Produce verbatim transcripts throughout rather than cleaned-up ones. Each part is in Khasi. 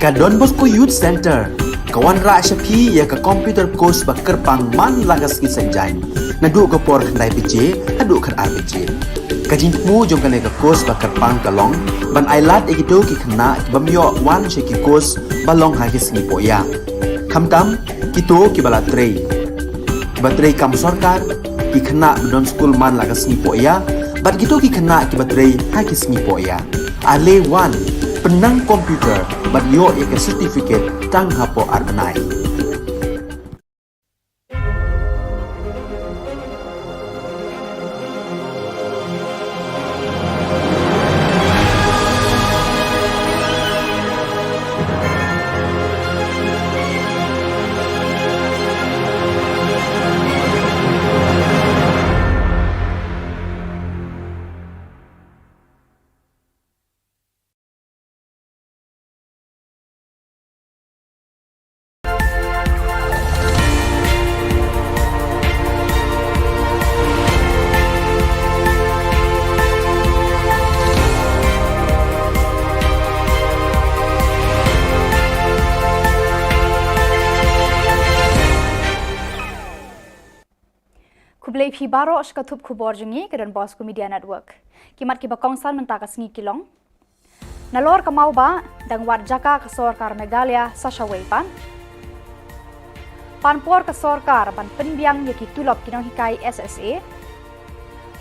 Ka Don Bosco Youth Centre ka wanrah sha phi ïa ka computer course ba kyrpang man la ka sngi Saitjaiñ, naduh ka por khyndai baje haduh khatar baje. Ka jingthmu jong kane ka course ba kyrpang ka long ban ailad ïa kito ki khynnah ki bym ïoh wan sha ki course ba long ha ki sngi pohïa. Khamtam kito kiba la trei, kiba trei kam sorkar, ki khynnah ba don skul man la ka sngi pohïa, bad kito ki khynnah kiba trei ha ki sngi pohïa. Ale wan, pynnang computer bad ïoh ïa ka certificate tang hapoh ar bnai. Khublei phi baroh sha ka thup khubor jong ngi ka Don Bosco Media Network. Ki mat kiba kongsan mynta ka sngi ki long: Nalor ka Mawbah, dang wad jaka ka sorkar Meghalaya sa shawei pat. Pan por ka sorkar ban pynbiang ïa ki tulop ki nonghikai S S A.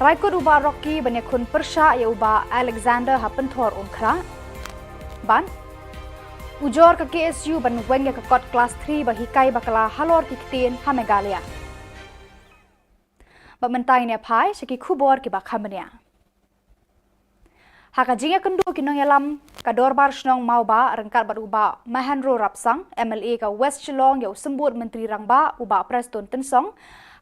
Rai kut u Bah Rocky ban ïakhun pyrshah ïa u Bah Alexander ha Pynthor Umkhrah. Bad ujor ka K S U ban weng ïa ka kot klas three ba hikai bakla halor ki ktien ha Meghalaya. Bad mynta ngin ïa phai sha ki khubor kiba kham bniah. Ha ka jingïakynduh ki nongïalam ka Dorbar Shnong Mawbah ryngkat bad u Bah Mahendro Rapsang, M L A ka West Shillong, ïa u Symbud Myntri Rangbah u Bah Prestone Tynsong,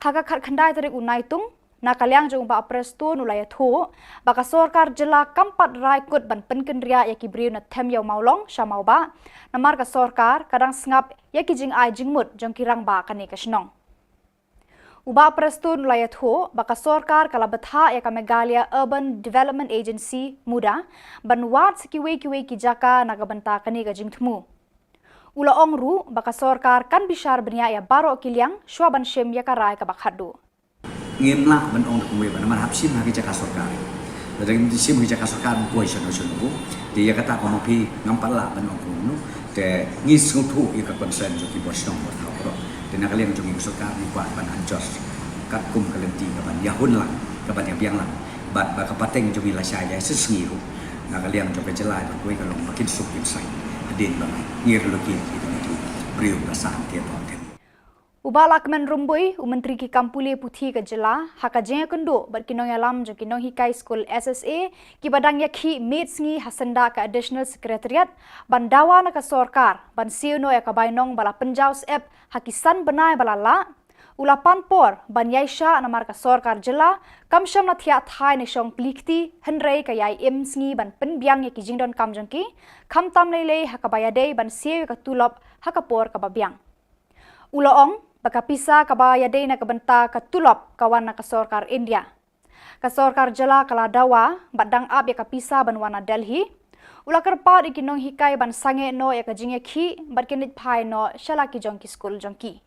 ha ka khatkhyndai tarik u Naitung, na ka liang jong u Bah Prestone u la ïathuh ba ka sorkar jylla kam pat rai kut ban pynkynriah ïa ki briew na Them Ïew Mawlong sha Mawbah, namar ka sorkar ka dang sngap ïa ki jingai jingmut jong ki rangbah kane ka shnong. U Bah Prestone u la ïathuh ba ka sorkar ka la bthah ïa ka Meghalaya Urban Development Agency, MUDA, ban wad sa kiwei kiwei ki jaka na ka bynta kane ka jingthmu. U la ong ruh ba ka sorkar kan bishar bniah ïa baroh ki liang shuwa ban shim ïa ka rai kaba khatduh. Ngim lah ban ong da kumwei ba namar hap shim ha ki jaka sorkar. Lada ngim shim ha ki jaka sorkar, ngim poi shano shano. Te ïa kata ka ma phi ngam pat lah ban ong kumno. Te ngi sngewthuh ïa ka concern jong ki bor shnong bor thaw baroh. Te na ka liang jong ngi ka sorkar ngi kwah ban adjust katkum ka lynti kaban ïahun lang, kaban ïabiang lang. Bad ba ka pateng jong ngi lashai ïa shisngi ruh, na ka liang jong ka jylla ba kawei ka long ba kin suk kin sai hadien ba ngi relocate ïa kine ki briew ba san te ba te. U Bah Lahkmen Rymbui, u Myntri ki kam pule puthi ka jylla, ha ka jingïakynduh bad ki nongïalam jong ki nonghikai skul S S A kiba dang ïakhih miet sngi ha syndah ka Additional Secretariat, ban dawa na ka sorkar ban siew noh ïa ka bainong ba la pynjaw syep ha ki san bnai ba la lah, u la pan por ban ïaishah namar ka sorkar jylla kam shym la thiah thai ne shong plie kti, hynrei ka ïai im sngi ban pynbiang ïa ki jingdonkam jong ki, khamtam lei lei ha kaba ïadei ban siew ïa ka tulop ha ka por kaba biang. U la ong ba ka pisa kaba ïadei na ka bynta ka tulop ka wan na ka sorkar India. Ka sorkar jylla ka la dawa bad dang ap ïa ka pisa ban wan na Delhi. U la kyrpad ïa ki nonghikai ban sangeh noh ïa ka jingïakhih bad kin leit phai noh sha la ki jong ki skul jong ki.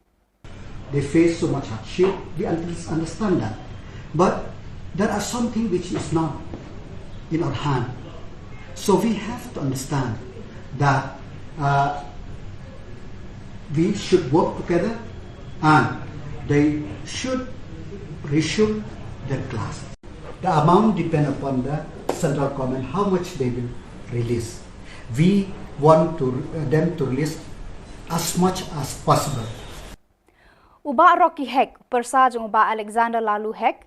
They face so much hardship. We under- understand that. But there are something which is not in our hand. So we have to understand that, uh, we should work together and they should resume their class. The amount depend upon the central government, how much they will release. We want to, uh, them to release as much as possible. U Bah Rocky Hek, u pyrsa jong u Bah Alexander Laloo Hek,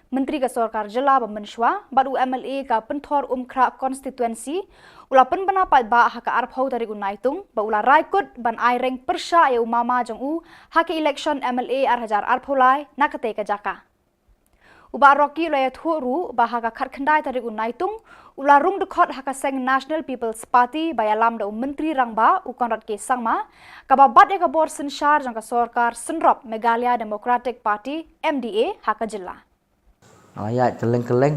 Myntri ka sorkar jylla ba mynshuwa bad u M L A ka Pynthor Umkhrah constituency, u la pynbna paidbah ha ka arphew tarik u Naitung ba u la rai kut ban ai reng pyrshah ïa u mama jong u ha ka election M L A ar hajar arphew lai na katei ka jaka. U Bah Rocky u la ïathuh ruh ba ha ka khatkhyndai tarik u Naitung u la rung dkhot ha ka seng National People's Party ba ïalam da u Myntri Rangbah u Conrad K Sangma, kaba bat ïa ka bor synshar jong ka sorkar synrop Meghalaya Democratic Party, M D A, ha ka jylla. Nga ïaid kylleng kylleng,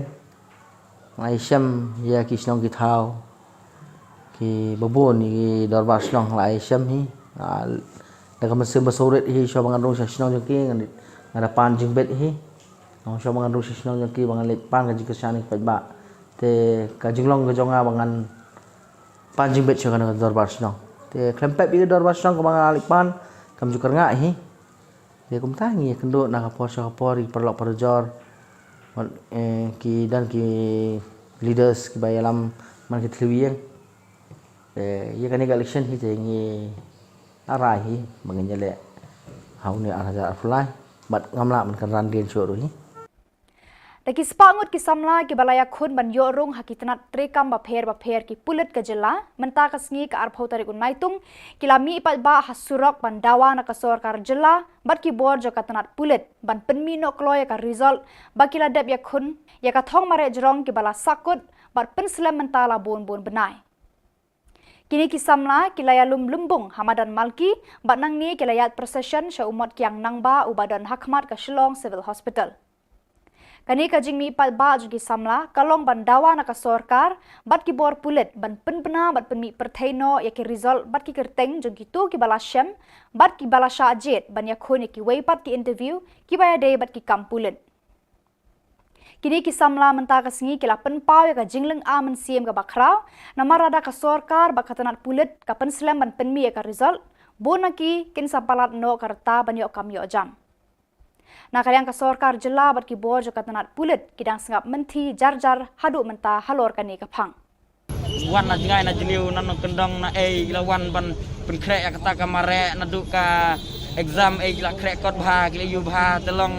nga ïashem ïa ki shnong ki thaw, Ki babun ïa ki dorbar shnong la ai shem hi. Ah, da ka mynsiem ba sawrit hi, shuwa ba ngan rung sha shnong jong ki, ngan, ngan da pan jingbit hi. Ngan shuwa ba ngan rung sha shnong jong ki, ba ngan leit pan ka jingkyrshan ïa ki paidbah. Te ka jinglong ka jong nga ba ngan pan jingbit sha kane ka dorbar shnong. Te khlem pep ïa ka dorbar shnong kaba nga leit pan, kam ju kyrngah hi. Te kumta ngi ïakynduh na ka por sha ka por ïa ki paralok parajor. Wat, eh, ki don ki leaders kiba ïalam man ki thliew ïing. Te ïa kane ka election hi te ngi la rai hi ba ngin ïaleh ha une ar hajar arphew lai. Bad ngam lah ban kynran dien shuh ruh hi. Da ki spah ngut ki samla kiba la ïakhun ban ïoh rung ha ki tnat treikam bapher bapher ki pulit ka jylla, mynta ka sngi ka arphew tarik u Naitung, ki la mih paidbah ha surok ban dawa na ka sorkar jylla bad ki bor jong ka tnat pulit ban pynmih noh kloi ïa ka result ba ki la dep ïakhun ïa ka thong mareh jrong kiba la sahkut bad pynslem mynta la bun bun bnai. Kine ki samla ki la ïalum lymbung ha madan Malki bad nangne ki la ïaid procession sha u mot kiang nangbah uba don ha khmat ka Shillong Civil Hospital. Kane ka jingmih paidbah jong ki samla ka long ban dawa na ka sorkar bad ki bor pulit ban pynbna bad pynmih pyrthei noh ïa ki result bad ki kyrteng jong kito kiba la shem bad kiba la shah jied ban ïakhun ïa kiwei pat ki interview kiba ïadei bad ki kam pulit. Kine ki samla mynta ka sngi ki la pynpaw ïa ka jinglynga mynsiem kaba khraw, namar lada ka sorkar bad ka tnat pulit ka pynslem ban pynmih ïa ka result, bun na ki kin sa palat noh ka rta ban ïoh kam ïoh jam. Na ka liang ka sorkar jylla bad ki bor jong ka tnat pulit ki dang sngap mynthi jar jar haduh mynta halor kane ka phang. Wan na jngai na jylliew, na nongkyndong na ei, ki la wan ban pynkhreh ïa kata ka mareh, naduh ka exam ei, ki la khreh kot bha, ki la ïoh bha, te long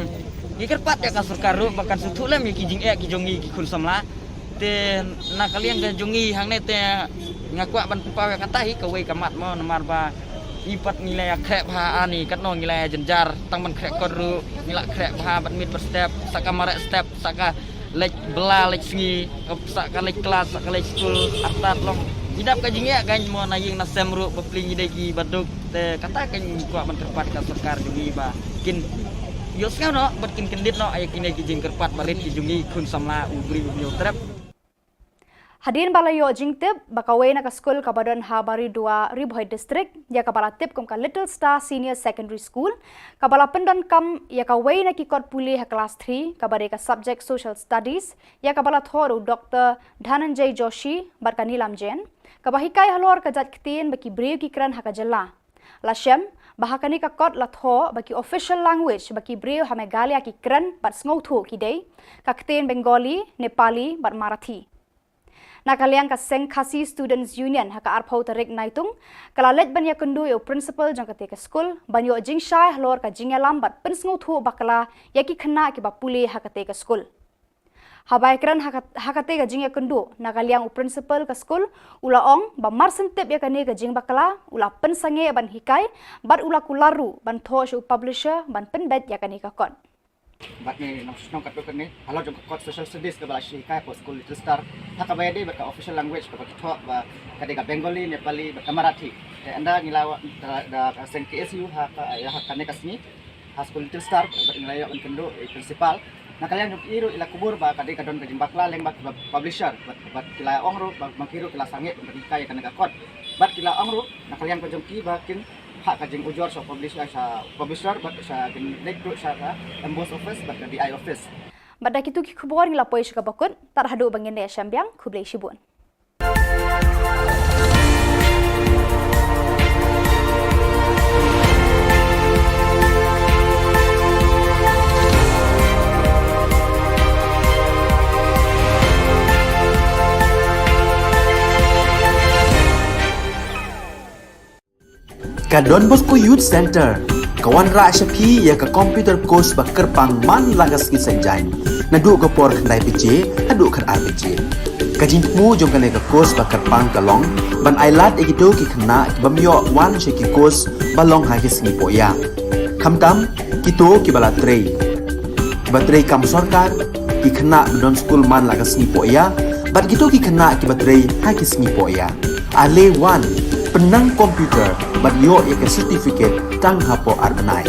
ngi kyrpad ïa ka sorkar ruh ba kan sngewthuh lem ïa ki jingeh ki jong ngi ki khun samla. Te na ka liang ka jong ngi hangne te nga kwah ban pynpaw ïa kata hi kawei ka mat mo, namar ba i pat ngi la ïa khreh bha ani, katno ngi la ïa jynjar, tang ban khreh kot ruh ngi la khreh bha, bad miet bad step, sa ka mareh step, sa ka leit bylla leit sngi, ka sa ka leit klas, sa ka leit skul, artat long ngi dap ka jingeh ka mo, na ïing na sem ruh bapli ngi dei kiba duk. Te kata ka ngi kwah ban kyrpad ka sorkar jong ngi ba kin ïohsngew noh bad kin kyndit noh ïa kine ki jingkyrpad barit ki jong ngi khun samla u briew u hynñiew trep. Hadien ba la ïoh jingtip ba kawei na ka skul kaba don ha Baridua, Ri Bhoi District, ïa kaba la tip kum ka Little Star Senior Secondary School, kaba la pyndonkam ïa kawei na ki kot pule ha klas three, kaba dei ka subject Social Studies, ïa kaba la thoh da u Doktor Dhananjay Joshi bad ka Neelam Jain, kaba hikai halor ka jait ktien ba ki briew ki kren ha ka jylla. La shem ba ha kane ka kot la thoh ba ki official language ba ki briew ha Meghalaya ki kren bad sngewthuh ki dei ka ktien Bengali, Nepali bad Marathi. Na ka liang ka seng Khasi Students Union ha ka arphew tarik Naitung ka la leit ban ïakynduh ïa u principal jong kata ka skul ban ïoh jingshai halor ka jingïalam bad pynsngewthuh bakla ïa ki khynnah kiba pule ha kata ka skul. Haba ïakren ha ka, ha kata ka jingïakynduh, na ka liang u principal ka skul u la ong ba mar shen tip ïa kane ka jingbakla u la pynsangeh ban hikai bad u la kular ruh ban thoh sha u publisher ban pynbeit ïa kane ka kot. Bad ngi nang shnong katto katne halor jong ka kot Social Studies kaba la shu hikai ha skul Little Star, ha kaba ïadei bad ka official language kaba ki thoh ba ka dei ka Bengali, Nepali bad ka Marathi. Te ynda ngi la wan da, da ka seng K S U ha ka, ïa ha kane ka sngi ha skul Little Star bad ngi la ïoh ban kynduh ïa i principal. Na ka liang jong i ruh i la kubur ba ka dei ka don ka jingbakla lyngba ki publisher bad, bad ki la ong ruh ba, ba ki ruh ki la sangeh ban hikai ïa kane ka kot. Bad ki la ong ruh na ka liang ka jong ki ba kin phah ka jingujor sha u publisher, sha u publisher bad sha kin leit ruh sha ka M B O S office bad ka D I office. Bad da kito ki khubor ngi la poi sha kaba kut, tad haduh ba ngin ïashem biang, khublei shibun. Ka Don Bosco Youth Center ka wanrah sha phi ïa ka computer course ba kyrpang man la ka sngi Saitjaiñ, naduh ka por khyndai baje haduh khatar baje. Ka jingthmu jong kane ka course ba kyrpang ka long ban ailad ïa kito ki khynnah ki bym ïoh wan sha ki course ba long ha ki sngi pohïa, khamtam kito kiba la trei, kiba trei kam sorkar, ki khynnah ba don skul man la ka sngi pohïa bad kito ki khynnah kiba trei ha ki sngi pohïa. Ale wan, pynnang computer bad ïoh ïa ka certificate tang hapoh ar bnai.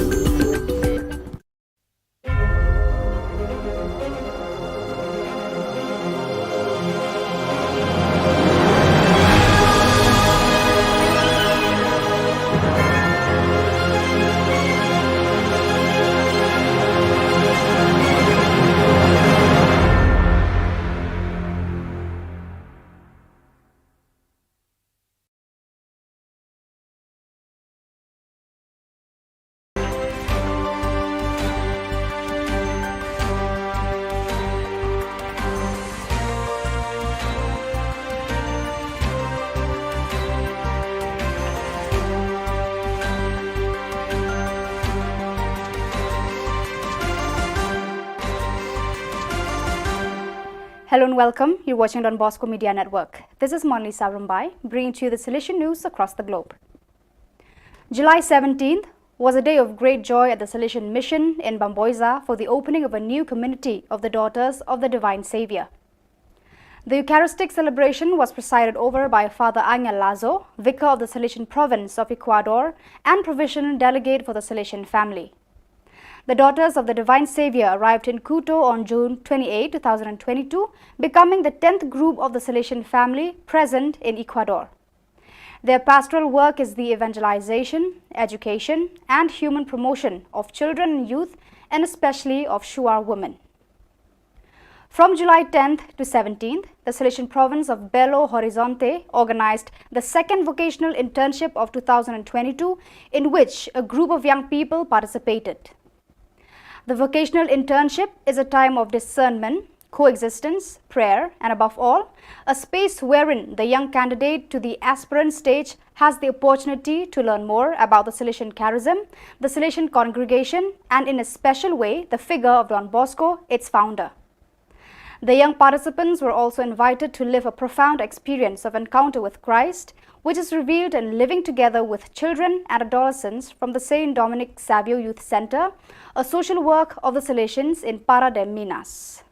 Hello and welcome. You're watching Don Bosco Media Network. This is Monlisa Rumbai, bringing to you the Salesian news across the globe. July seventeenth was a day of great joy at the Salesian Mission in Bamboiza for the opening of a new community of the Daughters of the Divine Savior. The Eucharistic celebration was presided over by Father Angel Lazo, Vicar of the Salesian Province of Ecuador and Provisional Delegate for the Salesian family. The Daughters of the Divine Savior arrived in Quito on June twenty-eighth, two thousand twenty-two, becoming the tenth group of the Salesian family present in Ecuador. Their pastoral work is the evangelization, education, and human promotion of children and youth, and especially of Shuar women. From July tenth to seventeenth, the Salesian province of Belo Horizonte organized the second vocational internship of two thousand twenty-two, in which a group of young people participated. The vocational internship is a time of discernment, coexistence, prayer, and above all, a space wherein the young candidate to the aspirant stage has the opportunity to learn more about the Salesian charism, the Salesian congregation, and in a special way, the figure of Don Bosco, its founder. The young participants were also invited to live a profound experience of encounter with Christ, which is revealed in living together with children and adolescents from the Saint Dominic Savio Youth Center, a social work of the Salesians in Parra de Minas.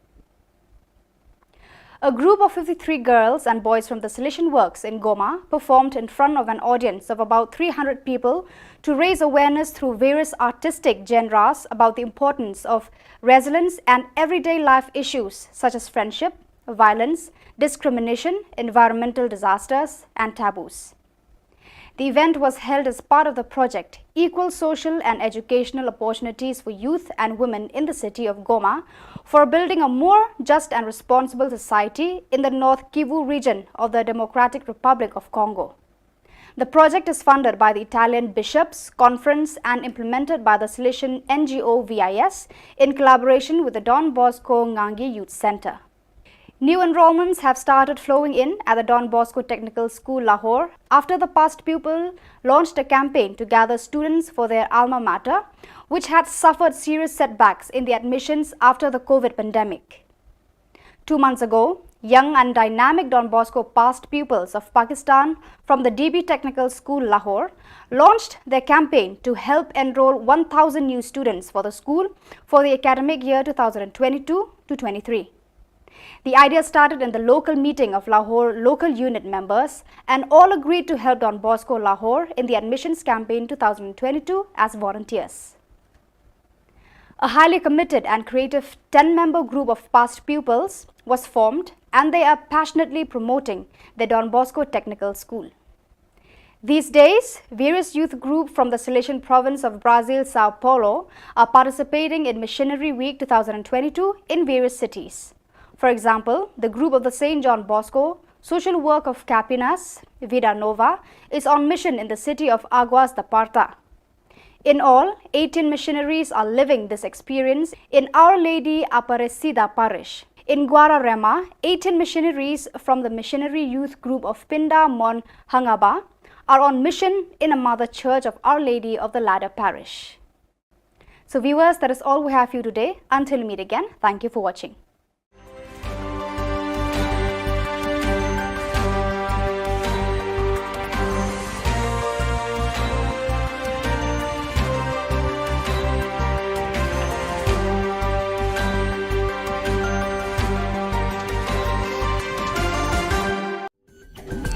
A group of fifty-three girls and boys from the Salesian Works in Goma performed in front of an audience of about three hundred people to raise awareness through various artistic genres about the importance of resilience and everyday life issues such as friendship, violence, discrimination, environmental disasters, and taboos. The event was held as part of the project Equal Social and Educational Opportunities for Youth and Women in the City of Goma for building a more just and responsible society in the North Kivu region of the Democratic Republic of Congo. The project is funded by the Italian Bishops' Conference and implemented by the Salesian N G O V I S in collaboration with the Don Bosco Ngangi Youth Center. New enrollments have started flowing in at the Don Bosco Technical School, Lahore, after the past pupil launched a campaign to gather students for their alma mater, which had suffered serious setbacks in the admissions after the COVID pandemic. Two months ago, young and dynamic Don Bosco past pupils of Pakistan from the D B Technical School, Lahore, launched their campaign to help enroll one thousand new students for the school for the academic year two thousand twenty-two to twenty-three. The idea started in the local meeting of Lahore local unit members, and all agreed to help Don Bosco Lahore in the admissions campaign two thousand twenty-two as volunteers. A highly committed and creative ten member group of past pupils was formed, and they are passionately promoting the Don Bosco Technical School. These days, various youth groups from the Salesian province of Brazil, Sao Paulo, are participating in Missionary Week two thousand twenty-two in various cities. For example, the group of the Saint John Bosco Social Work of Campinas, Vida Nova, is on mission in the city of Aguas da Parta. In all, eighteen missionaries are living this experience in Our Lady Aparecida Parish. In Guararema, eighteen missionaries from the Missionary Youth Group of Pinda Mon Hangaba are on mission in a mother church of Our Lady of the Ladder Parish. So viewers, that is all we have for you today. Until we meet again, thank you for watching.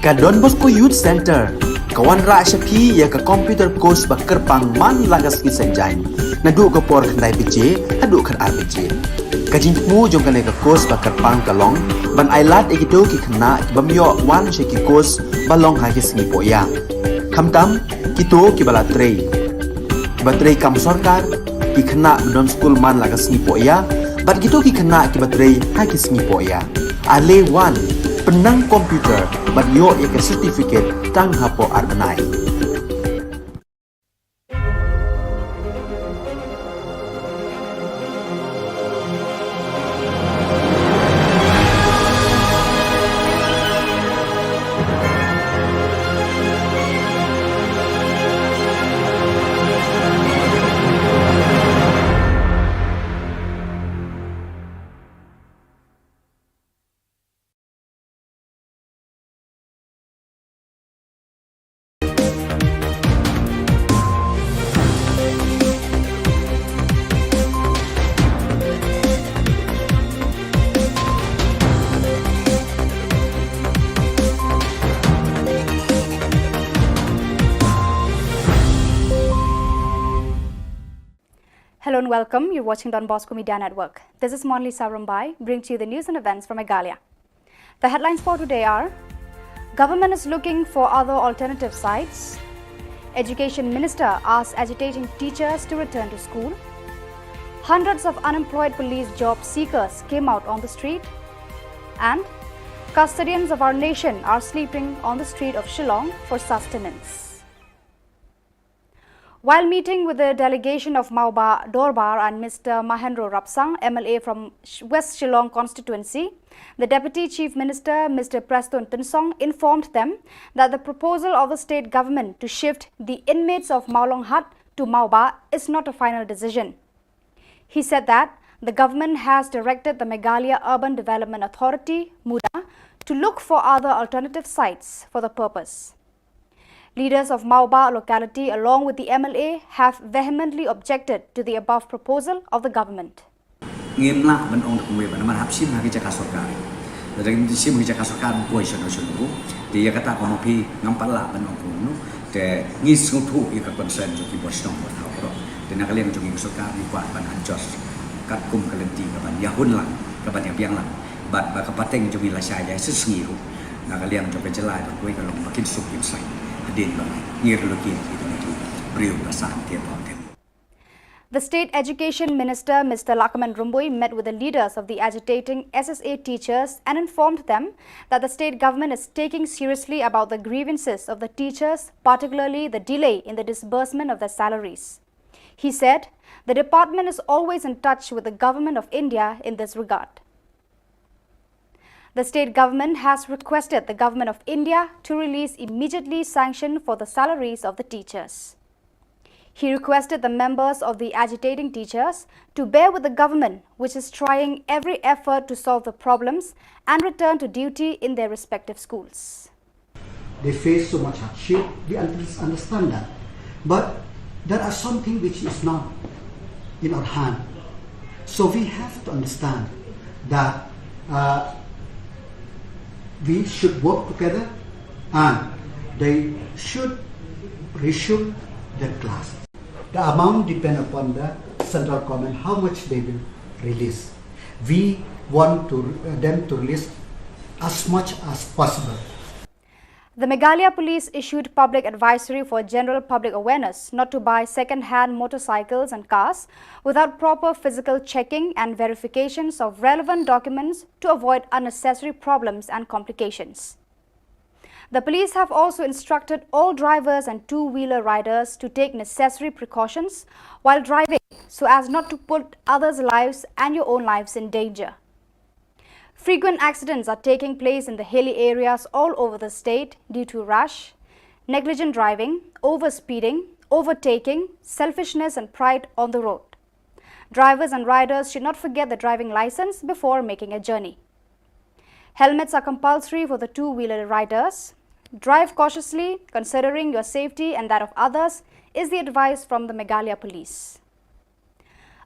Ka Don Bosco Youth Center ka wanrah sha phi ïa ka computer course ba kyrpang man la ka sngi Saitjaiñ, naduh ka por khyndai baje haduh khatar baje. Ka jingthmu jong kane ka course ba kyrpang ka long ban ailad ïa kito ki khynnah ki bym ïoh wan sha ki course ba long ha ki sngi pohïa. Khamtam kito kiba la trei, kiba trei kam sorkar, ki khynnah ba don skul man la ka sngi pohïa, bad kito ki khynnah kiba trei ha ki sngi pohïa. Ale wan, pynnang computer bad ïoh ïa ka certificate tang hapoh ar bnai. Welcome. You're watching Don Bosco Media Network. This is Monlisa Rumbai, bring to you the news and events from Meghalaya. The headlines for today are: Government is looking for other alternative sites. Education Minister asks agitating teachers to return to school. Hundreds of unemployed police job seekers came out on the street. And custodians of our nation are sleeping on the street of Shillong for sustenance. While meeting with the delegation of Mawba Dorbar and Mister Mahendro Rapsang, M L A from Sh- West Shillong constituency, the Deputy Chief Minister, Mister Prestone Tynsong, informed them that the proposal of the state government to shift the inmates of Mawlonghat to Mawba is not a final decision. He said that the government has directed the Meghalaya Urban Development Authority, MUDA, to look for other alternative sites for the purpose. Leaders of Mawba locality, along with the M L A, have vehemently objected to the above proposal of the government. Ngim lah ban ong da kumwei ba namar hap shim ha ki jaka sorkar. Lada ngim shim ha ki jaka sorkar, ym poi shano shano. Te ïa kata ka maphi ngam pat lah ban ong kumno. Te ngi sngewthuh ïa ka concern jong ki bor shnong bor thaw baroh. Te na ka liang jong ngi ka sorkar ngi kwah ban adjust katkum ka lynti kaban ïahun lang, kaban ïabiang lang. Bad ba ka pateng jong ngi lashai ïa shisngi ruh na ka liang jong ka jylla ba kawei ka long ba kin suk kin sai. Hadien ba ngi relocate ïa kine ki briew ba san te ba te. The State Education Minister, Mister Lahkmen Rymbui, met with the leaders of the agitating S S A teachers and informed them that the state government is taking seriously about the grievances of the teachers, particularly the delay in the disbursement of their salaries. He said the department is always in touch with the Government of India in this regard. The state government has requested the Government of India to release immediately sanction for the salaries of the teachers. He requested the members of the agitating teachers to bear with the government, which is trying every effort to solve the problems and return to duty in their respective schools. They face so much hardship. We un- understand that. But there are something which is not in our hand. So we have to understand that uh, we should work together and they should resume their class. The amount depend upon the central government, how much they will release. We want to, uh, them to release as much as possible. The Meghalaya Police issued public advisory for general public awareness not to buy second-hand motorcycles and cars without proper physical checking and verifications of relevant documents to avoid unnecessary problems and complications. The police have also instructed all drivers and two-wheeler riders to take necessary precautions while driving so as not to put others' lives and your own lives in danger. Frequent accidents are taking place in the hilly areas all over the state due to rash, negligent driving, overspeeding, overtaking, selfishness, and pride on the road. Drivers and riders should not forget the driving license before making a journey. Helmets are compulsory for the two-wheeler riders. Drive cautiously, considering your safety and that of others, is the advice from the Meghalaya Police.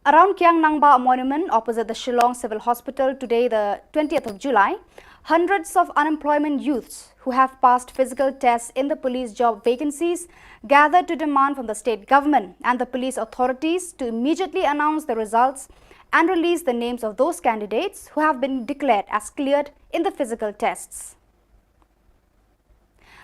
Around Kiang Nangbah Monument, opposite the Shillong Civil Hospital, today, the twentieth of July, hundreds of unemployment youths who have passed physical tests in the police job vacancies gathered to demand from the state government and the police authorities to immediately announce the results and release the names of those candidates who have been declared as cleared in the physical tests.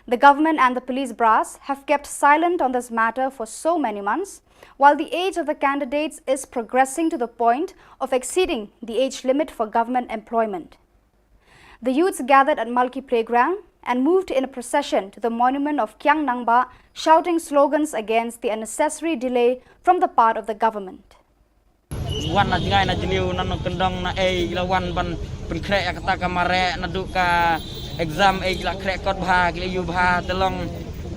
The government and the police brass have kept silent on this matter for so many months, while the age of the candidates is progressing to the point of exceeding the age limit for government employment. The youths gathered at Malki Playground and moved in a procession to the monument of Kiang Nangbah, shouting slogans against the unnecessary delay from the part of the government. Wan na jngai na jliu na nongkyndong na ei la wan ban pynkhreh ïa kata ka mareh naduh ka exam ei la khreh kot bha ki la ïu bha te long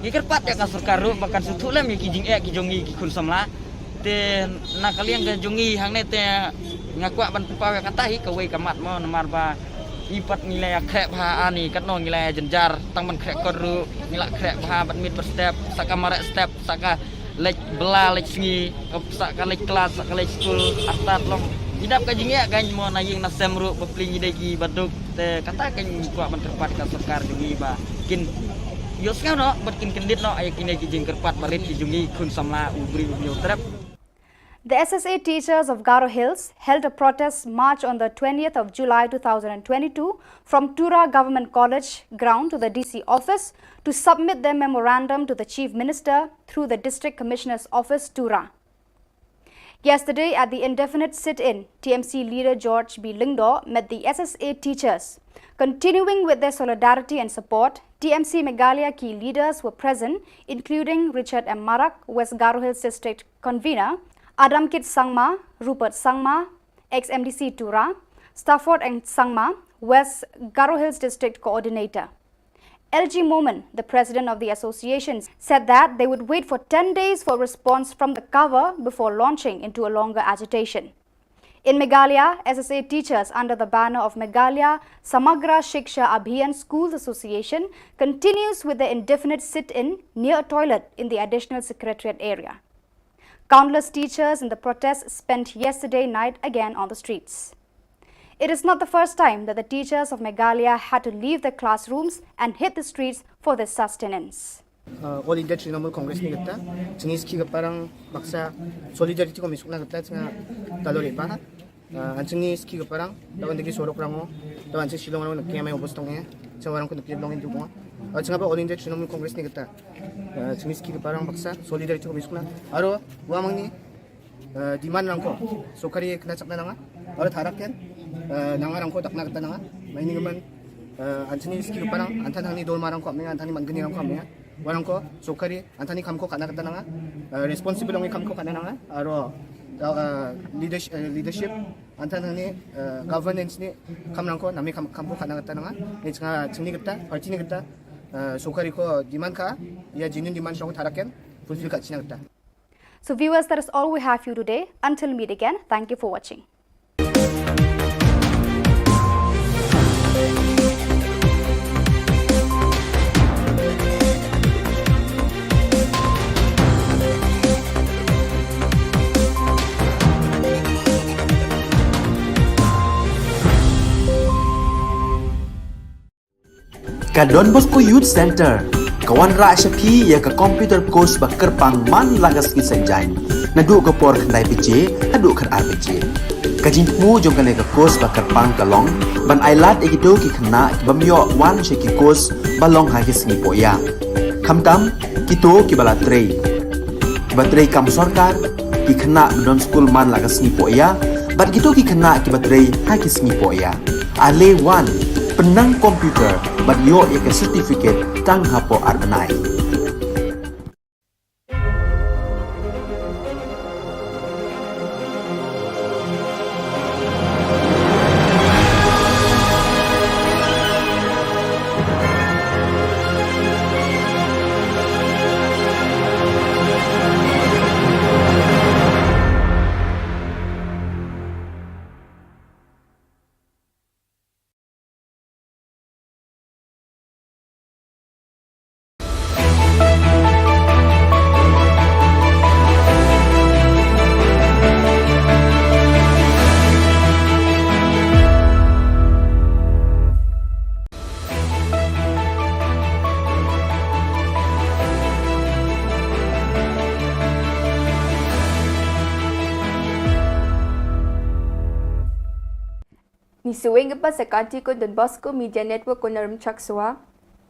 ngi kyrpad ïa ka sorkar ruh ba kan sngewthuh lem ïa ki jingeh ki jong ngi ki khun samla. Te na ka liang ka jong ngi hangne te nga kwah ban pynpaw ïa kata hi kawei ka mat mo namar ba i pat ngi la ïa khreh bha ani katno ngi la ïa jynjar tang ban khreh kot ruh ngi la khreh bha bad miet bad step sa ka mareh step sa ka leit bla leit sngi ka sa ka leit klas sa ka leit skul artat long. Ngi dap ka jingeh ka mo na ïing na sem ruh ba pli ngi dei ki baduk te kata ka ngi kwah ban kyrpad ka sorkar jong ngi ba kin ïohsngew noh bad kin kyndit noh ïa kine ki jingkyrpad barit ki jong ngi khun samla u briew u briew trep. The S S A teachers of Garo Hills held a protest march on the twentieth of July two thousand twenty-two from Tura Government College ground to the D C office to submit their memorandum to the Chief Minister through the District Commissioner's Office, Tura. Yesterday, at the indefinite sit-in, T M C leader George B Lyngdoh met the S S A teachers. Continuing with their solidarity and support, T M C Meghalaya key leaders were present, including Richard M Marak, West Garo Hills District Convener, Adamkit Sangma, Rupert Sangma, ex M D C Tura, Stafford N Sangma, West Garo Hills District Coordinator. L G Momin, the president of the association, said that they would wait for ten days for a response from the CAWA before launching into a longer agitation. In Meghalaya, S S A teachers under the banner of Meghalaya Samagra Shiksha Abhiyan Schools Association continues with their indefinite sit-in near a toilet in the additional secretariat area. Countless teachers in the protest spent yesterday night again on the streets. It is not the first time that the teachers of Meghalaya had to leave their classrooms and hit the streets for their sustenance. Uh, All India Trinamool Congress ni kata, chini ski kaparang baksa solidarity ko misukna kata chini talori pa. Uh, an chini ski kaparang, tawan degi sorok rango, tawan chini Shillong rango, kaya mai obos tong ya, chini warang ko nukli belong indu ko. Uh, chini apa All India Trinamool Congress ni kata, uh, chini ski kaparang baksa solidarity ko misukna. Aro, wamang ni, uh, demand rangko, sokari kena chakna nanga, aro tharak ken, uh, nanga rangko takna kata nanga, maini ngaman, uh, an chini ski kaparang, antan hangni dolma rangko amnya, antan ni mangani rangko amnya, warangko, sokari, antan ni kamko kana kata nanga, uh, responsible ongi kamko kana nanga, aro, uh, leadership, uh, leadership, antan ni, uh, governance ni kam nangko, nami kam, kamko kana kata nanga, ni chini kata, party ni kata, uh, sokari ko demand ka, ya genuine demand song tharak ken, fulfill ka chini kata. So viewers, that is all we have for you today. Until meet again, thank you for watching. Ka Don Bosco Youth Center ka wanrah sha phi ïa ka computer course ba kyrpang man la ka sngi Saitjaiñ, naduh ka por khyndai baje haduh khatar baje. Ka jingthmu jong kane ka course ba kyrpang ka long ban ailad ïa kito ki khynnah ki bym ïoh wan sha ki course ba long ha ki sngi pohïap. Khamtam kito kiba la trei, kiba trei kam sorkar, ki khynnah ba don skul man la ka sngi pohïap, bad kito ki khynnah kiba trei ha ki sngi pohïap. Ale wan, pynnang computer bad ïoh ïa ka certificate tang hapoh ar bnai. Ngi sngewbha ba sa kynti ko Don Bosco Media Network ko na Rymchak Sowa.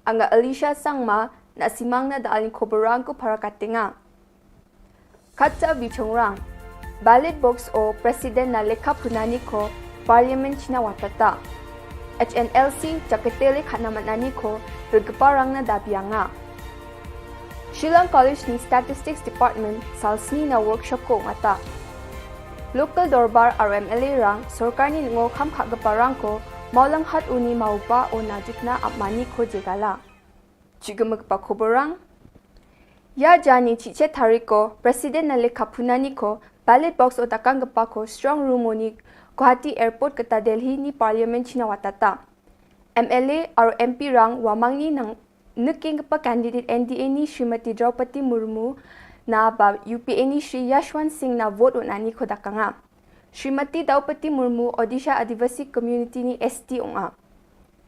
Nga Alicia Sangma, nga simang na da alin khubrang ko para katenga. Katsa bi chongrang. Ballot box o president na lekha phunani ko Parliament china watata. H N L C jaketele khana manani ko rgparang na da bianga. Shillong College ni Statistics Department salsni na workshop ko ngata. Local dorbar aro M L A rang sorkar ni ngo kham khak gparang ko maulang hat uni mauba o na jukna apmani ko jegala. Chigum gpa khubrang. Ya jani chiche thariko president na lekha phunani ko ballot box o takang gpa ko strong room oni Guwahati Airport kata Delhi ni Parliament china watata. M L A aro M P rang wamangni nang nukeng gpa candidate N D A ni Srimati Draupadi Murmu na ba U P A ni Shri Yashwant Singh na vote o nani ko dakanga. Srimati Draupadi Murmu Odisha Adivasi Community ni S T onga.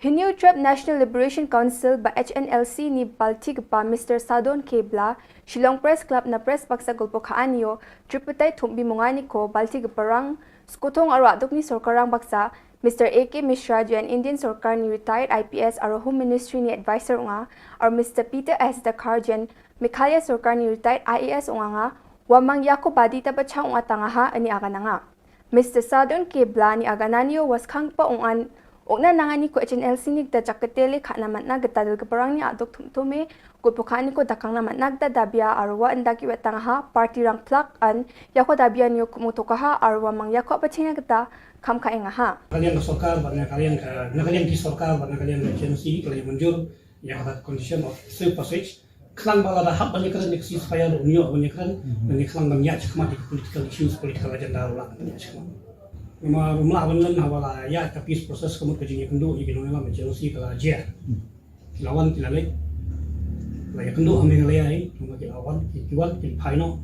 Hynñiewtrep National Liberation Council ba H N L C ni Balti kpa Mister Sadon K Bla, Shillong Press Club na Press Baksa Gulpo Kha Anio, Tripatai Thumbi Mungani ko Balti kpa rang, Skuthong aro aduk ni sorkar rang baksa, Mister A K Mishra, J N Indian Sorkar ni retired I P S aro Home Ministry ni advisor unga, aro Mister Peter S Dakhar, J N Meghalaya Sorkar ni retired I A S unga nga, wa mang yako badi ta bachang unga tanga ha ani aga nanga. Mister Sadon K Bla ni aga nanio was khang pa ungan, ukna nanga ni ko H N L C ni ta chakatele khana matna gata dil keparang ni aduk thum thume, Gulpo Kha Anio ko dakang na matna gata dabia aro wa enda ki wetang ha, party rang plak an, yako dabia nio kumu toka ha, aro wa mang yako apa china gata, kham kha enga ha. Ka liang ka sorkar, bad na ka liang ka, na ka liang ki sorkar, bad na ka liang ka agency, ka liang manjur, ïa ka condition of safe passage. Khnang ba lada hap ban ïakren ïa ka ceasefire ruh, ïoh ban ïakren, ban ïakren ban ïaid shakhmat ïa ka political issues, political agenda ruh lah ban ïaid shakhmat. Namar ruh lah ban len haba la ïaid ka peace process ka mut ka jingïakynduh ïa ki nongïalam agency ka la jer. Ki la wan ki la leit. La ïakynduh ha Meghalaya, namar ki la wan, ki, ki wan, ki phai noh.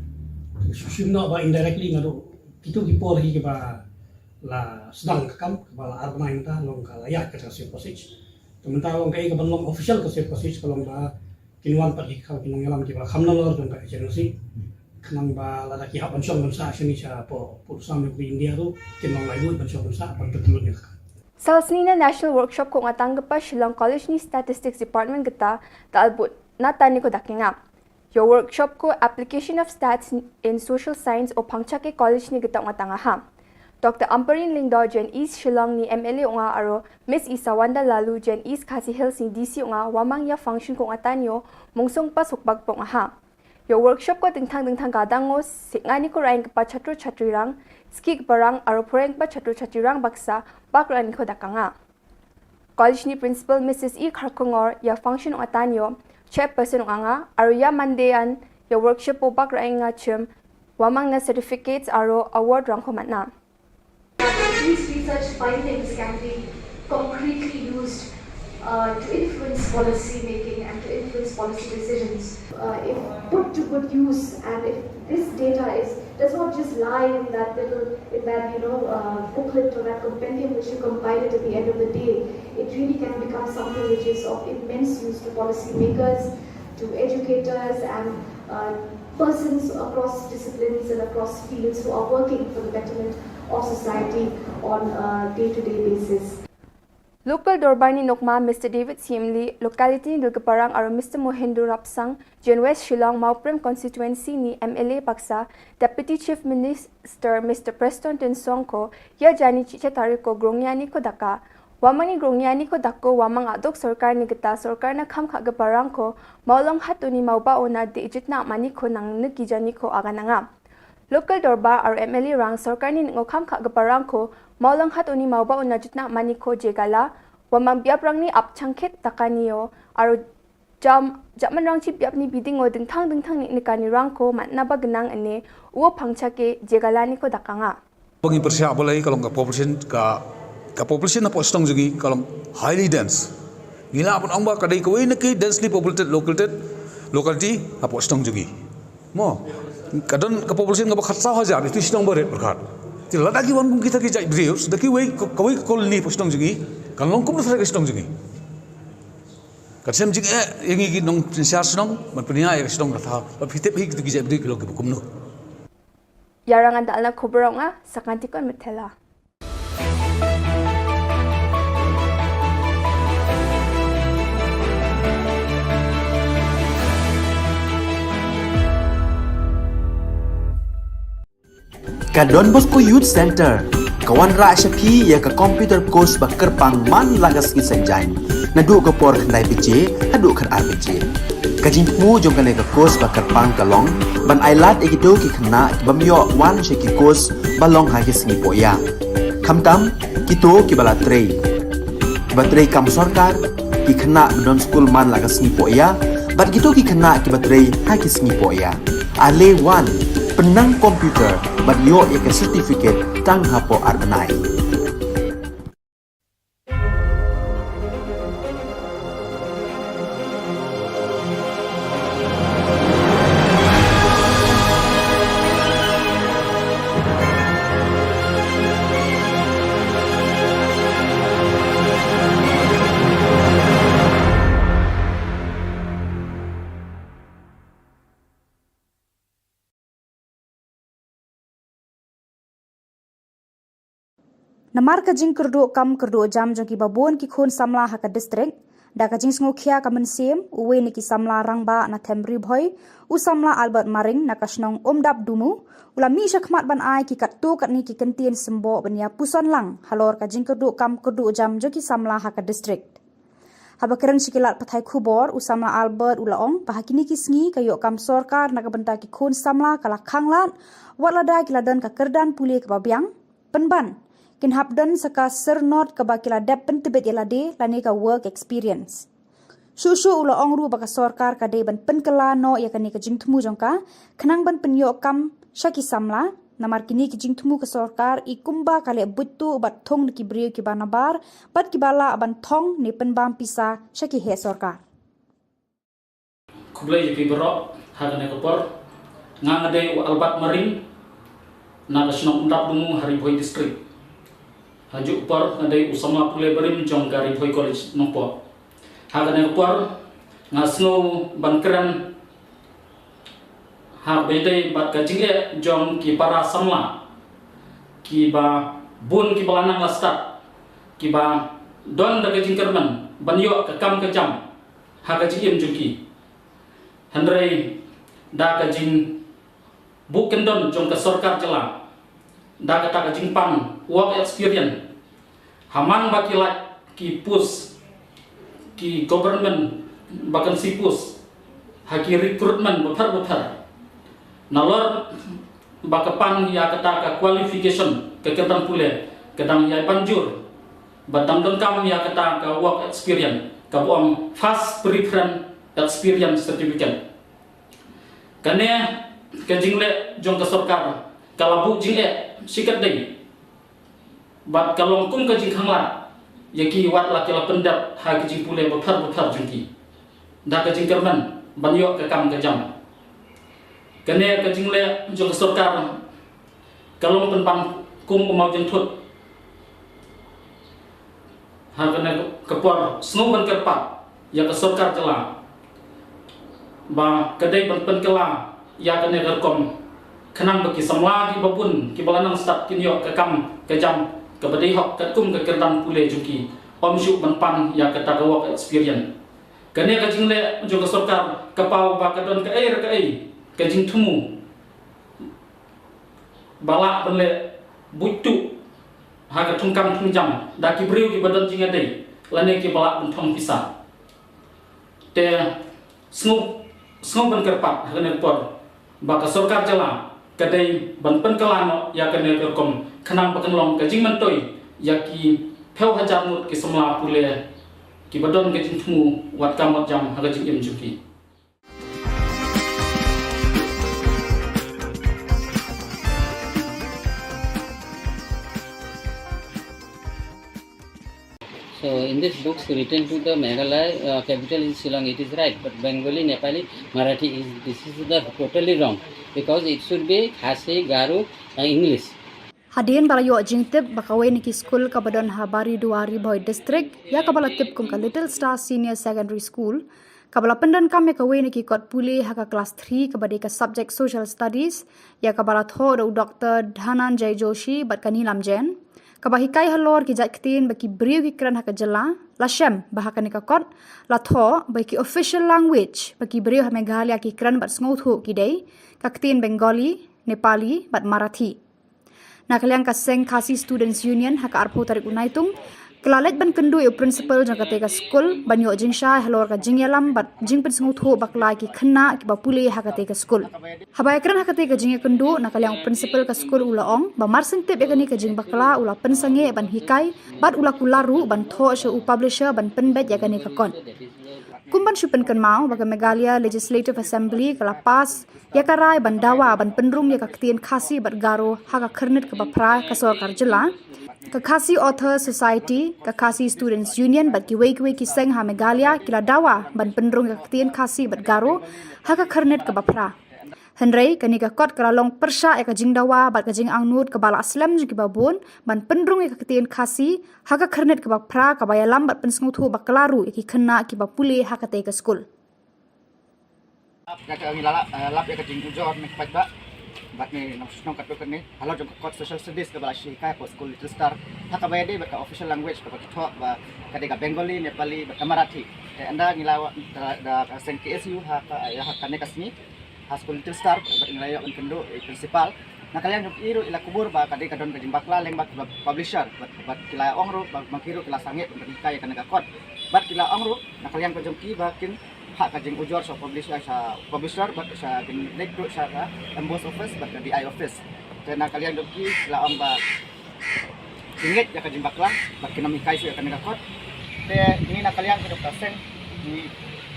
Ki shim noh ba indirectly naduh kito ki por hi kiba la sdang ka kam, kaba la ar bnai mynta, long ka la ïaid ka safe passage. Te mynta long kaei kaban long official ka safe passage, ka long ba kin wan pat ki khal ki nongïalam kiba kham nalor jong ka H N L C. Khnang ba lada ki hap ban shong ban sah shane shapoh, poh sam jong ka India ruh, kin long laitluid ban shong ban sah, ban pyntylun ïa ka. Sal sni na National Workshop ko nga tang kpa Shillong College ni Statistics Department gata, ta albut na tani ko dakinga. Yo workshop ko Application of Stats in Social Science o phangchak e college ni gata nga tanga ha. Doctor Ampareen Lyngdoh, J N East Shillong ni M L A unga aro Miss Isawanda Laloo, J N East Khasi Hills ni D C unga, wa mang ïa function ko nga tanio, mungsung pa sukbak pok nga ha. Yo workshop ko dingthang dingthang ka dango, sik ngani ko rain kpa chatru chatri rang, ski kpa rang, aro pureng kpa chatru chatri rang baksa, bak rani ko dakanga. College ni principal Missus E Kharkongor, ïa function ong atanio, chairperson ong anga, aro ïa Monday an, ïa workshop o bak rain nga chim, wa mang na certificates aro award rang ko matna. These research findings can be concretely used, uh, to influence policy making and to influence policy decisions. Uh, if put to good use, and if this data is, does not just lie in that little, in that, you know, uh, booklet or that compendium which you compile it at the end of the day, it really can become something which is of immense use to policymakers, to educators, and, uh, persons across disciplines and across fields who are working for the betterment of society on a day-to-day basis. Local Dorbar ni Nokma, Mister David Siemli, locality ni Dulkaparang, aro Mister Mohinder Rapsang, J N West Shillong, Mawprem constituency ni M L A baksa, Deputy Chief Minister Mister Prestone Tynsong ko, ïa jani chicha tari ko grongïani ko daka, wa mani grongïani ko dako, wa mang adok sorkar ni gata sorkar na kham kha gaparang ko, mawlong hatuni mawba ona de ijit na mani ko nang niki jani ko aga nanga. Local Dorbar aro M L A rang sorkar ni ngo kham kha gaparang ko, mawlong hatuni mawba ona jit na mani ko jegala, wa mang biap rang ni ap changkhet takani o, aro jam, jaman rang chi biap ni biding o dingthang dingthang ni nikani rang ko, matna ba gnang ane, uo phangcha ke jegala ni ko dakanga. Bang i persia bolai kalong ka population ka, ka population na postong jugi kalong highly dense. Ngila pun ong ba kadai kawai na ki densely populated locality, locality na postong jugi. Mo, kadon ka population ka ba khatsaw hajar, itu sitong barit berkat. Ti lada ki wan kum kita ki jait berius, da ki wai, kawai ka colony postong jugi, kan long kum na sitong jugi. Kan sem jing eh, yang i ki nong pensiar sitong, man penia ya sitong kata, ba pitip hi kita ki jait berius ki long ki bukum no. Ïa rang an da alna khubor nga, sakan tikon metela. Ka Don Bosco Youth Center ka wanrah sha phi ïa ka computer course ba kyrpang man la ka sngi Saitjaiñ, naduh ka por khyndai baje haduh khatar baje. Ka jingthmu jong kane ka course ba kyrpang ka long ban ailad ïa kito ki khynnah ki bym ïoh wan sha ki course ba long ha ki sngi pohïa. Khamtam kito kiba la trei, kiba trei kam sorkar, ki khynnah ba don skul man la ka sngi pohïa, bad kito ki khynnah kiba trei ha ki sngi pohïa. Ale wan, pynnang computer bad ïoh ïa ka certificate tang hapoh ar bnai. Namar ka jingkyrduh kam kyrduh jam jong ki babun ki khun samla ha ka district, da ka jingsngewkhia ka mynsiem, uwei na ki samla rangbah na them Ri Bhoi, u samla Albert Maring na ka shnong Umdap Dumu, u la mih shakhmat ban ai ki katto katne ki kyntien symboh ban ïa puson lang halor ka jingkyrduh kam kyrduh jam jong ki samla ha ka district. Haba kren sha ki lad pathai khubor, u samla Albert u la ong ba ha kine ki sngi ka ïoh kam sorkar na ka bynta ki khun samla ka la khanglad, wat lada ki la don ka kyrdan pule kaba biang, pynban kin hap don sa ka syrnod kaba ki la dep pyntbit ïa lade lane ka work experience. Shuh shuh u la ong ruh ba ka sorkar ka dei ban pynkylla noh ïa kane ka jingthmu jong ka, khnang ban pynïoh kam sha ki samla, namar kine ki jingthmu ka sorkar i kumba ka leh buit tuh bad thung na ki briew kiba nabar, bad kiba lah ban thong ne pynbam pisa sha ki heh sorkar. Khublei ïa phi baroh, ha kane ka por nga nga dei u Albert Maring na ka shnong Umdap Dumu ha Ri Bhoi District. Ha juh ka por nga dei u samla pule barim jong ka Ri Bhoi College Nongpoh. Ha kane ka por nga sngew ban kren ha kaba ïadei bad ka jingeh jong ki para samla kiba bun kiba la nang la stad, kiba don da ka jingkyrmen ban ïoh ka kam ka jam ha ka jingim jong ki. Hynrei da ka jingbuh kyndon jong ka sorkar jylla, da kata ka jingpan work experience, ha man ba ki lait ki post, ki government vacancy post, ha ki recruitment bapher bapher, nalor ba ka pan ïa kata ka qualification, ka kyrdan pule, ka dang ïai ban jur, ba dang donkam ïa kata ka work experience, kaba ong first preference experience certificate. Kane ka jingleh jong ka sorkar ka la buh jingeh shikatdei, bad ka long kum ka jingkhanglad ïa ki wat la ki la pyndep ha ka jingpule bapher bapher jong ki, da ka jingkyrmen ban ïoh ka kam ka jam. Kane ka jingleh jong ka sorkar ka long pynban kum u mawjynthut. Ha kane ka por sngew ban kyrpad ïa ka sorkar jylla ba ka dei ban pynkylla ïa kane ka rukom, khnang ba ki samla kiba bun kiba la nang stad kin ïoh ka kam ka jam kaba dei hok katkum ka kyrdan pule jong ki, ym shuh ban pan ïa kata ka work experience. Kane ka jingleh jong ka sorkar ka paw ba ka don kaei re kaei ka jingthmu ba lah ban leh buit tuh ha ka thungkam thungjam da ki briew kiba don jingïadei lane kiba lah ban thong pisa. Te sngew, sngew ban kyrpad ha kane ka por ba ka sorkar jylla ka dei ban pynkylla noh ïa kane ka rukom, khnang ba kan long ka jingmyntoi ïa ki phew hajar ngut ki samla pule kiba don ka jingthmu wat kam wat jam ha ka jingim jong ki. So in this books written to the Meghalaya uh, capital is Shillong, it is right, but Bengali, Nepali, Marathi is, this is the totally wrong, because it should be Khasi, Garo, uh, English. Hadien ba la ïoh jingtip ba kawei na ki skul kaba don ha Bari Duari, Bhoi District, ïa kaba la tip kum ka Little Star Senior Secondary School, kaba la pyndonkam ïa kawei na ki kot pule ha ka klas three kaba dei ka subject Social Studies, ïa kaba la thoh da u Doktor Dhananjay Joshi bad ka Neelam Jain, kaba hikai halor ki jait ktien ba ki briew ki kren ha ka jylla, la shem ba ha kane ka kot la thoh ba ki official language ba ki briew ha Meghalaya ki kren bad sngewthuh ki dei ka ktien Bengali, Nepali bad Marathi. Na ka liang ka seng Khasi Students Union ha ka arphew tarik u Naitung ka la leit ban kynduh ïa u principal jong katei ka skul ban ïoh jingshai halor ka jingïalam bad jingpynsngewthuh bakla ïa ki khynnah kiba pule ha katei ka skul. Haba ïakren ha katei ka jingïakynduh, na ka liang u principal ka skul u la ong ba mar syn tip ïa kane ka jingbakla u la pynsangeh ban hikai bad u la kular ruh ban thoh sha u publisher ban pynbeit ïa kane ka kot. Kum ban shu pynkynmaw ba ka Meghalaya Legislative Assembly ka la pass ïa ka rai ban dawa ban pynrung ïa ka ktien Khasi bad Garo ha ka khyrnit kaba phra ka sorkar jylla, ka Khasi Authors Society, ka Khasi Students Union bad kiwei kiwei ki seng ha Meghalaya ki la dawa ban pynrung ïa ka ktien Khasi bad Garo ha ka khyrnit kaba phra. Hynrei kane ka kot ka la long pyrshah ïa ka jingdawa bad ka jingangnud kaba la slem jong kiba bun ban pynrung ïa ka ktien Khasi ha ka khyrnit kaba phra kaba ïalam bad pynsngewthuh bakla ruh ïa ki khynnah kiba pule ha katei ka skul. Ap ka ngi la lap ïa ka jingujor ne paidbah bad ngi nang shnong katto katne halor jong ka kot Social Studies kaba la shim hikai hapoh skul Little Star. Ha kaba ïadei bad ka official language kaba ki thoh ba ka dei ka Bengali, Nepali bad ka Marathi. Te ynda ngi la wan da, da ka seng K S U ha ka, ïa ha kane ka sngi, ha skul Little Star, bad ngi la ïoh ban kynduh ïa i principal. Na ka liang jong ki ruh i la kubur ba ka dei ka don ka jingbakla lyngba ki publisher, bad, bad ki la ong ruh ba ma ki ruh ki la sangeh ban hikai ïa kane ka kot. Bad ki la ong ruh na ka liang ka jong ki ba kin phah ka jingujor sha publisher, sha publisher bad sha kin leit ruh sha ka M B O S office bad ka D I office. Te na ka liang jong ki la ong ba ki ngeit ïa ka jingbakla bad kin ym hikai shuh ïa kane ka kot. Te ngi na ka liang ka jong ka seng ngi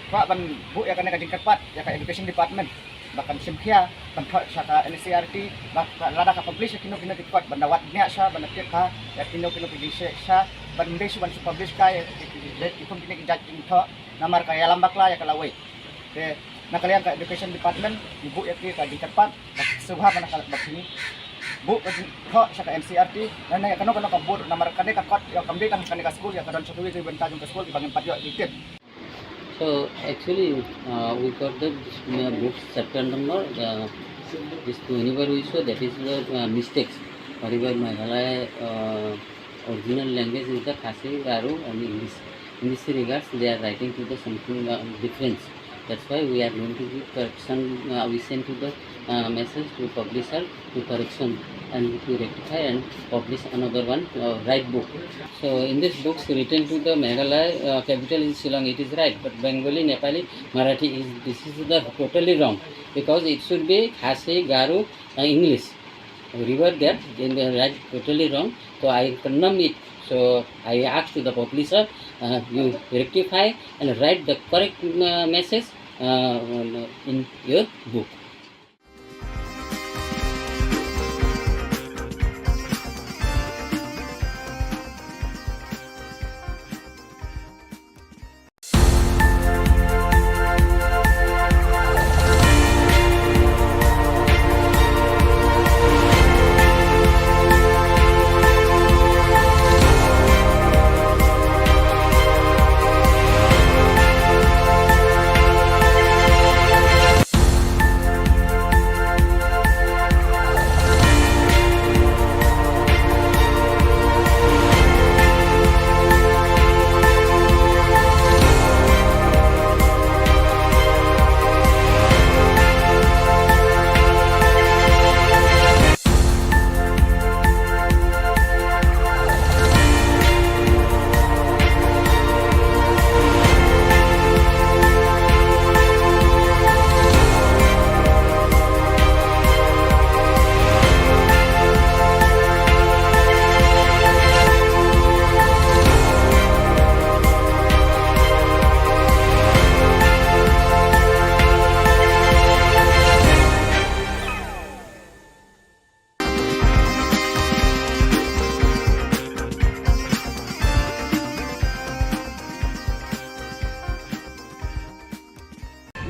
kwah ban buh ïa kane ka jingkyrpad ïa ka education department ba kan shim khia ban thoh sha ka N C E R T ba ka, lada ka publish ïa kino kino ki kot ban da wad nia sha ban da tip ha ïa kino kino ki jingshai sha ban ym dei shuh ban shu publish kai ïa ki, ki, ki, ki kum kine ki jait jingthoh namar ka ïalam bakla ïa ka lawei. Te na ka liang ka education department ngi buh ïa ki ka jingkyrpad ba sngewbha ba na ka ba kine buh ka jingthoh sha ka N C E R T na, na ïa kano kano ka board namar kane ka kot ïa kam dei tang kane ka skul ïa ka don sha kiwei kiwei bynta jong ka skul kiba ngim pat ïoh ïa ki tip. So actually, uh, we got the uh, book chapter number, uh, this to anywhere we show that is the uh, mistakes. Whatever Meghalaya uh, original language is the Khasi, Garo and English. In this regards, they are writing to the something uh, difference. That's why we are going to give correction. Uh, we send to the uh, message to publisher to correction and to rectify and publish another one uh, right book. So in this books written to the Meghalaya uh, capital is Shillong, it is right, but Bengali, Nepali, Marathi is this is the totally wrong because it should be Khasi, Garo, uh, English. Revert that in the right totally wrong. So I condemn it. So I ask to the publisher, uh, you rectify and write the correct uh, message uh, in your book.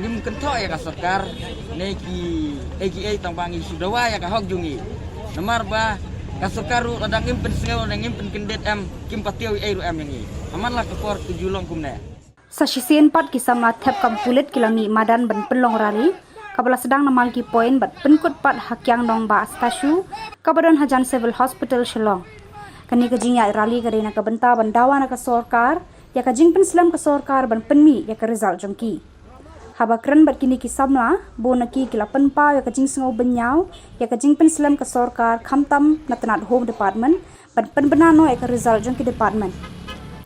Ngim kynthoh ïa ka sorkar ne ki A G A tang ba ngi shu dawa ïa ka hok jong ngi. Namar ba ka sorkar ruh lada ngim pynsngew ne ngim pynkyndit em kim pat ïoh ei ruh em ïa ngi. Haman la ka por ka ju long kumne. Sa shisien pat ki samla thep kam pulit ki la mih madan ban pynlong rally kaba la sdang na Malki Point bad pynkut pat ha Kiang Nangbah Statue kaba don hajan Civil Hospital Shillong. Kane ka jingïaid rally ka dei na ka bynta ban dawa na ka sorkar ïa ka jingpynslem ka sorkar ban pynmih ïa ka result jong ki. Haba kren bad kine ki samla, bun na ki ki la pynpaw ïa ka jingsngew bynñiaw ïa ka jingpynslem ka sorkar khamtam na tnat Home Department ban pynbna noh ïa ka result jong ki department.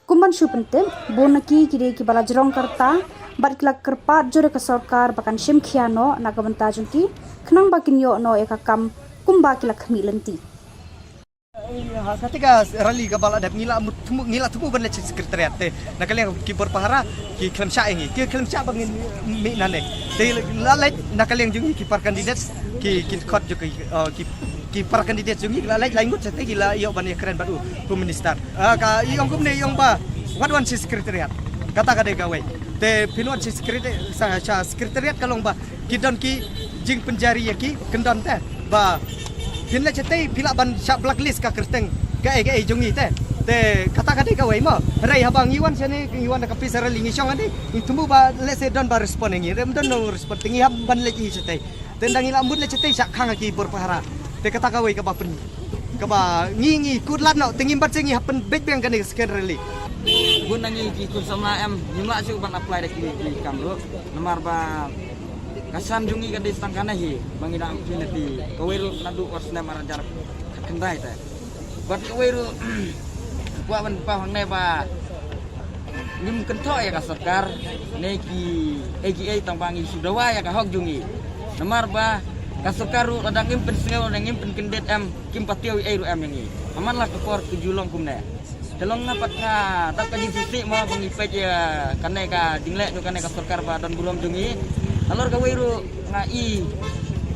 Kum ban shu pyntip, bun na ki ki dei kiba la jrong ka rta bad ki la kyrpad jur ïa ka sorkar ba kan shim khia noh na ka bynta jong ki khnang ba kin ïoh noh ïa ka kam kumba ki la khmih lynti. Ha kata ka rally kaba la dep ngi la mut thmu, ngi la thmu ban leit sha secretariat te na ka liang ki bor pahara ki khlem shah ïa ngi, ki khlem shah ba ngin mih nangne. Te la leit na ka liang jong ngi ki para candidates ki, ki khot jong ki, uh, ki, ki para candidates jong ngi la leit lai ngut sha te ki la ïoh ban ïakren bad u Home Minister. Ah, ka i ong kumne, i ong ba wat wan sha secretariat. Kata ka dei kawei. Te phin wan sha secretariat, sha, sha secretariat ka long ba ki don ki jingpynjari ïa ki kyndon te ba phin leit shatei phi lah ban shah blacklist ka kyrteng kaei kaei jong ngi te. Te kata ka dei kawei mo. Hynrei haba ngi wan shane, ngi wan da ka peace rally, ngi shong hangne, ngi thmu ba lehse don ba respond ïa ngi, hynrei ym don ba respond, te ngi hap ban leit hi shatei. Te ynda ngi lah mut leit shatei shah khang ha ki bor pahara. Te kata kawei kaba pyn Kaba ngi ngi kut lad noh te ngim pat sngewbha ban pynbeit biang kane ka second rally. Bun na ngi ki khun samla em, ngim lah shuh ban apply da kine ki kam ruh. Namar ba ka san jong ngi ka dei tang kane hi, ba ngi dang pynlong te kawei ruh naduh ar snem ar hajar khyndai te. Bad kawei ruh kwah ban pynpaw hangne ba ngim kynthoh ïa ka sorkar ne ki A G A tang ba ngi shu dawa ïa ka hok jong ngi. Namar ba ka sorkar ruh lada ngim pynsngew ne ngim pynkyndit em, kim patiew ei ruh em ïa ngi. Aman la ka por ka ju long kumne. Te long nga pat nga dap ka jingsngewsih mo ba ngi peit ïa kane ka jingleh jong kane ka sorkar ba don burom jong ngi. Nalor kawei ruh nga i,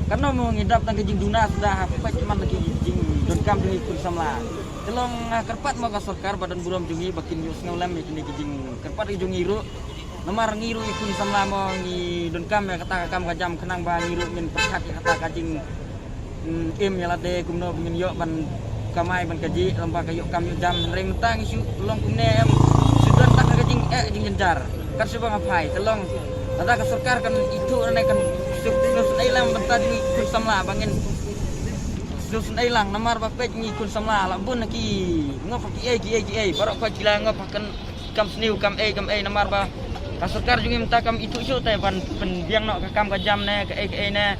kano mo ngi dap tang ka jingduna suda ha peit man ki jingdonkam jong ngi khun samla. Te long nga kyrpad mo ka sorkar ba don burom jong ngi ba kin ïohsngew lem ïa kine ki jingkyrpad ki jong ngi ruh. Namar ngi ruh i khun samla mo ngi donkam ïa kata ka kam ka jam khnang ba ngi ruh ngin pyrkhat ïa kata ka jing, mm, im ïa lade kumno ba ngin ïoh ban kamai ban kajih lem bad ka ïoh kam ïoh jam. Hynrei mynta ngi shu long kumne em, shu don tang ka jingeh jingjynjar. Kat shu ba nga phai te long lada ka sorkar kan ithuh ne kan shu shu ei lang mynta jong ngi khun samla ba ngin shu ei lang namar ba peit ngi khun samla la bun ki ngop ki ei ki ei ki ei baroh khoit ki la ngop kan kam sniew kam ei kam ei namar ba ka sorkar jong ngi mynta kam ithuh shuh te ban pynbiang noh ka kam ka jam ne ka ei ka ei ne.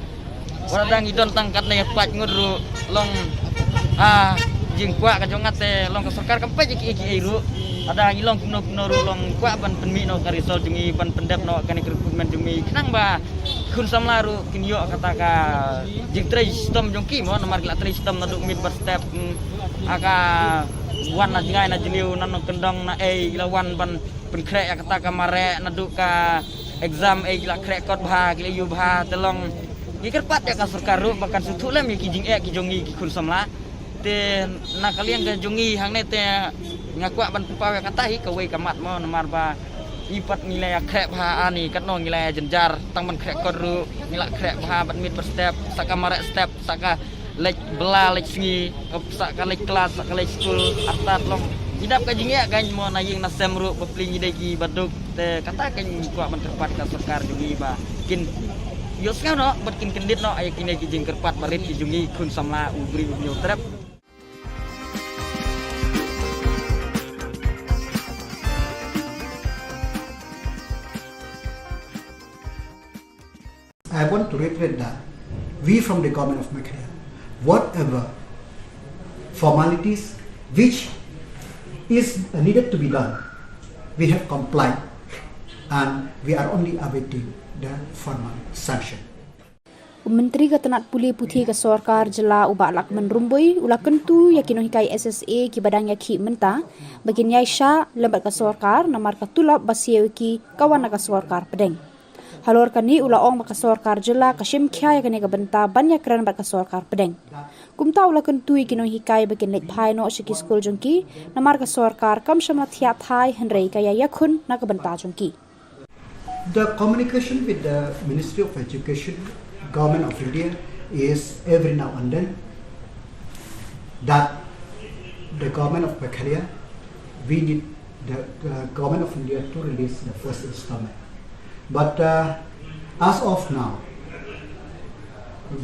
Wat la dang i don tang katne pat ngut ruh long ha jingkwah ka jong nga te long ka sorkar kam peit ki ei ki ei ruh. Lada ngi long kumno kumno ruh long kwah ban pynmih noh ka result jong ngi ban pyndep noh kane ka recruitment jong ngi khnang ba khun samla ruh kin ïoh kata ka jingtrei shitom jong ki mo namar ki la trei shitom naduh miet bad step, mm, ha ka wan na jngai na jngai na nongkyndong na ei ki la wan ban pynkhreh ïa kata ka mareh naduh ka exam ei ki la khreh kot bha ki la ïoh bha te long ngi kyrpad ïa ka sorkar ruh ba kan sngewthuh lem ïa ki jingeh ki jong ngi ki khun samla. Te na ka liang ka jong ngi hangne te nga kwah ban pynpaw ïa kata hi kawei ka mat mo namar ba i pat ngi la ïa khreh bha ani katno ngi la ïa jynjar tang ban khreh kot ruh ngi la khreh bha ban miet bad step sa ka mareh step sa ka leit bla leit sngi sa ka leit klas sa ka leit skul artat long. Ngi dap ka jingeh ka mo na ïing na sem ruh ba pli ngi dei ki baduk. Te kata ka ngi kwah ban kyrpad ka sorkar jong ngi ba kin ïohsngew noh bad kin kyndit noh ïa kine ki jingkyrpad barit ki jong ngi khun samla u briew u hynñiew trep. I want to reiterate that we from the government of Meghalaya, whatever formalities which is needed to be done, we have complied and we are only awaiting the formal sanction. U Myntri ka tnat pule puthi ka sorkar jylla u Bah Lahkmen Rymbui u la kyntu ïa ki nonghikai S S A kiba dang ïakhih mynta ba kin ïaishah lem bad ka sorkar namar ka tulop ba siew ïa ki ka wan na ka sorkar pdeng. Halor kane u la ong ba ka sorkar jylla ka shim khia ïa kane ka bynta ban ïakren bad ka sorkar pdeng. Kumta u la kyntu ïa ki nonghikai ba kin leit phai noh sha ki skul jong ki namar ka sorkar kam shym la thiah thai hynrei ka ïa ïakhun na ka bynta jong ki. The communication with the Ministry of Education, Government of India is every now and then that the government of Meghalaya, we need the, the government of India to release the first installment. But uh, as of now,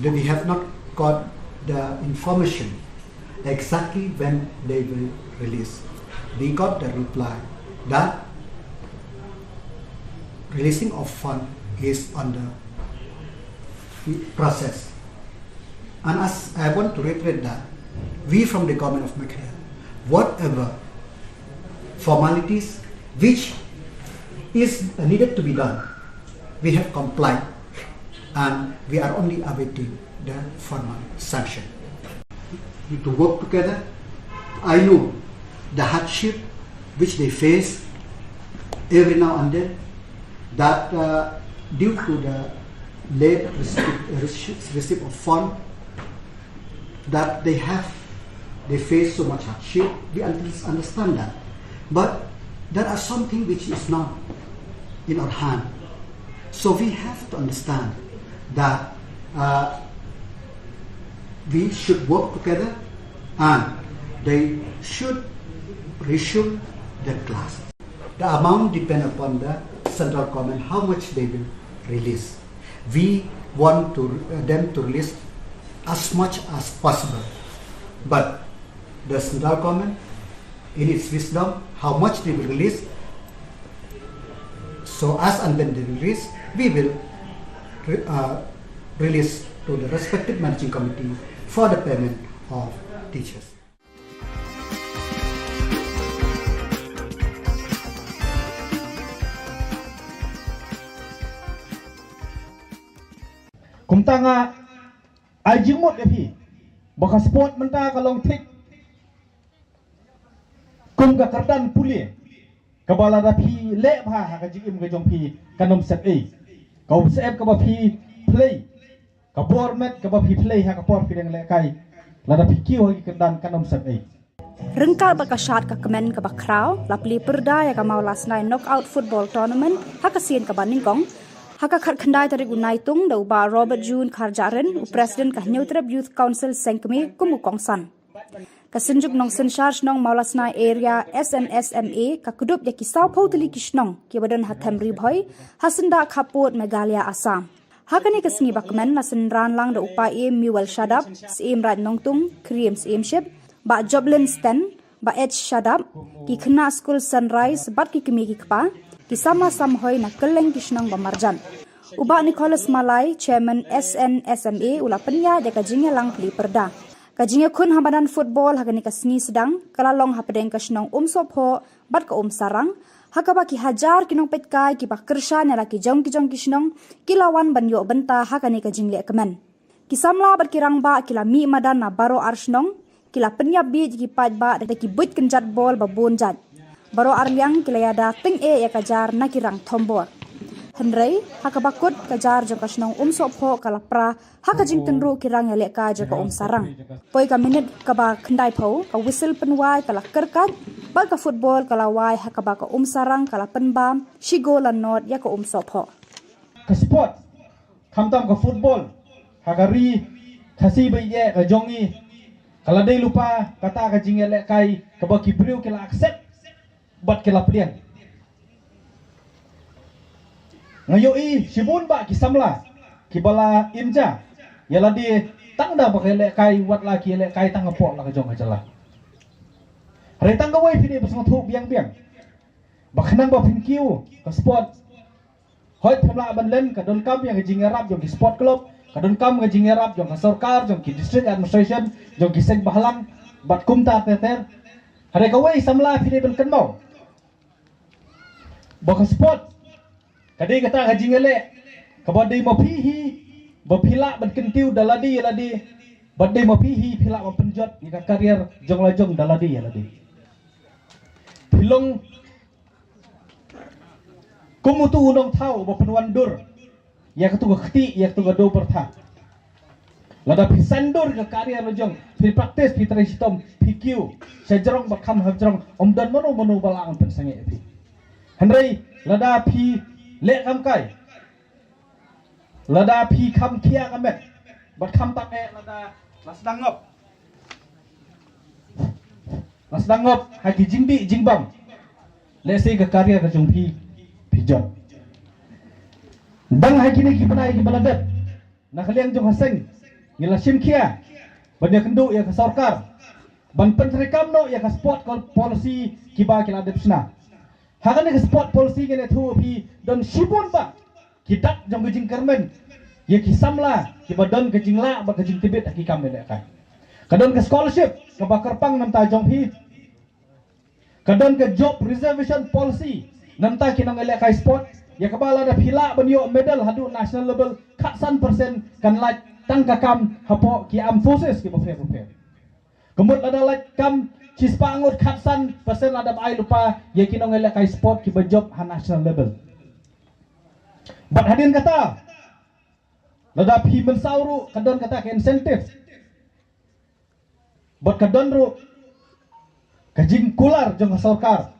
the, we have not got the information exactly when they will release. We got the reply that releasing of fund is on the process. And as I want to reiterate that we from the government of Meghalaya, whatever formalities which is needed to be done, we have complied and we are only awaiting the formal sanction. To work together, I know the hardship which they face every now and then, that uh, due to the late receipt, receipt of fund, that they have, they face so much hardship. We un- understand that. But there are something which is not in our hand. So we have to understand that uh, we should work together and they should resume their class. The amount depend upon the central government, how much they will release. We want to, uh, them to release as much as possible. But The central government, in its wisdom, how much they will release. So as and when they release, we will re- uh, release to the respective managing committee for the payment of teachers. Kumta nga ai jingmut ïa phi ba ka sport mynta ka long thik kum ka kyrdan pule kaba lada phi leh bha ha ka jingim ka jong phi kan ym sep ei. Ka u sep kaba phi play ka bor met kaba phi play ha ka por phi dang lehkai lada phi kiew ha ki kyrdan kan ym sep ei. Ryngkat bad ka shad ka kmen kaba khraw la plie pyrda ïa ka Mawlasnai Knockout Football Tournament ha ka sien kaba nyngkong ha ka khatkhyndai tarik u Naitung da u Bah Robert June Kharjahrin, u President ka Hynñiewtrep Youth Council Sengkmie kum u kongsan. Ka Synjuk Nongsynshar Shnong Mawlasnai Area S N S M A ka kdup ïa ki sawphew tylli ki shnong kiba don ha them Ri Bhoi ha syndah khappud Meghalaya Assam. Ha kane ka sngi ba kmen la synran lang da u Paiem Mewel Shadap, Syiem Raid Nongtung, Kriem Syiemship, Bah Joblin Sten, Bah H Shadap, ki khynnah skul Sunrise bad ki kmie ki kpa, ki samla samhoi na kylleng ki shnong ba marjan. U Bah Nicholas Malai, Chairman S N S M A u la pynïaid ïa ka jingïalang plie pyrda. Ka jingïakhun ha madan football ha kane ka sngi sdang ka la long hapdeng ka shnong Umsohphoh bad ka Umsarang, ha kaba ki hajar ki nongpeitkai kiba kyrshan ïa la ki jong ki jong ki shnong ki la wan ban ïoh bynta ha kane ka jingleh kmen. Ki samla bad ki rangbah ki la mih madan na baroh ar shnong, ki la pynïap bieit ïa ki paidbah da ki buit kynjat bol ba bun jait. Baroh ar liang ki la ïada tyngeh ïa ka jar na ki rang thombor. Hynrei ha kaba kut ka jar jong ka shnong Umsohphoh ka la pra ha ka jingtynruh ki rang ïalehkai jong ka Umsarang. Poi ka minit kaba khyndaiphew ka whistle pynwai ka la kyrkait bad ka football ka la wai ha kaba ka Umsarang ka la pynbam shi gol la nod ïa ka Umsohphoh. Ka sport, khamtam ka football ha ka ri Khasi ba ïeit ka jong ngi ka la dei lypa kata ka jingïalehkai kaba ki briew ki la accept bad ki la pdiang. Nga ïohi shibun bah ki samla kiba la im ja ïa lade tang da ba ka ïalehkai, wat la ki ïalehkai tang hapoh la ka jong ka jylla. Hynrei tang kawei phi dei ba sngewthuh biang biang ba khnang ba phin kiew ka sport, hooid phim lah ban len, ka donkam ïa ka jingïarap jong ki sport club, ka donkam ka jingïarap jong ka sorkar, jong ki district administration, jong ki seng bhalang bad kumta ter ter. Hynrei kawei samla phi dei ban kynmaw ba ka sport ka dei kata ka jingïaleh kaba dei ma phi hi ba phi lah ban kyntiew da lade ïa lade, ba dei ma phi hi phi lah ban pynjot ïa ka career jong la jong da lade ïa lade. Phi long kum utu u nongthaw ba pynwandur ïa katu ka kti, ïa katu ka dor pyrtha. Lada phi sandor ka career la jong, phi practice, phi trei shitom, phi kiew sha jrong bad kham ha jrong, ym don mano mano ba lah ban pynsangeh ïa phi. Hynrei lada phi leh kam kai, lada phi kham khia ka met bad kham tang eh, lada la sdang ngop, la sdang ngop ha ki jingdih jingbam, lehse ka career ka jong phi phi jot. Dang ha kine ki bnai kiba la dep, na ka liang jong ka seng ngi la shim khia ban ïakynduh ïa ka sorkar ban pyntreikam noh ïa ka sport policy kiba ki la dep shna. Ha kane ka sport policy ngan ïathuh phi, don shibun bah ki dak jong ka jingkyrmen ïa ki samla kiba don ka jinglah bad ka jingtbit ha ki kam ïalehkai. Ka don ka scholarship kaba kyrpang na bynta jong phi. Ka don ka job reservation policy na bynta ki nongïalehkai sport, ïa kaba lada phi lah ban ïoh medal haduh national level, khatsan percent kan lait tang ka kam hapoh ki armed forces kiba pher ba pher. Ka mut lada lait kam shispah ngut, khatsan percent lada ba ai lypa ïa ki nongïalehkai sport kiba job ha national level. Bad hadien kata, lada phi mynsaw ruh ka don kata ka incentive. Bad ka don ruh ka jingkular jong ka sorkar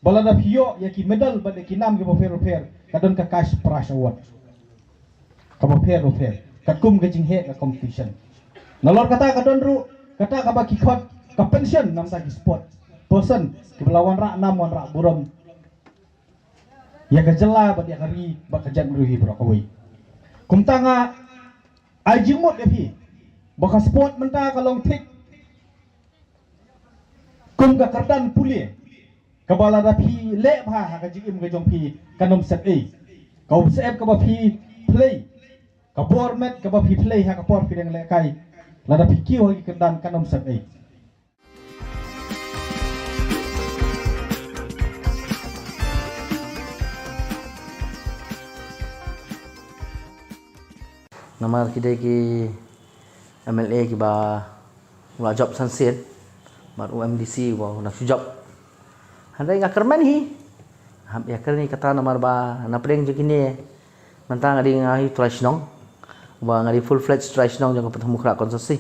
ba lada phi ïoh ïa ki medal bad ïa ki nam kiba pher ba pher, ka don ka cash prize award kaba pher ba pher katkum ka jingheh ka competition. Nalor kata ka don ruh kata kaba ki khot ka pension na bynta ki sport person kiba la wanrah nam wanrah burom ïa ka jylla bad ïa ka ri bad ka jaitbynriew hi baroh kawei. Kumta nga ai jingmut ïa phi ba ka sport mynta ka long thik Kum ka kyrdan pule kaba lada phi leh bha ha ka jingim ka jong phi kan ym sep ei. Ka u sep kaba phi plie, ka bor met kaba phi plie ha ka por phi dang leh kai, lada phi kiew ha ki kyrdan kan ym sep ei. Namar ki dei ki M L A kiba u la jop san sien, bad u M D C uba u nang shu jop. Hynrei nga kyrmen hi, hap ïa kren hi kata namar ba na pdeng jong kine mynta nga dei nga hi trai shnong, uba nga dei full fledged trai shnong jong ka Pathum Ukhrah constituency.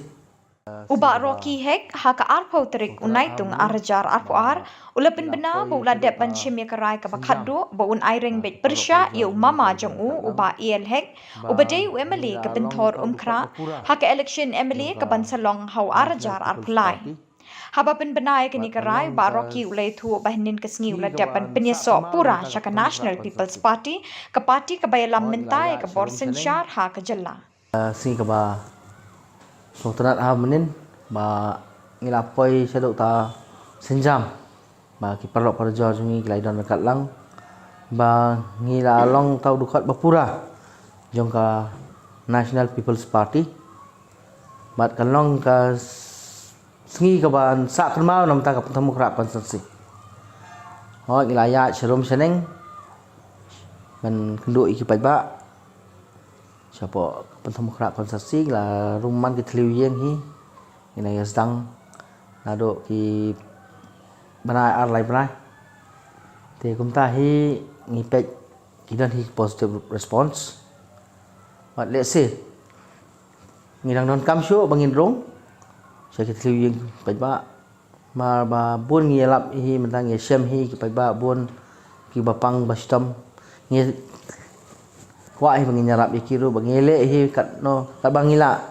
U Bah Rocky Hek ha ka arphew tarik u Naitung ar hajar arphew ar u la pynbna ba u la dep ban shim ïa ka rai kaba khatduh ba un ai reng beit pyrshah ïa u mama jong u, u Bah A L Hek, uba dei u M L A ka Pynthor Umkhrah ha ka election M L A ka ban sa long ha u ar hajar arphew lai. Haba pynbna ïa kane ka rai, u Bah Rocky u la ïathuh ba hynnin ka sngi u la dep ban pynïasoh pura sha ka National People's Party, ka party kaba ïalam mynta ïa ka bor synshar ha ka jylla. Ka sngi kaba sngewtynnat ha mynnin ba ngi la poi shaduh ta sienjam ba ki paralok parajor jong ngi ki la ïadon ryngkat lang ba ngi la long ta u dkhot ba pura jong ka National People's Party. Bad kan long ka s-, sngi kaba sah kynmaw na bynta ka Pathum Ukhrah constituency. Hooid, ngi la ïaid sharum shaneng ban kynduh ïa ki paidbah shapoh ka Pathum Ukhrah constituency, la rung man ki thliew ïing hi. Ngi la ïa sdang naduh ki bnai ar lai bnai. Te kumta hi ngi peit ki don hi positive response. Bad lehse ngi dang donkam shuh ba ngin rung sha ki thliew ïing paidbah. Namar ba bun ngi ïalap hi, mynta ngi shem hi ki paidbah bun kiba pang ba shitom. Ngi kwah hi ba ngin ïarap ïa ki ruh, ba ngi leh hi katno, katba ngi lah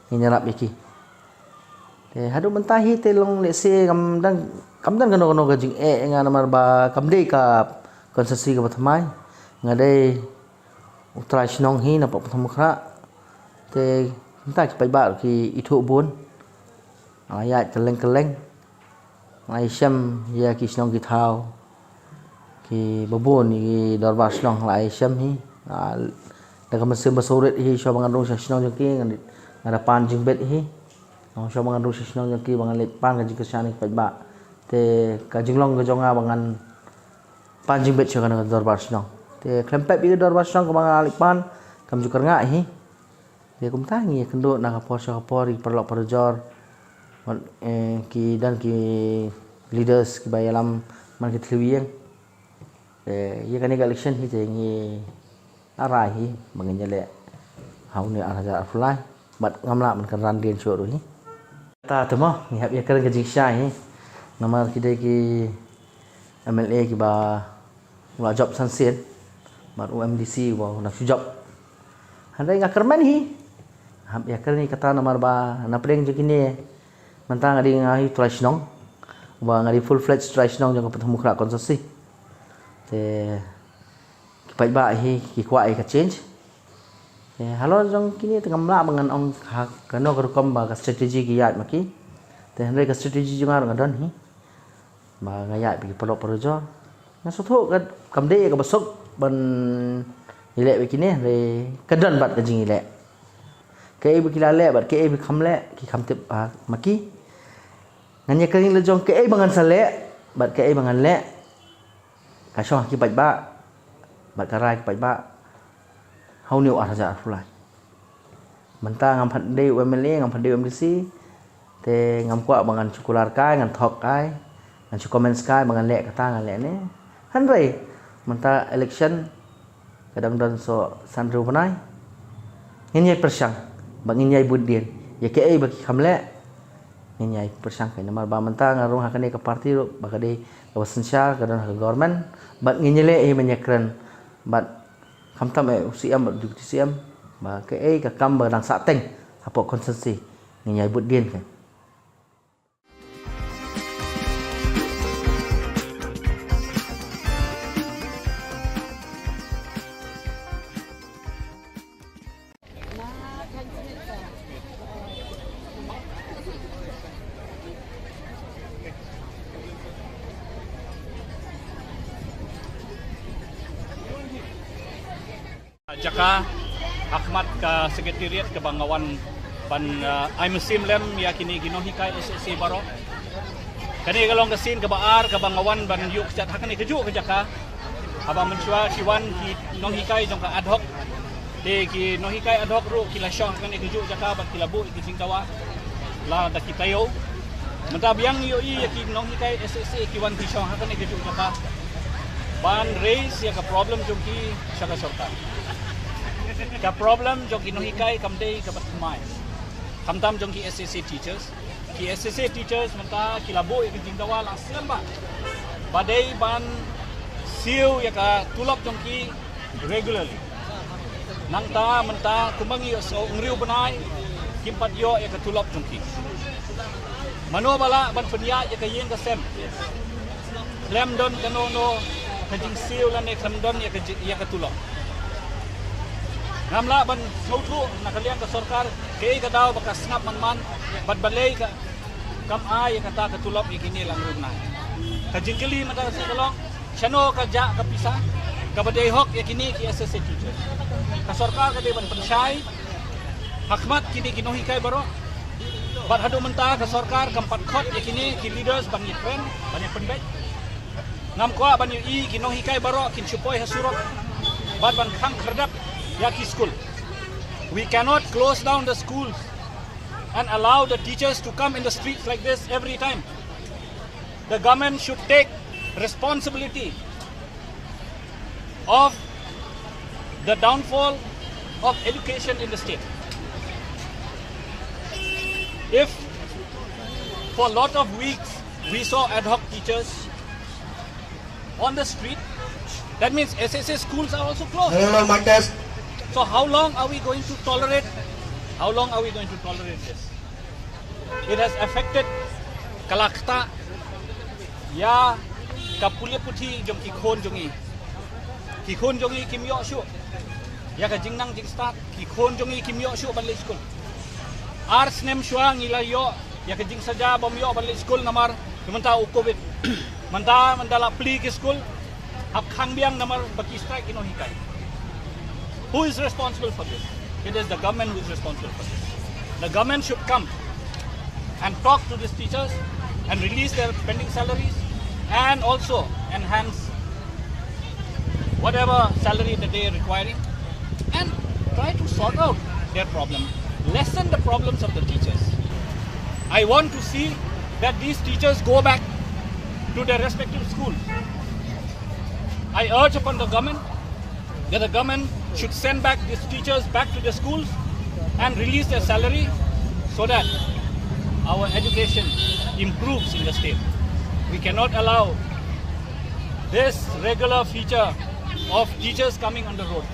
ngin ïarap ïa ki. Te haduh mynta hi te long lehse kam don, kam don kano kano ka jingeh ïa nga namar ba kam dei ka constituency kaba thymmai. Nga dei u trai shnong hi na Pathum Ukhrah. Te mynta ki paidbah ki ithuh bun. Nga ïaid kylleng kylleng. Nga ïashem ïa ki shnong ki thaw kiba bun, ïa ki dorbar shnong nga la ïashem hi. Nga, da ka mynsiem ba sawrit hi shuwa ba ngan rung sha shnong jong ki, nga, nga da pan jingbit hi. Nga ong shuwa ba ngan rung sha shnong jong ki ba ngan leit pan ka jingkyrshan ïa ki paidbah. Te ka jinglong ka jong nga ba ngan pan jingbit sha kane ka dorbar shnong. Te khlem pep ïa ka dorbar shnong kaba nga la leit pan, kam ju kyrngah hi. Te kumta ngi ïakynduh na ka por sha ka por ïa ki paralok parajor. Wat, eh, ki don ki leaders kiba ïalam man ki thliew ïing. Te ïa kane ka election hi te ngi la rai hi ba ngin ïaleh ha une u ar hajar arphew lai. Bad ngam lah ban kynran dien shuh ruh hi. Ta te mo, ngi hap ïakren ka jingshisha hi. Namar ki dei ki M L A kiba u la jop san sien, bad u M D C uba u nang shu jop. Hynrei nga kyrmen hi, hap ïakren hi kata namar ba na pdeng jong kine mynta nga dei nga hi u trai shnong, uba nga dei full fledged trai shnong jong ka Pathum Ukhrah constituency. Te ki paidbah hi ki kwah ïa ka change. Te halor jong kine te ngam lah ba ngan ong ha kano ka rukom ba ka strategy ki ïaid ma ki. Te hynrei ka strategy jong nga ruh nga don hi. Ba nga ïaid bad ki paralok parajor. Nga sngewthuh ka, kam dei kaba suk ban ïaleh bad kine, hynrei ka don bad ka jingïaleh. Kaei ba ki la leh bad kaei ba kham leh, ki kham tip ha ma ki. Ngan ïakren la jong kaei ba ngan sa leh bad kaei ba ngan leh. Ka shong ha ki paidbah bad ka rai ki paidbah ha une u ar hajar arphew lai. Mynta ngam pat dei u M L A, ngam pat dei u M D C, te ngam kwah ba ngan shu kular kai, ngan thok kai, ngan shu comments kai ba ngan leh kata, ngan leh ne. Hynrei mynta election ka dang don shuh san hynriew bnai. Ngin ïai pyrshang bad ngin ïai bud dien ïa kaei ba ki kham leh. Ngin ïai pyrshang kai namar ba mynta nga rung ha kane ka party ruh ba ka dei kaba synshar, ka don ha ka government. Bad ngin ïaleh hi ban ïakren bad khamtam eh u C M bad u Deputy C M ba kaei ka kam ba dang sah teng hapoh constituency, ngin ïai bud dien kai. Jaka ha khmat ka Secretariat kaba nga wan ban, uh, ai mynsiem lem ïa kine ki nonghikai S S A baroh. Kane ka long ka sien kaba ar kaba nga wan ban ïuh kjat ha kane kajuh ka jaka. Haba mynshuwa ki wan ki nonghikai jong ka ad hoc. Te ki nonghikai ad hoc ruh ki la shong ha kane kajuh jaka bad ki la buh ïa ki jingdawa la da ki taïew. Mynta biang ïohi ïa ki nonghikai S S A ki wan ki shong ha kane kajuh jaka ban raise ïa ka problem jong ki sha ka sorkar. Ka problem jong ki nonghikai kam dei kaba thymmai. Khamtam jong ki S S A teachers. Ki S S A teachers mynta ki la buh ïa ka jingdawa la slem bha ba dei ban siew ïa ka tulop jong ki regularly. Nangta mynta kumba ngi ïohsngew hynriew bnai kim pat ïoh ïa ka tulop jong ki. Mano ba lah ban pynïaid ïa ka ïing ka sem khlem don kano kano ka jingsiew lane khlem don ïa ka ji-, ïa ka tulop. Ngam lah ban sngewthuh na ka liang ka sorkar kaei ka daw ba ka sngap man man bad balei ka kam ai ïa kata ka tulop ïa kine la hynriew bnai. Ka jingkylli mynta ka sngi ka long shano ka jah ka pisa kaba dei hok ïa kine ki S S A teachers. Ka sorkar ka dei ban pynshai ha khmat kine ki nonghikai baroh. Bad haduh mynta ka sorkar kam pat khot ïa kine ki leaders ban ïakren, ban ïapynbeit. Ngam kwah ban ïohi ki nonghikai baroh kin shu poi ha surok bad ban khang khyrdep ïa ki skul. We cannot close down the schools and allow the teachers to come in the streets like this every time. The government should take responsibility of the downfall of education in the state. If for a lot of weeks we saw ad hoc teachers on the street, that means S S A schools are also closed. Hello, mic test. So how long are we going to tolerate? How long are we going to tolerate this? It has affected, ka la ktah ïa ka pule puthi jong ki khun jong ngi. Ki khun jong ngi kim ïoh shuh ïa ka jingnang jingstad, ki khun jong ngi kim ïoh shuh ban leit skul. Ar snem shuwa ngi la ïoh ïa ka jingsaja bym ïoh ban leit skul namar mynta u covid. Mynta, mynta la plie ki skul, hap khang biang namar ba ki strike ki nonghikai. Who is responsible for this? It is the government who is responsible for this. The government should come and talk to these teachers and release their pending salaries and also enhance whatever salary that they are requiring and try to sort out their problem, lessen the problems of the teachers. I want to see that these teachers go back to their respective schools. I urge upon the government that the government should send back these teachers back to the schools and release their salary so that our education improves in the state. We cannot allow this regular feature of teachers coming on the road.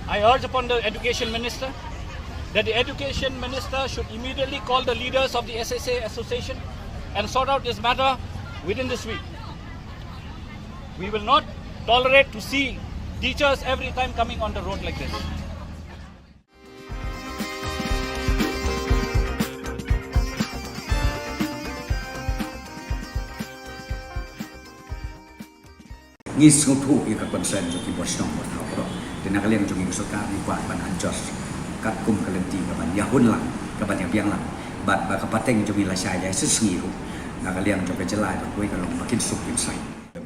I urge upon the education minister that the education minister should immediately call the leaders of the S S A association and sort out this matter within this week. We will not tolerate to see teachers every time coming on the road like this. Ngi sngewthuh ïa ka concern jong ki bor shnong bor thaw baroh. Te na ka liang jong ngi ka sorkar ngi kwah ban adjust katkum ka lynti ka ban ïahun lang, ka ban ïabiang lang. Bad ba ka pateng jong ngi lashai ïa shisngi ruh na ka liang jong ka jylla, ba kawei ka long ba kin suk kin sai.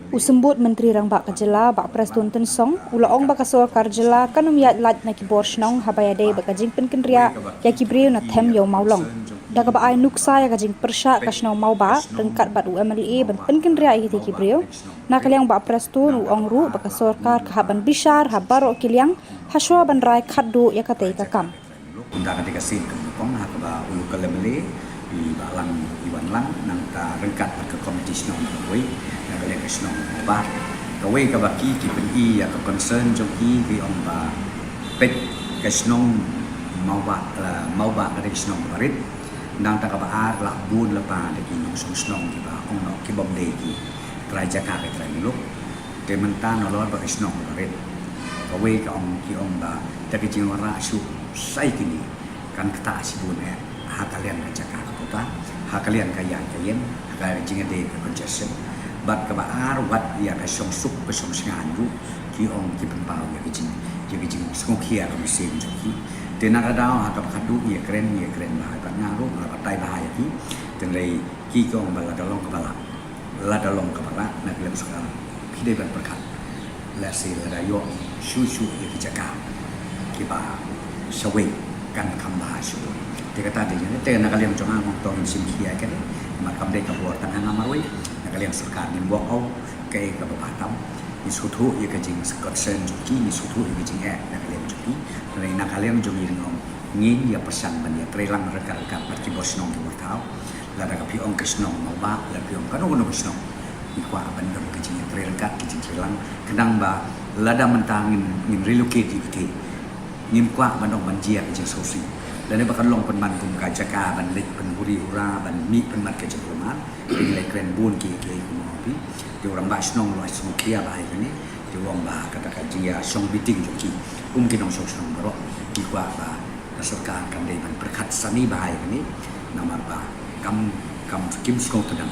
U Symbud Myntri Rangbah ka jylla Bah Prestone Tynsong u la ong ba ka sorkar jylla kan ym ïaid lait na ki bor shnong haba ïadei bad ka jingpynkynriah ïa ki briew na them ïa u Mawlong. Da kaba ai nuksa ïa ka jingpyrshah ka shnong Mawbah ryngkat bad u M L A ban pynkynriah ïa kitei ki briew, na ka liang Bah Prestone u ong ruh ba ka sorkar ka hap ban bishar ha baroh ki liang hashwa ban rai khatduh ïa katei ka kam. Kumta ka dei ka sien ka nyngkong ha kaba u local M L A i Bah Lang i wan lang, nangta ryngkat bad ka komiti shnong na kawei, na ka liang ka shnong Mawbah. Kawei kaba ki, ki pyni ïa ka concern jong ki, ki ong ba peit ka shnong Mawbah, eh, Mawbah ka dei ka shnong kaba rit. Nangta kaba ar, la bun lypa da ki nongshong shnong kiba ong noh ki bym dei ki trai jaka ki trai muluk. Te mynta nalor ba ka shnong kaba rit, kawei ka ong, ki ong ba da ka jingwanrah shuh sa ïa kine kan ktah shibun eh ha ka liang ka jaka ka puta, ha ka liang ka ïaid ka ïeng, ha ka jingïadei ka congestion. Bad kaba ar, wat ïa ka shongsuk, ka shongshngaiñ ruh, ki ong ki pynpaw ïa ka jing, ïa ka jingsngewkhia ka mynsiem jong ki. Te na ka daw ha kaba khatduh ïakren, ïakren bha bad nga ruh nga batai bha ïa ki. Te hynrei ki ki ong ba lada long kaba lah, lada long kaba lah na ka liang sorkar, ki dei ban pyrkhat. Lehse lada ïoh shuh shuh ïa ki jaka kiba shawei kan kham bha shuh. Te kata dei ne, te na ka liang jong nga ngam tong ngin shim khia ïa kane. Namar kam dei ka bor tang ha nga marwei. Na ka liang sorkar ngin walk out kaei kaba bha tam. Ngi sngewthuh ïa ka jing concern jong ki, ngi sngewthuh ïa ka jingeh na ka liang jong ki. Hynrei na ka liang jong ngi ngin ïa pyrshang ban ïa trei lang ryngkat ryngkat bad ki bor shnong ki bor thaw. Lada ka phi ong ka shnong Mawbah, lada phi ong kano kano ka shnong, ngi kwah ban don ka jingïatrei ryngkat, ka jingtrei lang. Khnang ba lada mynta ngin, ngin relocate ïa ki, ngim kwah ban ong ban jia ka jingsngewsih. Lane ba kan long pynban kum ka jaka ban leit pynhuri hura, ban mih pynban ka jingkulmar. Ngi leh kren bun ki, ki, kumno phi. Te u rangbah shnong u la sngewkhia bha ïa kane. Te u ong ba kata ka jingïashong meeting jong ki, kum ki nongshong shnong baroh, ki kwah ba ka sorkar kan dei ban pyrkhat sani bha ïa kane. Namar ba kam, kam, kim sngewtynnat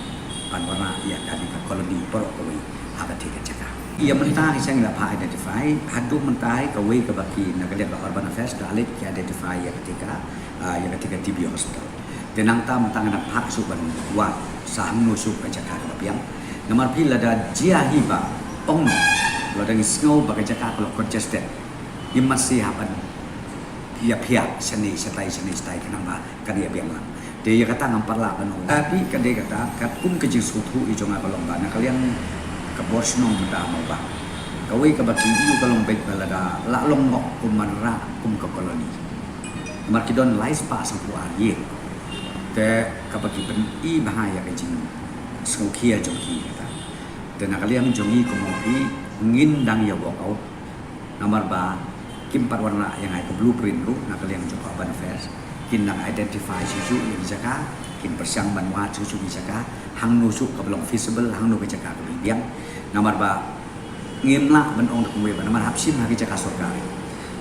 ban wanrah ïa kane ka colony baroh kawei ha kata ka jaka. Ïa mynta hi sha ngi la phah identify, haduh mynta hi kawei kaba ki na ka liang ka Urban Affairs da leit ki identify ïa kata ka, ah, ïa kata ka T B hospital. Te nangta mynta nga dang phah shuh ban wad sa hangno shuh ka jaka kaba biang. Namar phi, lada jia hi ba ong noh, lada ngi sngew ba ka jaka ka long congested, ngim masi hap ban ïa phiah shane shatai, shane shatai, khnang ba kan ïa biang lang. Te ïa kata ngam pat lah ban ong. Tapi ka dei kata, katkum ka jingsngewthuh ïa jong nga ka long ba na ka liang ka bor shnong mynta ha Mawbah, kawei kaba ki ïoh ka long beit ba lada la long noh kum ban wanrah kum ka colony. Namar ki don lai spah sanphew ar ïing. Te kaba ki pyni bha ïa ka jingsngewkhia jong ki kata. Te na ka liang jong ngi kum u M P ngin dang ïa walk out. Namar ba kim pat wanrah ïa ngi ka blueprint ruh na ka liang jong ka Urban Affairs. Kin dang identify shuh shuh ïa ki jaka, kin pyrshang ban wad shuh shuh ïa ki jaka, hangno shuh kaba long feasible, hangno ka jaka kaba biang. Namar ba ngim lah ban ong da kumwei ba namar hap shim ha ki jaka sorkar.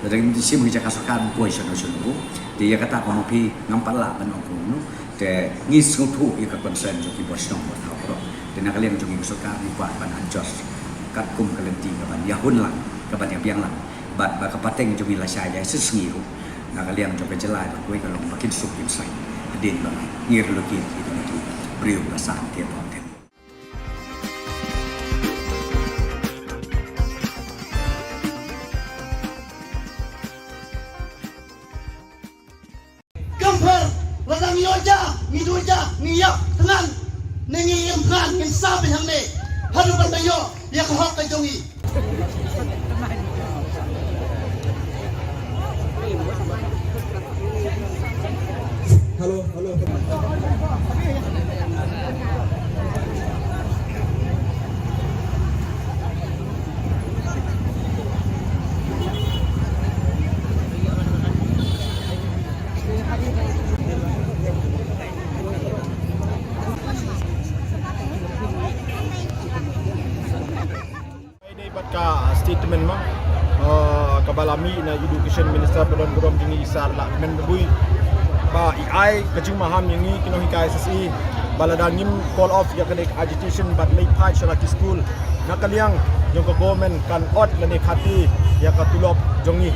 Lada ngim shim ha ki jaka sorkar, ngim poi shano shano. Te ïa kata ka maphi ngam pat lah ban ong kumno. Te ngi sngewthuh ïa ka concern jong ki bor shnong bor thaw baroh. Te na ka liang jong ngi ka sorkar ngi kwah ban adjust katkum ka lynti kaban ïahun lang, kaban ïabiang lang. Bad ba ka pateng jong ngi lashai ïa shisngi ruh na ka liang jong ka jylla ba kawei ka long ba kin suk kin saiñ hadien ba ngi relocate ïa kine ki briew ba sah te ba te. Kam pher, lada ngi ïoh ja, ngi duh ja, ngi ïap thngan, ne ngi im thngan, ngin sa beit hangne haduh ban da ïoh ïa ka hok ka jong ngi. Hello, hello. Dei bad ka statement ma, uh, kaba la mih na Education Minister ba don burom jong ngi, i Sir Lahkmen Rymbui, ba i ai ka jingmaham ïa ngi ki nonghikai S S A ba lada ngim call off ïa kane ka agitation bad leit phai sha la ki school, na ka liang jong ka government kan ot lane khati ïa ka tulop jong ngi.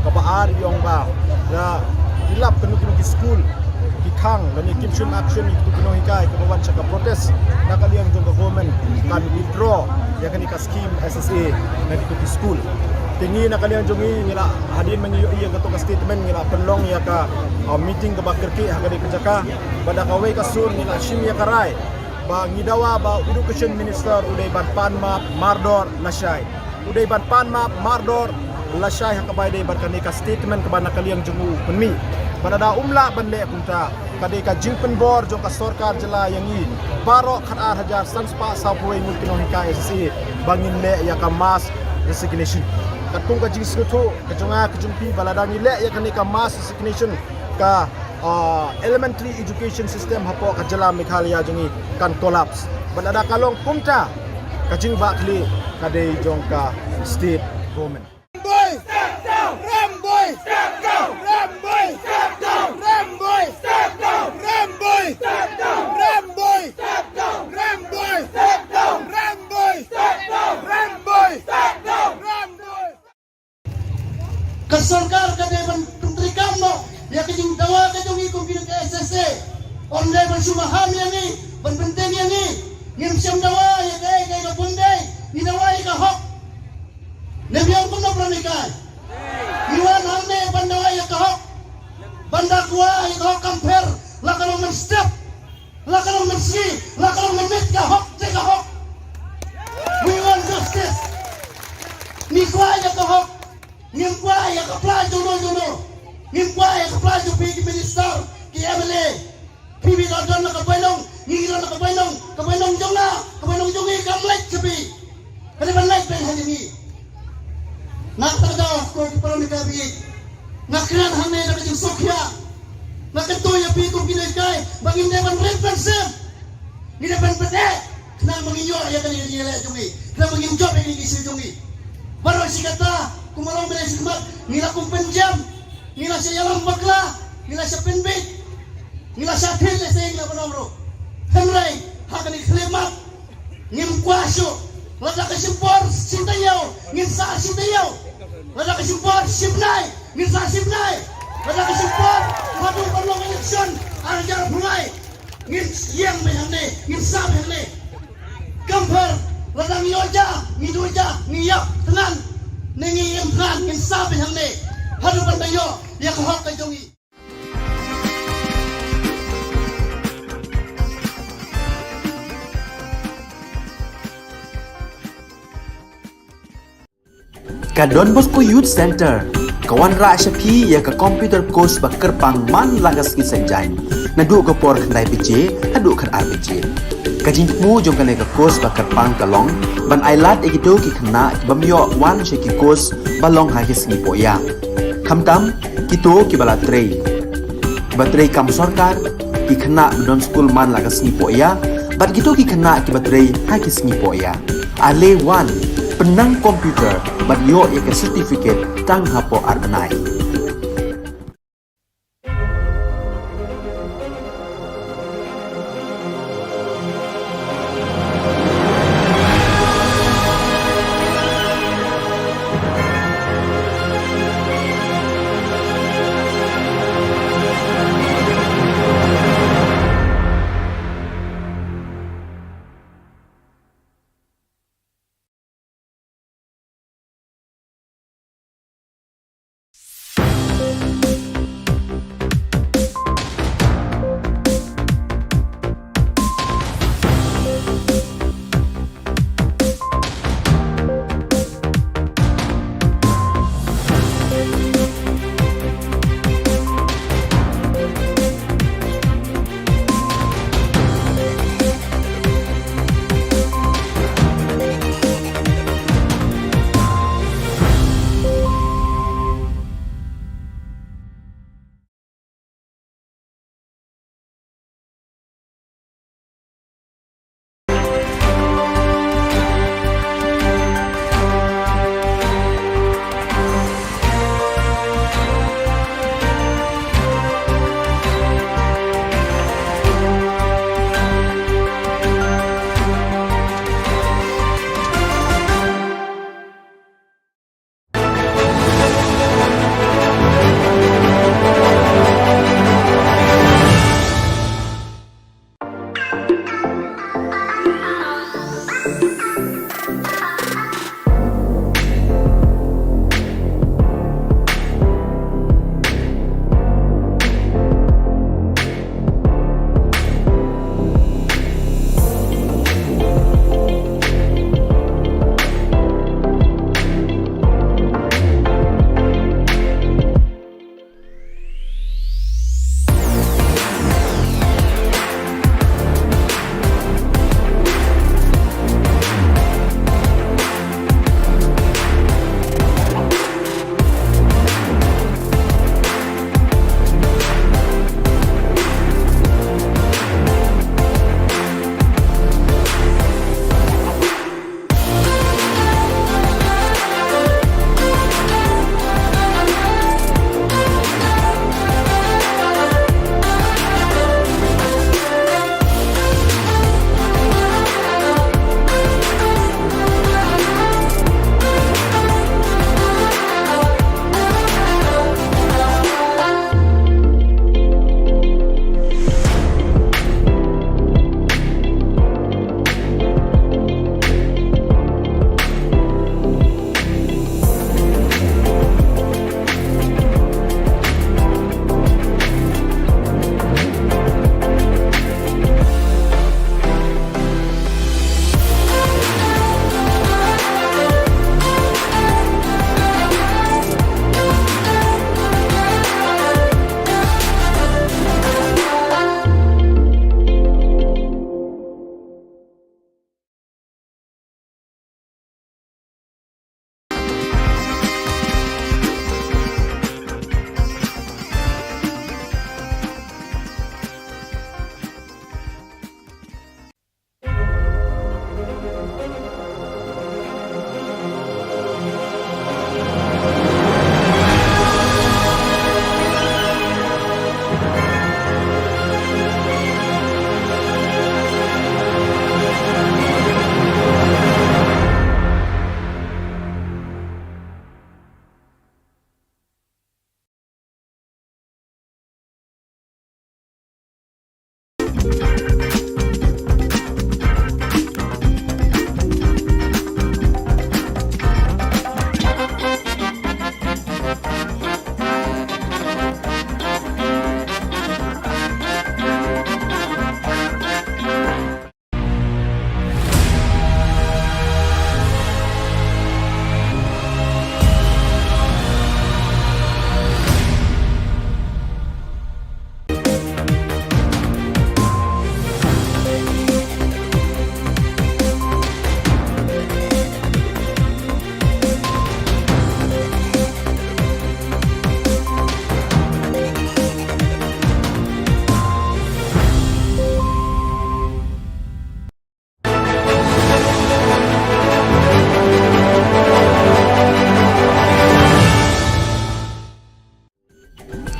Kaba ar i ong ba la ki lap kano kano ki school ki khang lane kim shim action ïa ki nonghikai kiba wan sha ka protest, na ka liang jong ka government kan withdraw ïa kane ka scheme S S A na ki, ki school. Te ngi na ka liang jong ngi, ngi la, hadien ba ngi ïohi ïa kato ka statement, ngi la pynlong ïa ka, uh, meeting kaba kyrkieh ha kane ka jaka. Bad da kawei ka sur ngi la shim ïa ka rai ba ngi dawa ba u Education Minister u dei ban pan map mardor lashai. U dei ban pan map mardor lashai ha kaba ïadei bad kane ka statement kaba na ka liang jong u u pynmih. Bad lada um lah ban leh kumta, ka dei ka jingpynbor jong ka sorkar jylla ïa ngi baroh khatar hajar san spah sawphew wei ngut ki nonghikai S S A ba ngin leh ïa ka mass resignation. Katkum ka jingsngewthuh ka jong nga ka jong phi, ba lada ngi leh ïa kane ka mass resignation, ka, ah, elementary education system hapoh ka jylla Meghalaya jong ngi kan collapse. Bad lada ka long kumta, ka jingbakla ka dei jong ka state government. Rem Bui! Step down! Rem Bui! Step down! Rem Bui! Step down! Rem Bui! Step down! Rem Bui! Step down! Rem Bui! Step down! Rem Bui! Step down! Pla jong no jong no. Ngim kwah ïa ka pla jong phi ki minister, ki M L A. Phi, phi don, don la ka bainong, ngi don la ka bainong, ka bainong jong nga, ka bainong jong ngi kam leit sha phi. Ka dei ban leit beit ha ngi. Nga kata ka daw ko ki paralok ka bi. Nga kren hangne da ka jingsngewkhia. Nga kyntu ïa phi kum ki nonghikai ba ngim dei ban rit ban sem. Ngi dei ban pyndep khnang ba ngin ïoh ïa kane ka jingïaleh jong ngi, khnang ba ngin jop ïa kane ka issue jong ngi. Baroh shi katta, kum ba long mynne shi khmat, ngi la kum pynjem, ngi la shah ïalam bakla, ngi la shah pynbeit, ngi la shah thied lehse ngi la ban ong ruh. Hynrei ha kane ka khyllipmat ngim kwah shuh. Lada ka shim por shi taïew, ngin sah shi taïew. Lada ka shim por shi bnai, ngin sah shi bnai. Lada ka shim por haduh ban long election ar hajar arphew lai, ngin ïeng beit hangne, ngin sah beit hangne. Kam pher, lada ngi ïoh ja, ngi duh ja, ngi ïap thngan, ne ngi im thngan, ngin sah beit hangne. Haduh ban da ïoh ïa ka hok ka jong ngi. Ka Don Bosco Youth Center ka wanrah sha phi ïa ka computer course ba kyrpang man la ka sngi Saitjaiñ, naduh ka por khyndai baje haduh khatar baje. Ka jingthmu jong kane ka course ba kyrpang ka long ban ailad ïa kito ki khynnah ki bym ïoh wan sha ki course ba long ha ki sngi pohïa. Khamtam kito kiba la trei, kiba trei kam sorkar, ki khynnah ba don skul man la ka sngi pohïa, bad kito ki khynnah kiba trei ha ki sngi pohïa. Ale wan, pynnang computer bad ïoh ïa ka certificate tang hapoh ar bnai.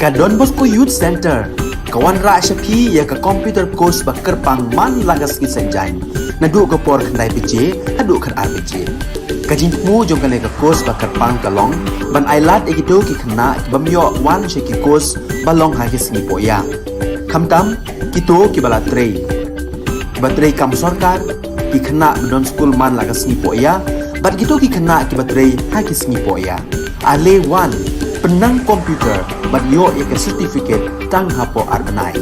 Ka Don Bosco Youth Centre ka wanrah sha phi ïa ka computer course ba kyrpang man la ka sngi Saitjaiñ, naduh ka por khyndai baje haduh khatar baje. Ka jingthmu jong kane ka course ba kyrpang ka long ban ai lad ïa kito ki khynnah ki bym ïoh wan sha ki course ba long ha ki sngi pohïa, khamtam kito kiba la trei, kiba trei kam sorkar, ki khynnah ba don skul man la ka sngi pohïa bad kito ki khynnah kiba trei ha ki sngi pohïa. Ale wan, pynnang computer bad ïoh ïa ka certificate tang hapoh ar bnai.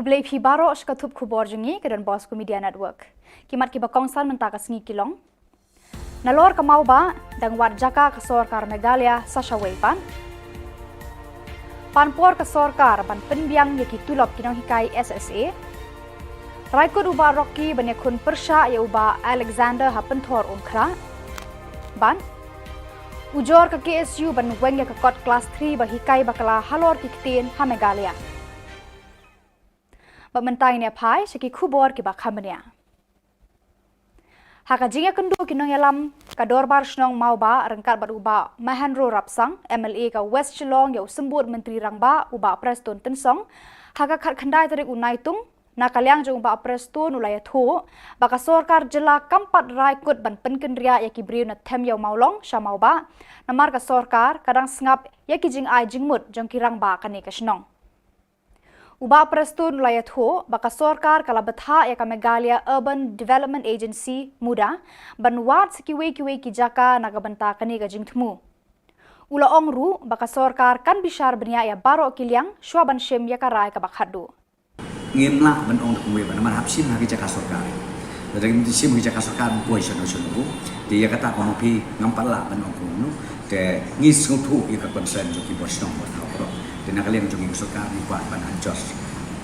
Khublei phi baroh sha ka thup khubor jong ngi ka Don Bosco Media Network. Ki mat kiba kongsan mynta ka sngi ki long: Nalor ka Mawbah, dang wad jaka ka sorkar Meghalaya sa shawei pat. Pan por ka sorkar ban pynbiang ïa ki tulop ki nonghikai S S A. Rai kut u Bah Rocky ban ïakhun pyrshah ïa u Bah Alexander ha Pynthor Umkhrah. Bad ujor ka K S U ban weng ïa ka kot klas three ba hikai bakla halor ki ktien ha Meghalaya. Bad mynta ngin ïa phai sha ki khubor kiba kham bniah. Ha ka jingïakynduh ki nongïalam ka Dorbar Shnong Mawbah ryngkat bad u Bah Mahendro Rapsang, M L A ka West Shillong, ïa u Symbud Myntri Rangbah u Bah Prestone Tynsong, ha ka khatkhyndai tarik u Naitung, na ka liang jong u Bah Prestone u la ïathuh ba ka sorkar jylla kam pat rai kut ban pynkynriah ïa ki briew na Them Ïew Mawlong sha Mawbah, namar ka sorkar ka dang sngap ïa ki jingai jingmut jong ki rangbah kane ka shnong. U Bah Prestone u la ïathuh ba ka sorkar ka la bthah ïa ka Meghalaya Urban Development Agency, MUDA, ban wad sa kiwei kiwei ki jaka na ka bynta kane ka jingthmu. U la ong ruh ba ka sorkar kan bishar bniah ïa baroh ki liang shuwa ban shim ïa ka rai kaba khatduh. Ngim lah ban ong da kumwei ba namar hap shim ha ki jaka sorkar. Lada ngim shim ha ki jaka sorkar, ngim poi shano shano ruh. Te ïa kata ka mut phi ngam pat lah ban ong kumno. Te ngi sngewthuh ïa ka concern jong ki bor shnong bor thaw baroh. Te na ka liang jong ngi ka sorkar ngi kwah ban adjust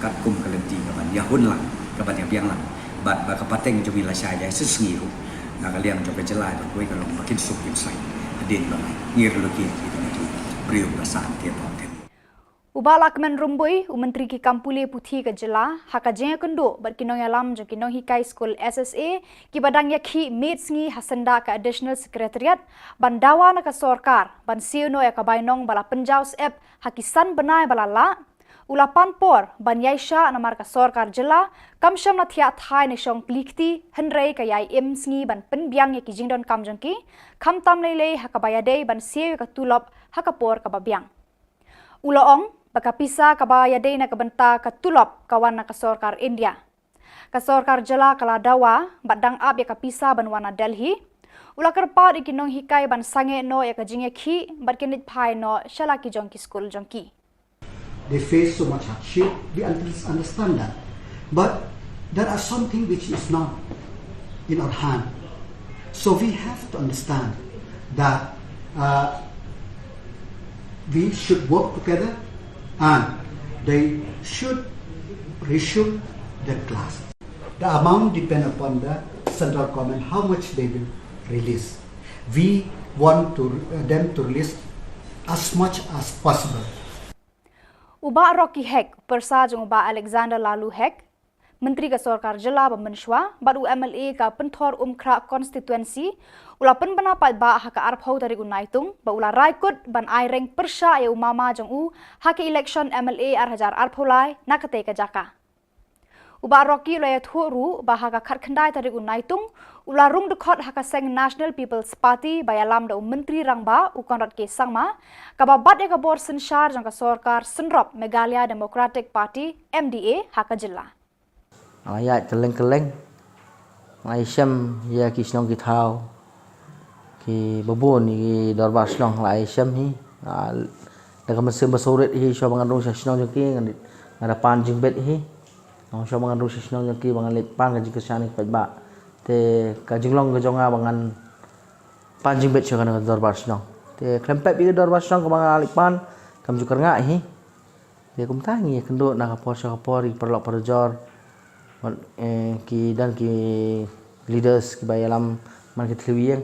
katkum ka lynti kaban ïahun lang, kaban ïabiang lang. Bad ba ka pateng jong ngi lashai ïa shi sngi ruh, na ka liang jong ka jylla ba kawei ka long ba kin suk kin saiñ hadien ba ngi ri lukit ïa kine ki briew ba san te ba te. U Bah Lahkmen Rymbui, u Myntri ki kam pule puthi ka jylla, ha ka jingïakynduh bad ki nongïalam jong ki nonghikai skul S S A kiba dang ïakhih miet sngi ha syndah ka Additional Secretariat, ban dawa na ka sorkar ban siew noh ïa ka bainong ba la pynjaw syep ha ki san bnai ba la lah, u la pan por ban ïaishah namar ka sorkar jylla kam shym la thiah thai ne shong plie kti, hynrei ka ïai im sngi ban pynbiang ïa ki jingdonkam jong ki, khamtam lei lei ha kaba ïadei ban siew ïa ka tulop ha ka por kaba biang. U la ong ba ka pisa kaba ïadei na ka bynta ka tulop ka wan na ka sorkar India. Ka sorkar jylla ka la dawa bad dang ap ïa ka pisa ban wan na Delhi. U la kyrpad ïa ki nonghikai ban sangeh noh ïa ka jingïakhih bad kin leit phai noh sha la ki jong ki skul jong ki. They face so much hardship. We under- understand that. But there are something which is not in our hand. So we have to understand that, uh, we should work together and they should resume their class. The amount depend upon the central government, how much they will release. We want to, uh, them to release as much as possible. U Bah Rocky Hek, pyrsa jong u Bah Alexander Laloo Hek, Myntri ka sorkar jylla ba mynshuwa bad u M L A ka Pynthor Umkhrah constituency, u la pynbna paidbah ha ka arphew tarik u Naitung ba u la rai kut ban ai reng pyrshah ïa u mama jong u ha ka election M L A ar hajar arphew lai na katei ka jaka. U Bah Rocky u la ïathuh ruh ba ha ka khatkhyndai tarik u Naitung u la rung dkhot ha ka seng National People's Party ba ïalam da u Myntri Rangbah u Conrad K Sangma, kaba bat ïa ka bor synshar jong ka sorkar synrop Meghalaya Democratic Party, M D A, ha ka jylla. Nga ïaid kylleng kylleng, nga ïashem ïa ki shnong ki thaw, Ki babun ïa ki dorbar shnong la ai shem hi. Ah, da ka mynsiem ba sawrit hi, shuwa ba ngan rung sha shnong jong ki, ngan, ngan da pan jingbit hi. Ngan shuwa ba ngan rung sha shnong jong ki, ba ngan leit pan ka jingkyrshan ïa ki paidbah. Te ka jinglong ka jong nga ba ngan pan jingbit sha kane ka dorbar shnong. Te khlem pep ïa ka dorbar shnong kaba nga leit pan, kam ju kyrngah hi. Te kumta ngi ïakynduh na ka por sha ka por ïa ki paralok parajor. Wat, eh, ki don ki leaders kiba ïalam man ki thliew ïing.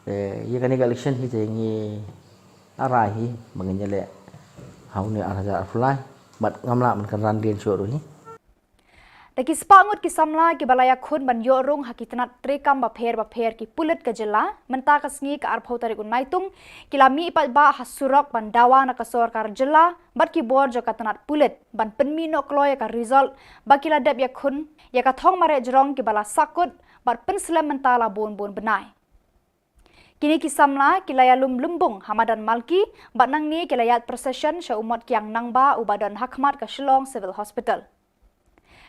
Eh, ïa kane ka election hi te ngi arai hi ba ngin ïaleh ha une u ar hajar arphew lai. Bad ngam lah ban kynran dien shuh ruh hi. Da ki spah ngut ki samla kiba la ïakhun ban ïoh rung ha ki tnat treikam bapher bapher ki pulit ka jylla, mynta ka sngi ka arphew tarik u Naitung, ki la mih paidbah ha surok ban dawa na ka sorkar jylla bad ki bor jong ka tnat pulit ban pynmih noh kloi ïa ka result ba ki la dep ïakhun ïa ka thong mareh jrong kiba la sahkut bad pynslem mynta la bun bun bnai. Kine ki samla ki la ïalum lymbung ha madan Malki bad nangne ki la ïaid procession sha u mot kiang nangbah uba don ha khmat ka Shillong Civil Hospital.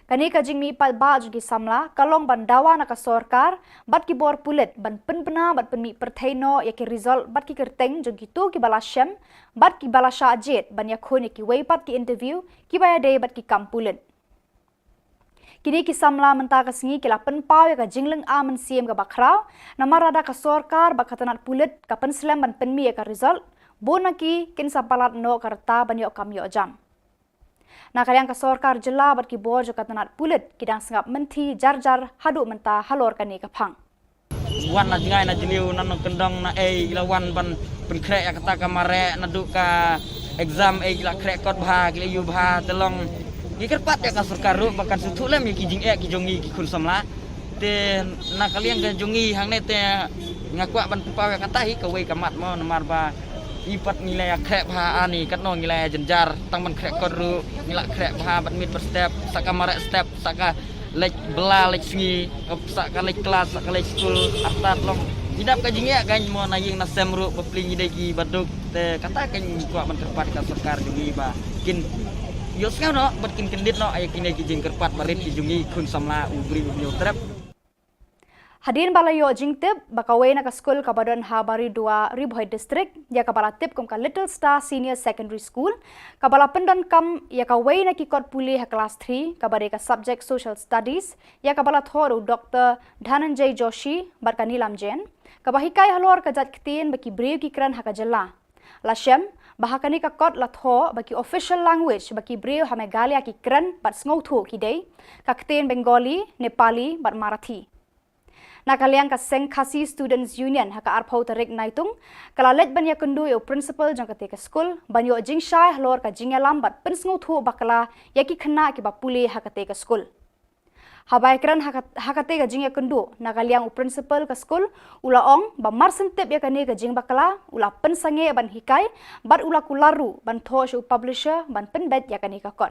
Kane ka jingmih paidbah jong ki samla ka long ban dawa na ka sorkar bad ki bor pulit ban pynbna bad pynmih pyrthei noh ïa ki result bad ki kyrteng jong kito kiba la shem bad kiba la shah jied ban ïakhun ïa kiwei pat ki interview kiba ïadei bad ki kam pulit. Kine ki samla mynta ka sngi ki la pynpaw ïa ka jinglynga mynsiem kaba khraw, namar lada ka sorkar bad ka tnat pulit ka pynslem ban pynmih ïa ka result, bun na ki kin sa palat noh ka rta ban ïoh kam ïoh jam. Na ka liang ka sorkar jylla bad ki bor jong ka tnat pulit ki dang sngap mynthi jar jar haduh mynta halor kane ka phang. Wan na jngai na jylliew, na nongkyndong, na ei, ki la wan ban pynkhreh ïa kata ka mareh, naduh ka exam ei, ki la khreh kot bha, ki la ïoh bha, te long ngi kyrpad ïa ka sorkar ruh ba kan sngewthuh lem ïa ki jingeh ki jong ngi ki khun samla. Te na ka liang ka jong ngi hangne te nga kwah ban pynpaw ïa kata hi kawei ka mat mo, namar ba i pat ngi la ïa khreh bha ani, katno ngi la ïa jynjar, tang ban khreh kot ruh ngi la khreh bha, bad miet bad step, sa ka mareh step, sa ka leit bylla leit sngi, sa ka leit klas, sa ka leit skul, artat long ngi dap ka jingeh kan mo, na ïing na sem ruh bapli ngi dei kiba duk. Te kata kan kwah ban kyrpad ka sorkar jong ngi ba kin ïohsngew noh bad kin kyndit noh ïa kine ki jingkyrpad barit ki jong ngi khun samla u briew u hynñiew trep. Hadien ba la ïoh jingtip ba kawei na ka skul kaba don ha Baridua, Ri Bhoi District, ïa kaba la tip kum ka Little Star Senior Secondary School, kaba la pyndonkam ïa kawei na ki kot pule ha klas three, kaba dei ka subject Social Studies, ïa kaba la thoh da u Doktor Dhananjay Joshi bad ka Neelam Jain, kaba hikai halor ka jait ktien ba ki briew ki kren ha ka jylla. La shem ba ha kane ka kot la thoh ba ki official language ba ki briew ha Meghalaya ki kren bad sngewthuh ki dei ka ktien Bengali, Nepali bad Marathi. Na ka liang ka seng Khasi Students Union ha ka arphew tarik Naitung ka la leit ban ïakynduh ïa u principal jong kata ka skul ban ïoh jingshai halor ka jingïalam bad pynsngewthuh bakla ïa ki khynnah kiba pule ha kata ka skul. Haba ïakren ha ka, ha kata ka jingïakynduh, na ka liang u principal ka skul u la ong ba mar shen tip ïa kane ka jingbakla u la pynsangeh ban hikai bad u la kular ruh ban thoh sha u publisher ban pynbeit ïa kane ka kot.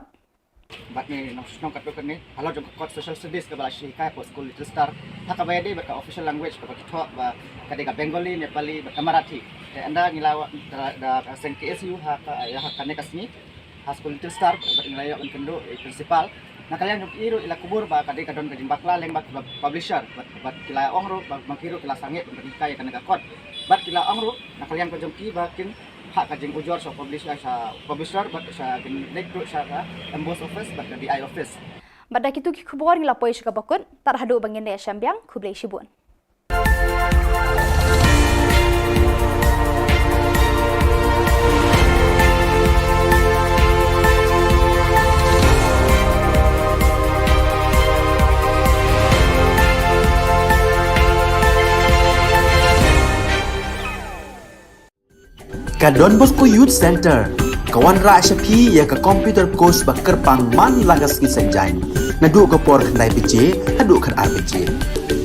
Bad ngi nong shnong katto katne halor jong ka kot Social Studies kaba la shu hikai hapoh skul Little Star, ha kaba ïadei bad ka official language kaba ki thoh ba ka dei ka Bengali, Nepali bad ka Marathi. Te ynda ngi la wa-, da, da ka seng K S U ha ka, ïa ha kane ka sngi ha skul Little Star bad ngi la ïoh ban kynduh ïa i principal. Na ka liang jong i ruh i la kubur ba ka dei ka don ka jingbakla lyngba ki ba publisher bad, bad ki la ong ruh ba, ba ki ruh ki la sangeh ban hikai ïa kane ka kot. Bad ki la ong ruh na ka liang ka jong ki ba kin phah ka jingujor sha u publisher, sha u publisher bad sha kin leit ruh sha ka M B O S office bad ka D I office. Bad da kito ki khubor ngi la poi sha kaba kut, tad haduh ba ngin ïashem biang, khublei shibun. Ka Don Bosco Youth Center ka wanrah sha phi ïa ka computer course ba kyrpang man la ka sngi Saitjaiñ, naduh ka por khyndai baje haduh khatar baje.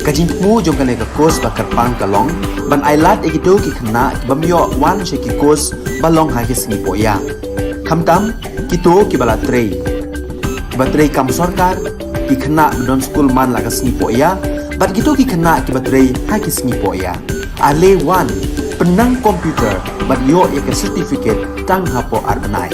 Ka jingthmu jong kane ka course ba kyrpang ka long ban ailad ïa kito ki khynnah ki bym ïoh wan sha ki course ba long ha ki sngi pohïa, khamtam kito kiba la trei, kiba trei kam sorkar, ki khynnah ba don skul man la ka sngi pohïa bad kito ki khynnah kiba trei ha ki sngi pohïa. Ale wan, pynnang computer bad ïoh ïa ka certificate tang hapoh ar bnai.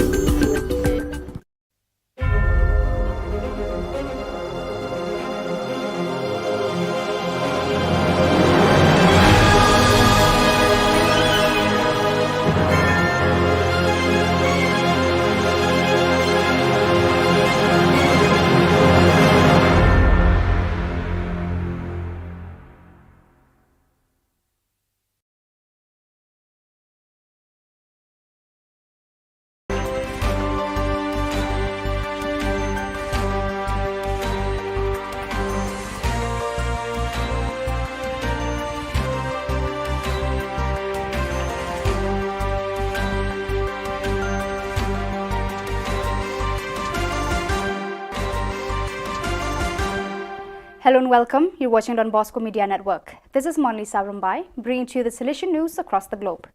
Hello and welcome. You're watching Don Bosco Media Network. This is Monlisa Rumbai, bringing to you the Salesian news across the globe.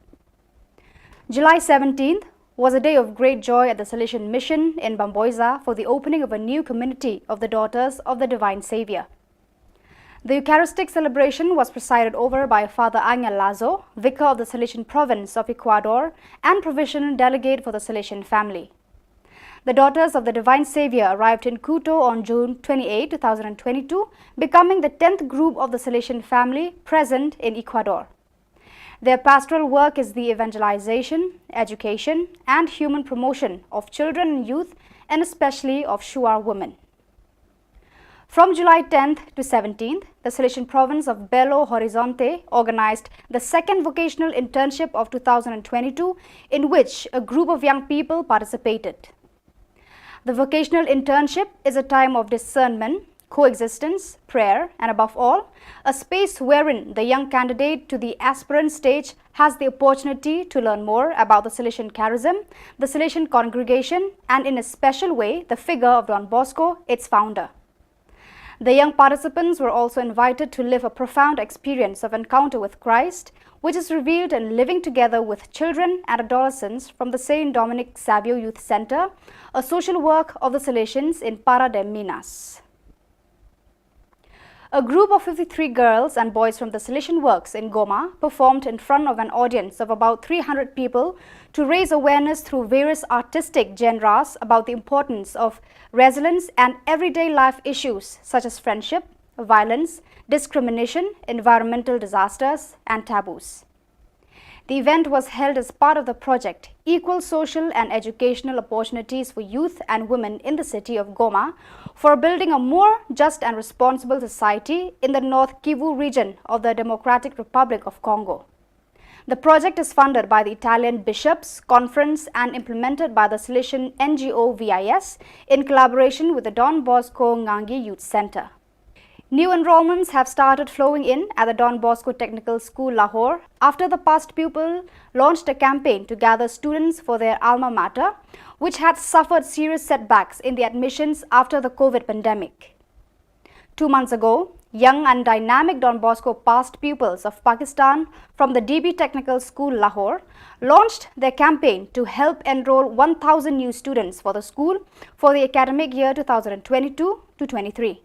July seventeenth was a day of great joy at the Salesian Mission in Bamboiza for the opening of a new community of the Daughters of the Divine Savior. The Eucharistic celebration was presided over by Father Angel Lazo, Vicar of the Salesian Province of Ecuador and Provisional Delegate for the Salesian family. The Daughters of the Divine Savior arrived in Quito on June twenty-eighth, two thousand twenty-two, becoming the tenth group of the Salesian family present in Ecuador. Their pastoral work is the evangelization, education, and human promotion of children and youth, and especially of Shuar women. From July tenth to seventeenth, the Salesian province of Belo Horizonte organized the second vocational internship of two thousand twenty-two, in which a group of young people participated. The vocational internship is a time of discernment, coexistence, prayer, and above all, a space wherein the young candidate to the aspirant stage has the opportunity to learn more about the Salesian charism, the Salesian congregation, and in a special way, the figure of Don Bosco, its founder. The young participants were also invited to live a profound experience of encounter with Christ, which is revealed in living together with children and adolescents from the Saint Dominic Savio Youth Center, a social work of the Salesians in Parra de Minas. A group of fifty-three girls and boys from the Salesian Works in Goma performed in front of an audience of about three hundred people to raise awareness through various artistic genres about the importance of resilience and everyday life issues such as friendship, violence, discrimination, environmental disasters, and taboos. The event was held as part of the project Equal Social and Educational Opportunities for Youth and Women in the City of Goma for building a more just and responsible society in the North Kivu region of the Democratic Republic of Congo. The project is funded by the Italian Bishops' Conference and implemented by the Salesian N G O V I S in collaboration with the Don Bosco Ngangi Youth Center. New enrollments have started flowing in at the Don Bosco Technical School, Lahore, after the past pupil launched a campaign to gather students for their alma mater, which had suffered serious setbacks in the admissions after the COVID pandemic. Two months ago, young and dynamic Don Bosco past pupils of Pakistan from the D B Technical School, Lahore, launched their campaign to help enroll one thousand new students for the school for the academic year two thousand twenty-two to twenty-three.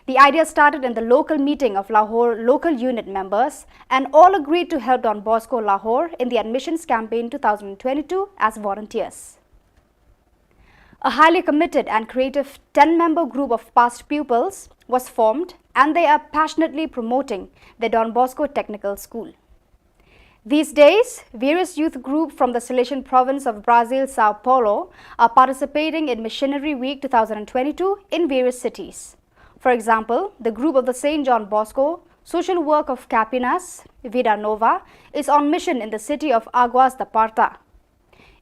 The idea started in the local meeting of Lahore local unit members, and all agreed to help Don Bosco Lahore in the admissions campaign two thousand twenty-two as volunteers. A highly committed and creative ten member group of past pupils was formed, and they are passionately promoting the Don Bosco Technical School. These days, various youth groups from the Salesian province of Brazil, Sao Paulo, are participating in Missionary Week two thousand twenty-two in various cities. For example, the group of the Saint John Bosco Social Work of Campinas, Vida Nova, is on mission in the city of Aguas da Prata.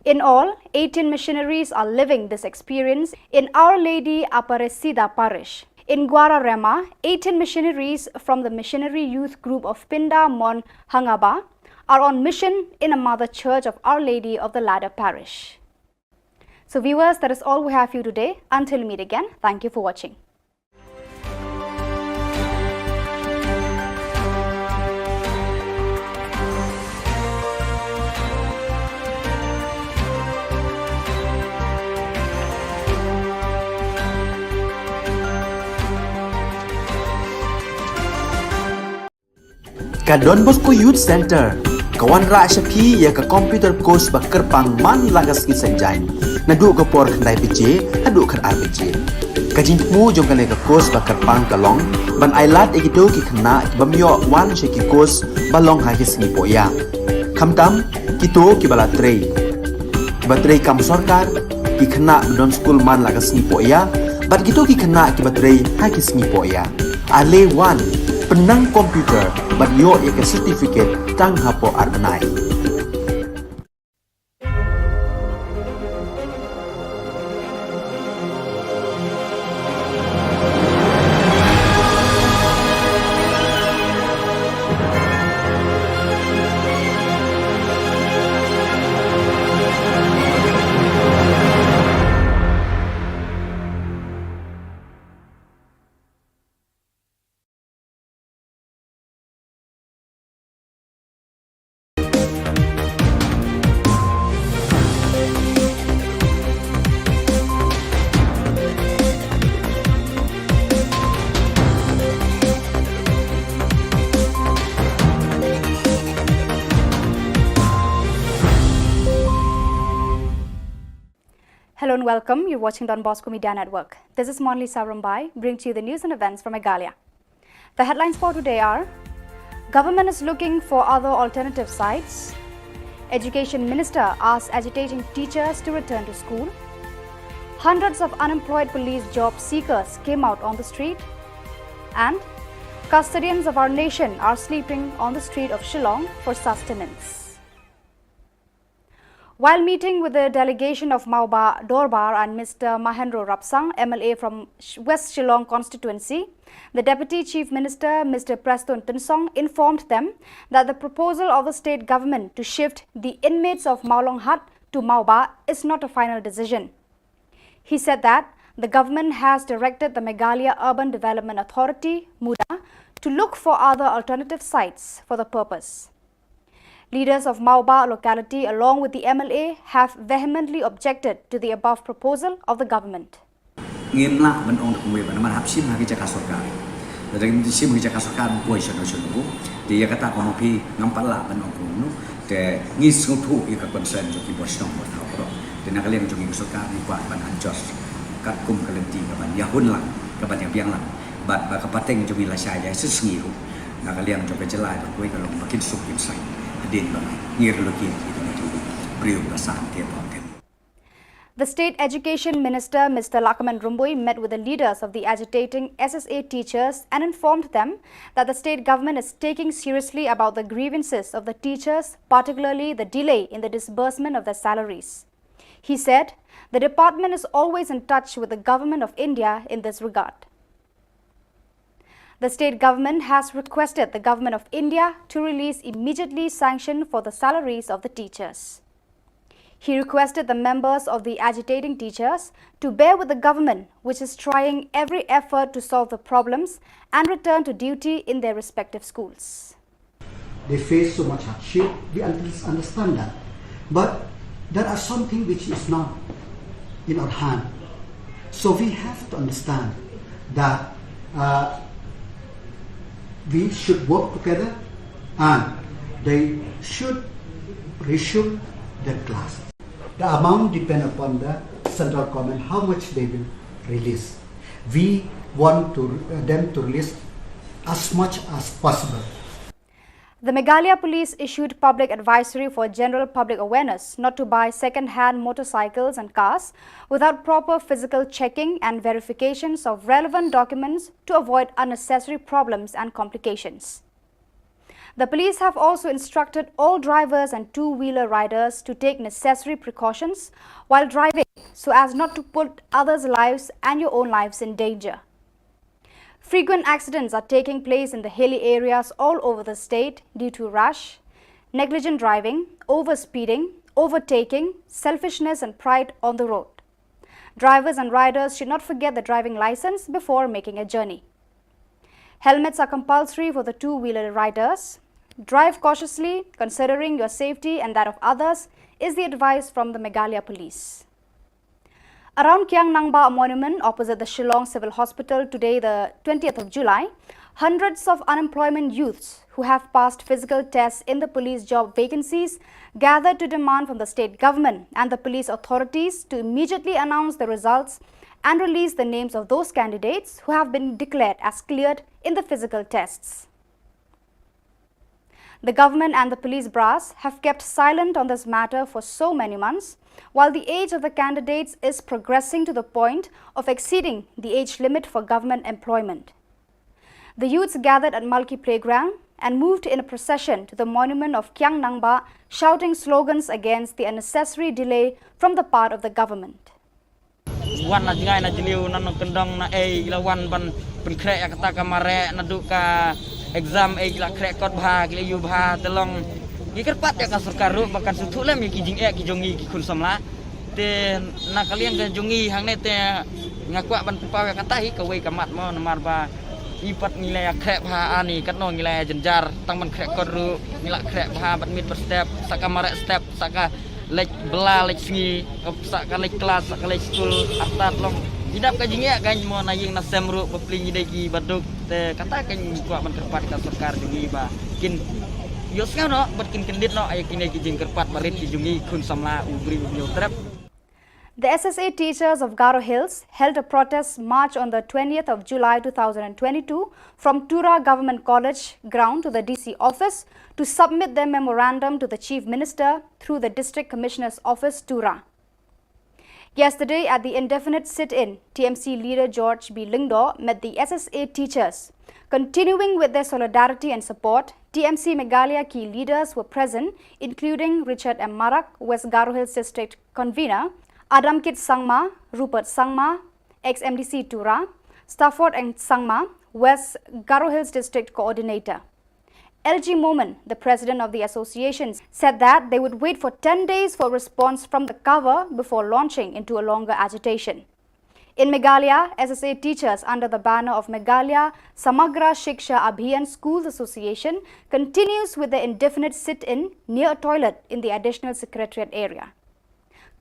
In all, eighteen missionaries are living this experience in Our Lady Aparecida Parish. In Guararema, eighteen missionaries from the Missionary Youth Group of Pinda Mon Hangaba are on mission in a mother church of Our Lady of the Ladder Parish. So viewers, that is all we have for you today. Until we meet again, thank you for watching. Ka Don Bosco Youth Center ka wanrah sha phi ïa ka computer course ba kyrpang man la ka sngi Saitjaiñ, naduh ka por khyndai baje haduh khatar baje. Ka jingthmu jong kane ka course ba kyrpang ka long ban ailad ïa kito ki khynnah ki bym ïoh wan sha ki course ba long ha ki sngi pohïa, khamtam kito kiba la trei, kiba trei kam sorkar, ki khynnah ba don skul man la ka sngi pohïa, bad kito ki khynnah kiba trei ha ki sngi pohïa. Ale wan, pynnang computer bad ïoh ïa ka certificate tang hapoh ar bnai. Welcome, you're watching Don Bosco Media Network. This is Monlisa Rumbai, bringing to you the news and events from Meghalaya. The headlines for today are: Government is looking for other alternative sites. Education Minister asks agitating teachers to return to school. Hundreds of unemployed police job seekers came out on the street. And custodians of our nation are sleeping on the street of Shillong for sustenance. While meeting with the delegation of Mawba Dorbar and Mister Mahendra Rapsang, M L A from Sh- West Shillong constituency, the Deputy Chief Minister, Mister Prestone Tynsong, informed them that the proposal of the state government to shift the inmates of Mawlong Hut to Mawba is not a final decision. He said that the government has directed the Meghalaya Urban Development Authority, MUDA, to look for other alternative sites for the purpose. Leaders of Mawba locality, along with the M L A, have vehemently objected to the above proposal of the government. Ngim lah ban ong da kumwei ba namar hap shim ha ki jaka sorkar. Lada ngim shim ha ki jaka sorkar, ngim poi shano shano. Te ïa kata ka maphi ngam pat lah ban ong kumno. Te ngi sngewthuh ïa ka concern jong ki bor shnong bor thaw baroh. Te na ka liang jong ngi ka sorkar ngi kwah ban adjust katkum ka lynti ka ban ïahun lang, ka ban ïabiang lang. Bad ba ka pateng jong ngi lashai ïa shisngi ruh. Na ka liang jong ka jylla ba kawei ka long ba kin suk kin saiñ hadien ba ngi relocate ïa ka matu briew ba san te ba te. The State Education Minister, Mister Lahkmen Rymbui, met with the leaders of the agitating S S A teachers and informed them that the state government is taking seriously about the grievances of the teachers, particularly the delay in the disbursement of their salaries. He said the department is always in touch with the Government of India in this regard. The state government has requested the Government of India to release immediately sanction for the salaries of the teachers. He requested the members of the agitating teachers to bear with the government, which is trying every effort to solve the problems and return to duty in their respective schools. They face so much hardship. We un- understand that. But there are something which is not in our hand. So we have to understand that uh, we should work together and they should resume their class. The amount depend upon the central government, how much they will release. We want to, uh, them to release as much as possible. The Meghalaya Police issued public advisory for general public awareness not to buy second-hand motorcycles and cars without proper physical checking and verifications of relevant documents to avoid unnecessary problems and complications. The police have also instructed all drivers and two-wheeler riders to take necessary precautions while driving so as not to put others' lives and your own lives in danger. Frequent accidents are taking place in the hilly areas all over the state due to rash, negligent driving, overspeeding, overtaking, selfishness, and pride on the road. Drivers and riders should not forget the driving license before making a journey. Helmets are compulsory for the two-wheeler riders. Drive cautiously, considering your safety and that of others, is the advice from the Meghalaya Police. Around Kiang Nangbah Monument, opposite the Shillong Civil Hospital, today, the twentieth of July, hundreds of unemployment youths who have passed physical tests in the police job vacancies gathered to demand from the state government and the police authorities to immediately announce the results and release the names of those candidates who have been declared as cleared in the physical tests. The government and the police brass have kept silent on this matter for so many months, while the age of the candidates is progressing to the point of exceeding the age limit for government employment. The youths gathered at Malki Playground and moved in a procession to the monument of Kiang Nangbah, shouting slogans against the unnecessary delay from the part of the government. Wan na jngai na jliu, na nongkyndong na ei, ki la wan ban pynkhreh ïa kata ka mareh, naduh ka exam ei, ki la khreh kot bha, ki la ïoh bha, te long ngi kyrpad ïa ka sorkar ruh ba kan sngewthuh lem ïa ki jingeh ki jong ngi ki khun samla. Te na ka liang ka jong ngi hangne te nga kwah ban pynpaw ïa kata hi kawei ka mat mo, namar ba i pat ngi la ïa khreh bha ani, katno ngi la ïa jynjar, tang ban khreh kot ruh ngi la khreh bha bad miet bad step, sa ka mareh step, sa ka leit bylla leit sngi, sa ka leit klas, sa ka leit skul, artat long. Ngi dap ka jingeh ka mo na ïing na sem ruh, bapli ngi dei ki baduk, te kata ka ngi kwah ban kyrpad ka sorkar jong ngi ba kin ïohsngew noh bad kin kyndit noh ïa kine ki jingkyrpad barit ki jong ngi khun samla u briew u hynñiew trep. The S S A teachers of Garo Hills held a protest march on the twentieth of July two thousand twenty-two from Tura Government College ground to the D C office to submit their memorandum to the Chief Minister through the District Commissioner's Office, Tura. Yesterday, at the indefinite sit-in, T M C leader George B Lyngdoh met the S S A teachers. Continuing with their solidarity and support, T M C Meghalaya key leaders were present, including Richard M Marak, West Garo Hills District Convener, Adamkit Sangma, Rupert Sangma, ex-M D C Tura, Stafford N Sangma, West Garo Hills District Coordinator. L G Momin, the president of the association, said that they would wait for ten days for a response from the CAWA before launching into a longer agitation. In Meghalaya, S S A teachers under the banner of Meghalaya Samagra Shiksha Abhiyan Schools Association continues with their indefinite sit-in near a toilet in the additional secretariat area.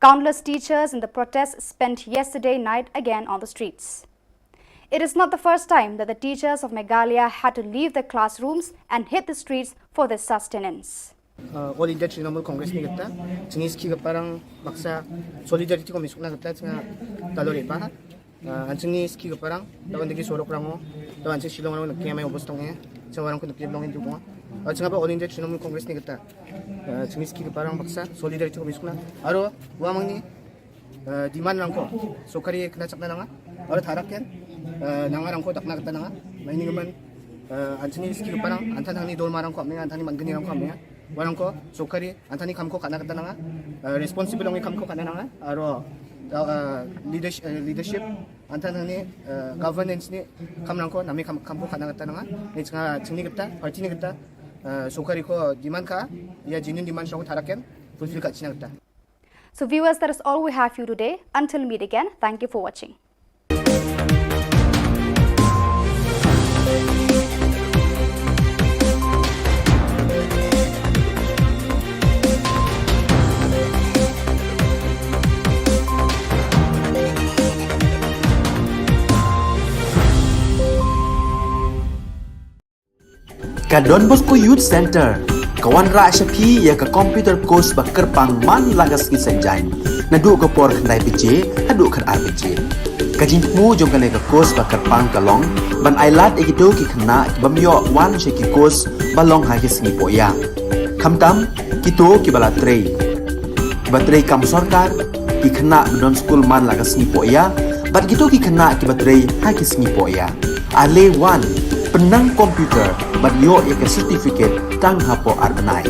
Countless teachers in the protest spent yesterday night again on the streets. It is not the first time that the teachers of Meghalaya had to leave their classrooms and hit the streets for their sustenance. Uh, All India Trinamool Congress ni kita, chini ski keparang baksa solidarity ko misukna kita chini talori bah. Uh, anchini ski keparang, tawan degi sorok rango, tawan chini Shillong rango nakia mai obostong ya, chini warang ko nakia belong itu ko. Uh, chini apa All India Trinamool Congress ni kita. Uh, chini ski keparang baksa solidarity ko misukna. Aro, wa mangni, uh, demand rangko, sokari kena chakna nanga, aro tharak ken, uh, nanga rangko dakna kata nanga, maini ngemen, uh, anchini ski keparang, antan hangni dolma rangko amninga, antan ni mangkeni rangko amninga, warangko, sokari, antan ni kamko kana kata nanga, uh, responsible ongi kamko kana nanga, aro, uh, leadership, uh, leadership, antan hangni, uh, governance ni kam rangko, nami kam, kamko kana kata nanga, ni chinga, chini kita, party ni kita, uh, sokari ko demand ka, ya genuine demand shong tharak ken, fulfill ka china kita. So viewers, that is all we have for you today. Until meet again, thank you for watching. Ka Don Bosco Youth Centre ka wanrah sha phi ïa ka computer course ba kyrpang man la ka sngi Saitjaiñ, naduh ka por khyndai baje haduh khatar baje. Ka jingthmu jong kane ka course ba kyrpang ka long ban ailad ïa kito ki khynnah ki bym ïoh wan sha ki course ba long ha ki sngi pohïa. Khamtam kito kiba la trei, kiba trei kam sorkar, ki khynnah ba don skul man la ka sngi pohïa, bad kito ki khynnah kiba trei ha ki sngi pohïa. Ale wan, pynnang computer bad ïoh ïa ka certificate tang hapoh ar bnai.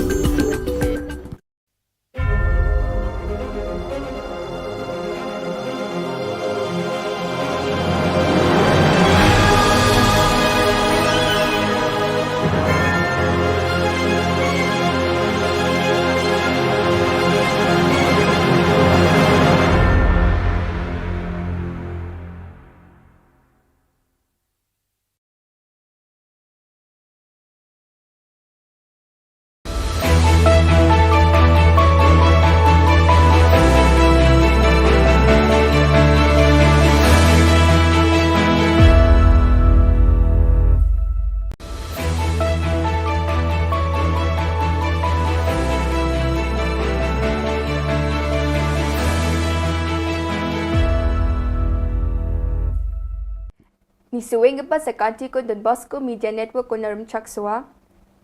Ngi sngewbha sa ka article Don Bosco Media Network ko na Rymchak Sowa.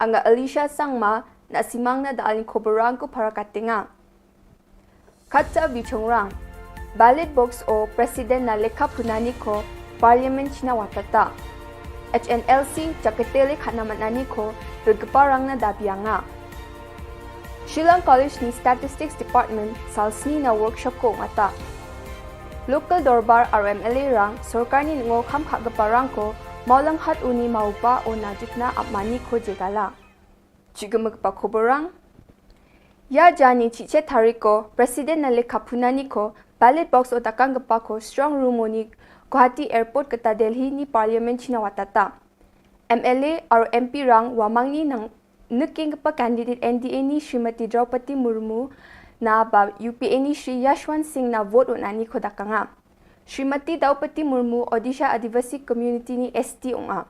Nga Alicia Sangma, nga simang na da alin khubor rang ko para ka tnga. Kata bchong rang. Ballot box o president na lekha phunani ko Parliament china watata. H N L C jakete lekha na manani ko rgpa rang na da bianga. Shillong College ni Statistics Department salsni na workshop ko ngata. Local dorbar aro M L A rang sorkar ni ngo kham kha gpa rang ko maulang hat uni maupa o na jikna apmani ko jegala. Chigum gpa khubor rang. Ya jani chiche thariko president na lekha phunani ko ballot box o takang gpa ko strong room oni Guwahati Airport kata Delhi ni Parliament china watata. M L A aro M P rang wamangni nang nukingpa candidate N D A ni Srimati Draupadi Murmu na ba U P A ni Shri Yashwant Singh na vote o nani khoda kanga. Srimati Draupadi Murmu Odisha Adivasi Community ni S T onga.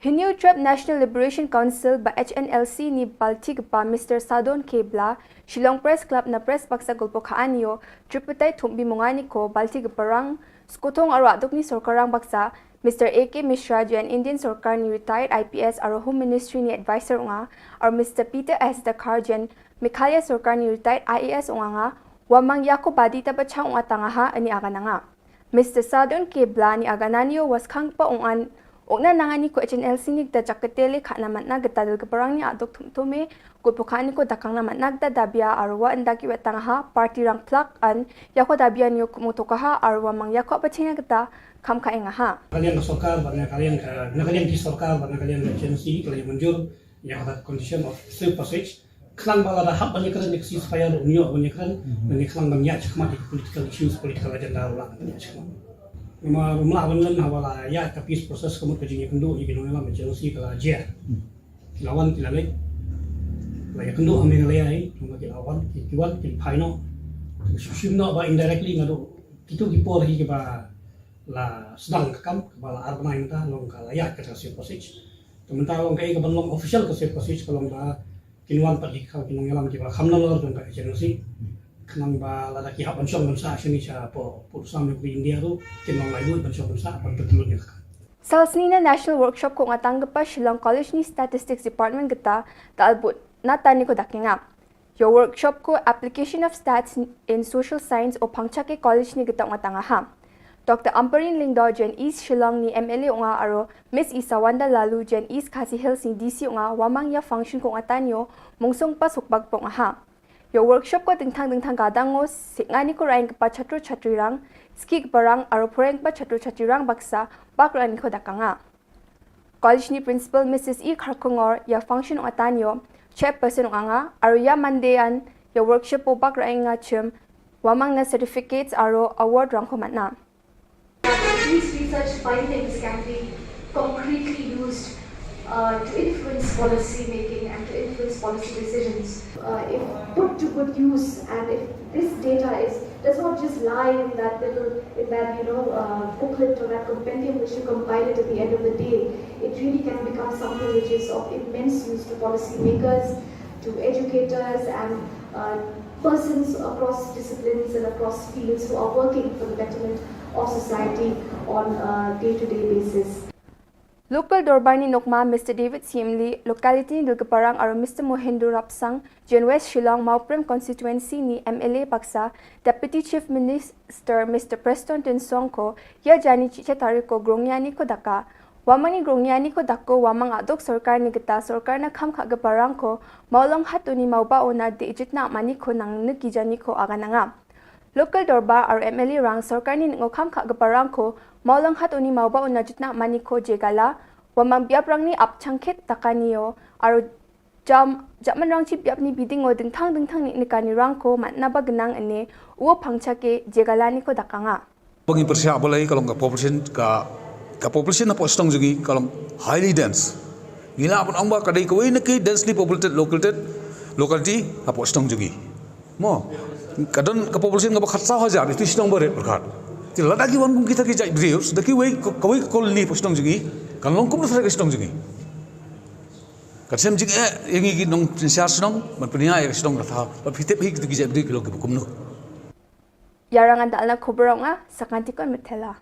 Hynñiewtrep National Liberation Council ba H N L C ni balti kpa Mister Sadon K Bla, Shillong Press Club na Press Baksa Gulpo Kha Anio, Triputai Thumbi Mungani ko balti kpa rang, Skuthong aro aduk ni sorkar rang baksa, Mister A K Mishra, Jen Indian Sorkar ni retired I P S aro Home Ministry ni advisor unga, aro Mister Peter S Dakhar, Jen Meghalaya Sorkar ni retired I A S unga nga, wa mang yako badi ta bachang unga tanga ha ani aga nanga. Mister Sadon K Bla ni aga nanio was khang pa ungan, ukna nanga ni ko H N L C ni ta jakatele khana matna gata dil keparang ni aduk thum thume, Gulpo Kha Anio ko dakang na matna gata dabia aro wa enda ki wetang ha, party rang plak an, yako dabia nio kumu toka ha, aro wa mang yako apa china gata, kham kha enga ha. Kaliang ka sorkar, ba na kaliang ka, na kaliang ki sorkar, ba na kaliang ka agency, kaliang manjur, ya kata condition of safe passage. Khnang ba lada hap ban ïakren ïa ka ceasefire ruh, ngi ïoh ban ïakren, ban ïakren ban ïa chakmat ïa ka political issues, political agenda ruh lah ban ïa chakmat. Namar ruh mlah ban len haba la ïa ka peace process ka mut ka jingïakynduh ïa ki nongïalam agency ka la jia. Ki la wan ki la leit. La ïakynduh ha Meghalaya hi, namar ki la wan, ki, ki wan, ki phai noh. Shim shim noh ba indirectly naduh kito ki por hi kiba la sdang ka kam, kaba la ar bnai mynta long ka la ïaid ka safe passage. Te mynta long kaei kaban long official ka safe passage ka long ba kin wan pat ki khaw ki nongïalam kiba kham nalor jong ka H N L C. Khnang ba lada ki hap ban shong ban sah shane shapoh pud sam jong ka India ruh kin long laitluid ban shong ban sah ban pynlut ïa ka kam. Sa shisien na National Workshop ko nga tang kpa Shillong College ni Statistics Department kata ta albut na tani ko dakinga. Ïa workshop ko Application of Stats in Social Science o Phangcha K College ni gata nga tanga ha. Doctor Ampareen Lyngdoh, Jen East Shillong ni M L A nga aro Miss Isawanda Laloo, Jen East Khasi Hills ni D C nga wa mang ïa function ko nga tanio mungsung pas hukbak pong ha. Ïa workshop ko dingthang dingthang ka dango sik ngani ko rain kpa chatru chatri rang, ski kpa rang aro pureng kpa chatru chatri rang baksa bak rang ni ko dakanga. College ni principal Missus E Kharkongor ïa function ong atanio, chairperson ong anga, aro ïa Monday an ïa workshop o bak rang nga chim, wa mang na certificates aro award rang ko matna. These research findings can be concretely used uh, to influence policy making and to influence policy decisions. Uh, if put to good use and if this data is does not just lie in that little, in that, you know, uh, booklet or that compendium which you compile it at the end of the day. It really can become something which is of immense use to policymakers, to educators, and uh, persons across disciplines and across fields who are working for the betterment of society on a day-to-day basis. Local Dorbar ni Nokma, Mister David Siemli, locality ni Dilkaparang aro Mister Mohindu Rapsang, Jen West Shillong, Mawprem constituency ni M L A baksa, Deputy Chief Minister Mister Prestone Tynsong ko, ïa jani chicha tari ko grongïani ko daka. Wa mani grongïani ko dako, wa mang adok sorkar ni gita sorkar na kham kha gaparang ko, mawlong hatuni mawba ona de jitna mani ko nang niki jani ko aga nanga. Local Dorbar aro M L A rang sorkar ni ngo kham kha gaparang ko, mawlong hatuni mawba ona jitna mani ko jegala, wa mang biap rang ni ap changkhet takani yo, aro jam, jaman rang chi biap ni biding o dingthang dingthang ni nikani rang ko, mat na ba genang ene, uo Phangcha K jegala ni ko dakanga. Bagi persia bolai kalong ka population ka, ka population na postong jugi kalong highly dense. Ngila pun ong ba kadai kawai na ki densely populated located locality ha postong jugi. Mo, kadon ka population ka ba khat saw hajar, itu shnong ba ret berkat. Ti lada ki wan kum kita ki jait bri, da ki wei, kawai ka colony postong jugi, kan long kum na ka shnong jugi. Ka sem jing eh, yang ki nong pensiar shnong, man penia ya shnong rata, ba pitep hi kita ki jait bri ki long ki bukum no. Ïa rang an dal na khubor nga, sakan tikon metela.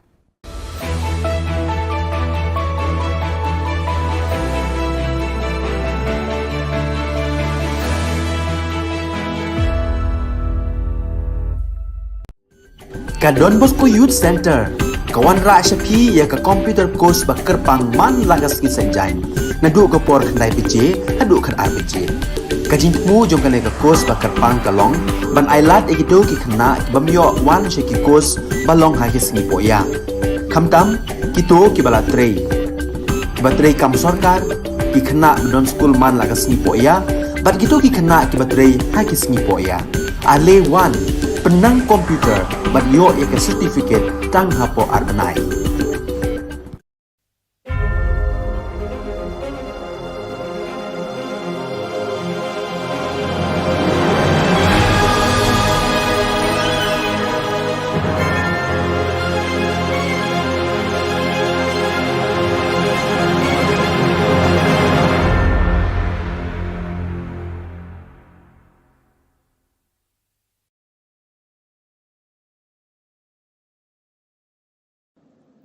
Ka Don Bosco Youth Center ka wanrah sha phi ïa ka computer course ba kyrpang man la ka sngi Saitjaiñ, naduh ka por khyndai baje haduh khatar baje. Ka jingthmu jong kane ka course ba kyrpang ka long ban ailad ïa kito ki khynnah ki bym ïoh wan sha ki course ba long ha ki sngi pohïa. Khamtam kito kiba la trei, kiba trei kam sorkar, ki khynnah ba don skul man la ka sngi pohïa, bad kito ki khynnah kiba trei ha ki sngi pohïa. Ale wan, pynnang computer bad ïoh ïa ka certificate tang hapoh ar bnai.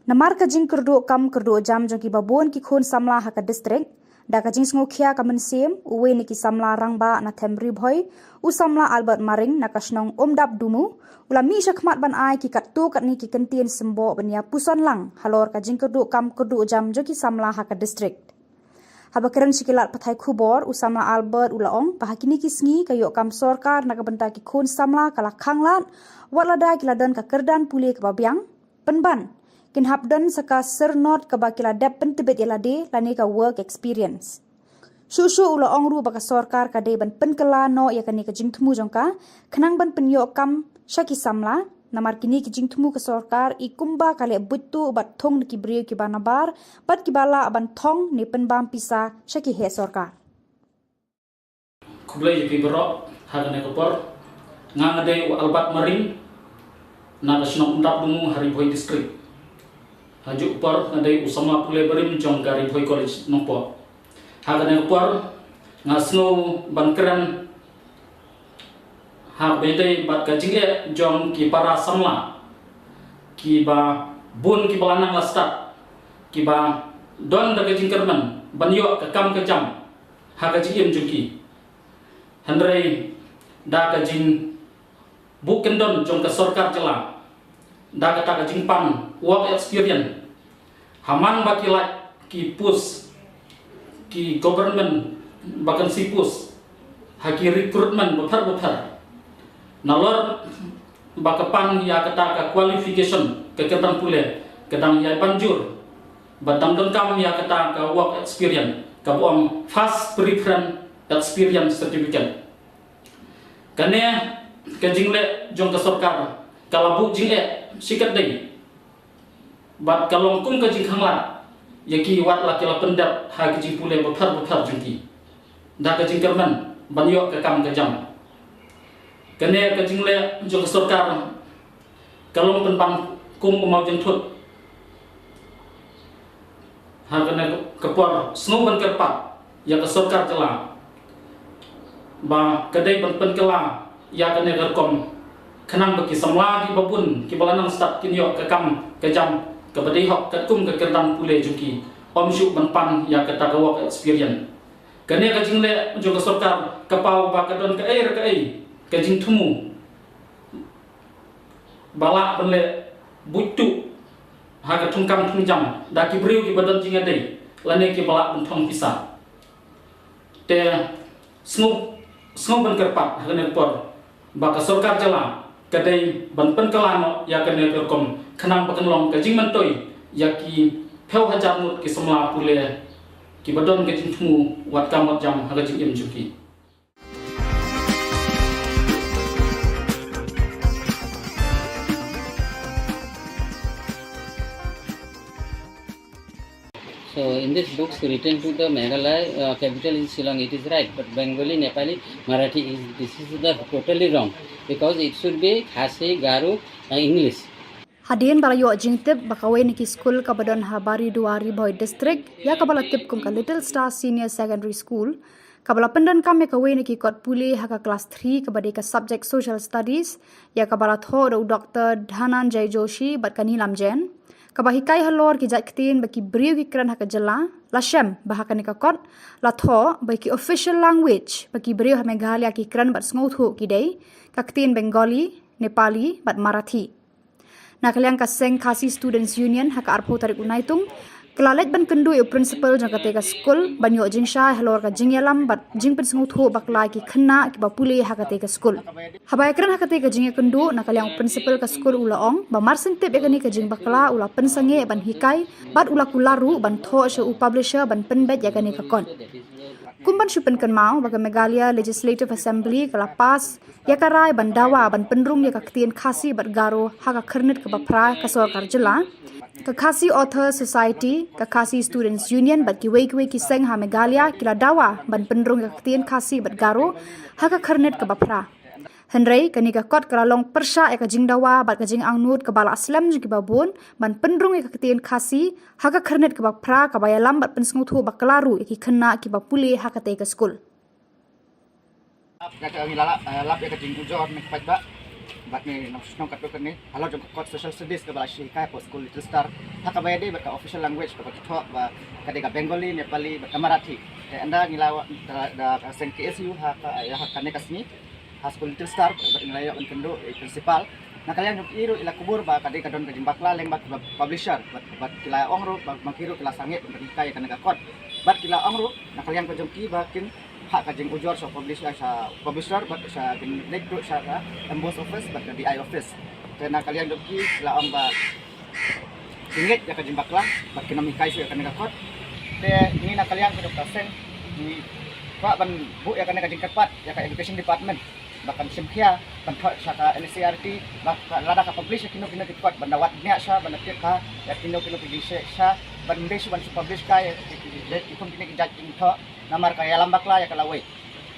Namar ka jingkyrduh kam kyrduh jam jong ki babun ki khun samla ha ka district, da ka jingsngewkhia ka mynsiem, uwei na ki samla rangbah na them Ri Bhoi, u samla Albert Maring na ka shnong Umdap Dumu, u la mih shakhmat ban ai ki katto katne ki kyntien symboh ban ïa puson lang halor ka jingkyrduh kam kyrduh jam jong ki samla ha ka district. Haba kren sha ki lad pathai khubor, u samla Albert u la ong ba ha kine ki sngi ka ïoh kam sorkar na ka bynta ki khun samla ka la khanglad, wat lada ki la don ka kyrdan pule kaba biang, pynban kin hap don sa ka syrnod kaba ki la dep pyntbit ïa lade lane ka work experience. Shuh shuh u la ong ruh ba ka sorkar ka dei ban pynkylla noh ïa kane ka jingthmu jong ka, khnang ban pynïoh kam sha ki samla, namar kine ki jingthmu ka sorkar i kumba ka leh buit tuh bad thung na ki briew kiba nabar, bad kiba lah ban thong ne pynbam pisa sha ki heh sorkar. Khublei ïa phi baroh, ha kane ka por nga nga dei u Albert Maring, na ka shnong Umdap Dumu ha Ri Bhoi District. Ha juh ka por nga dei u samla pule barim jong ka Ri Bhoi College Nongpoh. Ha kane ka por nga sngew ban kren ha kaba ïadei bad ka jingeh jong ki para samla kiba bun kiba la nang la stad, kiba don da ka jingkyrmen ban ïoh ka kam ka jam ha ka jingim jong ki. Hynrei da ka jingbuh kyndon jong ka sorkar jylla, da kata ka jingpan work experience, ha man ba ki lait ki post, ki government vacancy post, ha ki recruitment bapher bapher, nalor ba ka pan ïa kata ka qualification, ka kyrdan pule, ka dang ïai ban jur, ba dang donkam ïa kata ka work experience, kaba ong first preference experience certificate. Kane ka jingleh jong ka sorkar ka la buh jingeh shikatdei, bad ka long kum ka jingkhanglad ïa ki wat la ki la pyndep ha ki jingpule bapher bapher jong ki, da ka jingkyrmen ban ïoh ka kam ka jam. Kane ka jingleh jong ka sorkar ka long pynban kum u mawjynthut. Ha kane ka por sngew ban kyrpad ïa ka sorkar jylla ba ka dei ban pynkylla ïa kane ka rukom, khnang ba ki samla kiba bun kiba la nang stad kin ïoh ka kam ka jam kaba dei hok katkum ka kyrdan pule jong ki, ym shuh ban pan ïa kata ka work experience. Kane ka jingleh jong ka sorkar ka paw ba ka don kaei re kaei ka jingthmu ba lah ban leh buit tuh ha ka thungkam thungjam da ki briew kiba don jingïadei lane kiba lah ban thong pisa. Te sngew, sngew ban kyrpad ha kane ka por ba ka sorkar jylla ka dei ban pynkylla noh ïa kane ka rukom, khnang ba kan long ka jingmyntoi ïa ki phew hajar ngut ki samla pule kiba don ka jingthmu wat kam wat jam ha ka jingim jong ki. So in this books written to the Meghalaya uh, capital is Shillong, it is right, but Bengali, Nepali, Marathi is this is the totally wrong, because it should be Khasi, Garo, uh, English. Hadien ba la ïoh jingtip ba kawei na ki skul kaba don ha Bari Duar, Ri Bhoi District, ïa kaba la tip kum ka Little Star Senior Secondary School, kaba la pyndonkam ïa kawei na ki kot pule ha ka klas three kaba dei ka subject Social Studies, ïa kaba la thoh da u Doctor Dhananjay Joshi bad ka Neelam Jain, kaba hikai halor ki jait ktien ba ki briew ki kren ha ka jylla, la shem ba ha kane ka kot la thoh ba ki official language ba ki briew ha Meghalaya ki kren bad sngewthuh ki dei ka ktien Bengali, Nepali bad Marathi. Na ka liang ka seng Khasi Students Union ha ka arphew tarik u Naitung ka la leit ban kynduh ïa u principal jong katei ka skul ban ïoh jingshai halor ka jingïalam bad jingpynsngewthuh bakla ïa ki khynnah kiba pule ha katei ka skul. Haba ïakren ha katei ka jingïakynduh, na ka liang u principal ka skul u la ong ba mar syn tip ïa kane ka jingbakla u la pynsangeh ban hikai bad u la kular ruh ban thoh sha u publisher ban pynbeit ïa kane ka kot. Kum ban shu pynkynmaw ba ka Meghalaya Legislative Assembly ka la pass ïa ka rai ban dawa ban pynrung ïa ka ktien Khasi bad Garo ha ka khyrnit kaba phra ka sorkar jylla, ka Khasi Authors Society, ka Khasi Students Union bad kiwei kiwei ki seng ha Meghalaya ki la dawa ban pynrung ïa ka ktien Khasi bad Garo ha ka khyrnit kaba phra. Hynrei kane ka kot ka la long pyrshah ïa ka jingdawa bad ka jingangnud kaba la slem jong kiba bun ban pynrung ïa ka ktien Khasi ha ka khyrnit kaba phra, kaba ïalam bad pynsngewthuh bakla ruh ïa ki khynnah kiba pule ha katei ka skul. Ïa ka ngi la lap, eh, lap ïa ka jingujor ne ka paidbah. Bad ngi nang shnong katto katne halor jong ka kot Social Studies kaba la shu hikai hapoh skul Little Star, ha kaba ïadei bad ka official language kaba ki thoh ba ka dei ka Bengali, Nepali bad ka Marathi. Te ynda ngi la wan da, da ka seng K S U ha ka, ïa ha kane ka sngi ha skul Little Star bad ngi la ïoh ban kynduh ïa i principal. Na ka liang jong ki ruh i la kubur ba ka dei ka don ka jingbakla lyngba ki publisher bad, bad ki la ong ruh ba, ba ki ruh ki la sangeh ban hikai ïa kane ka kot. Bad ki la ong ruh na ka liang ka jong ki ba kin phah ka jingujor sha publisher, sha publisher bad sha, kin leit ruh sha ka M B O S office bad ka D I office. Te na ka liang jong ki la ong ba ki ngeit ïa ka jingbakla bad kin ym hikai shuh ïa kane ka kot. Te ngi na ka liang ka jong ka seng ngi kwah ban buh ïa kane ka jingkyrpad ïa ka education department ba kan shim khia ban thoh sha ka N C E R T ba ka, lada ka publish ïa kino kino ki kot ban da wad bniah sha, ban da tip ha ïa kino kino ki jingshai sha, ban ym dei shuh ban shu publish kai ïa ki, ki, ki, ki kum kine ki jait ki thoh. Namar ka ïalam bakla ïa ka lawei.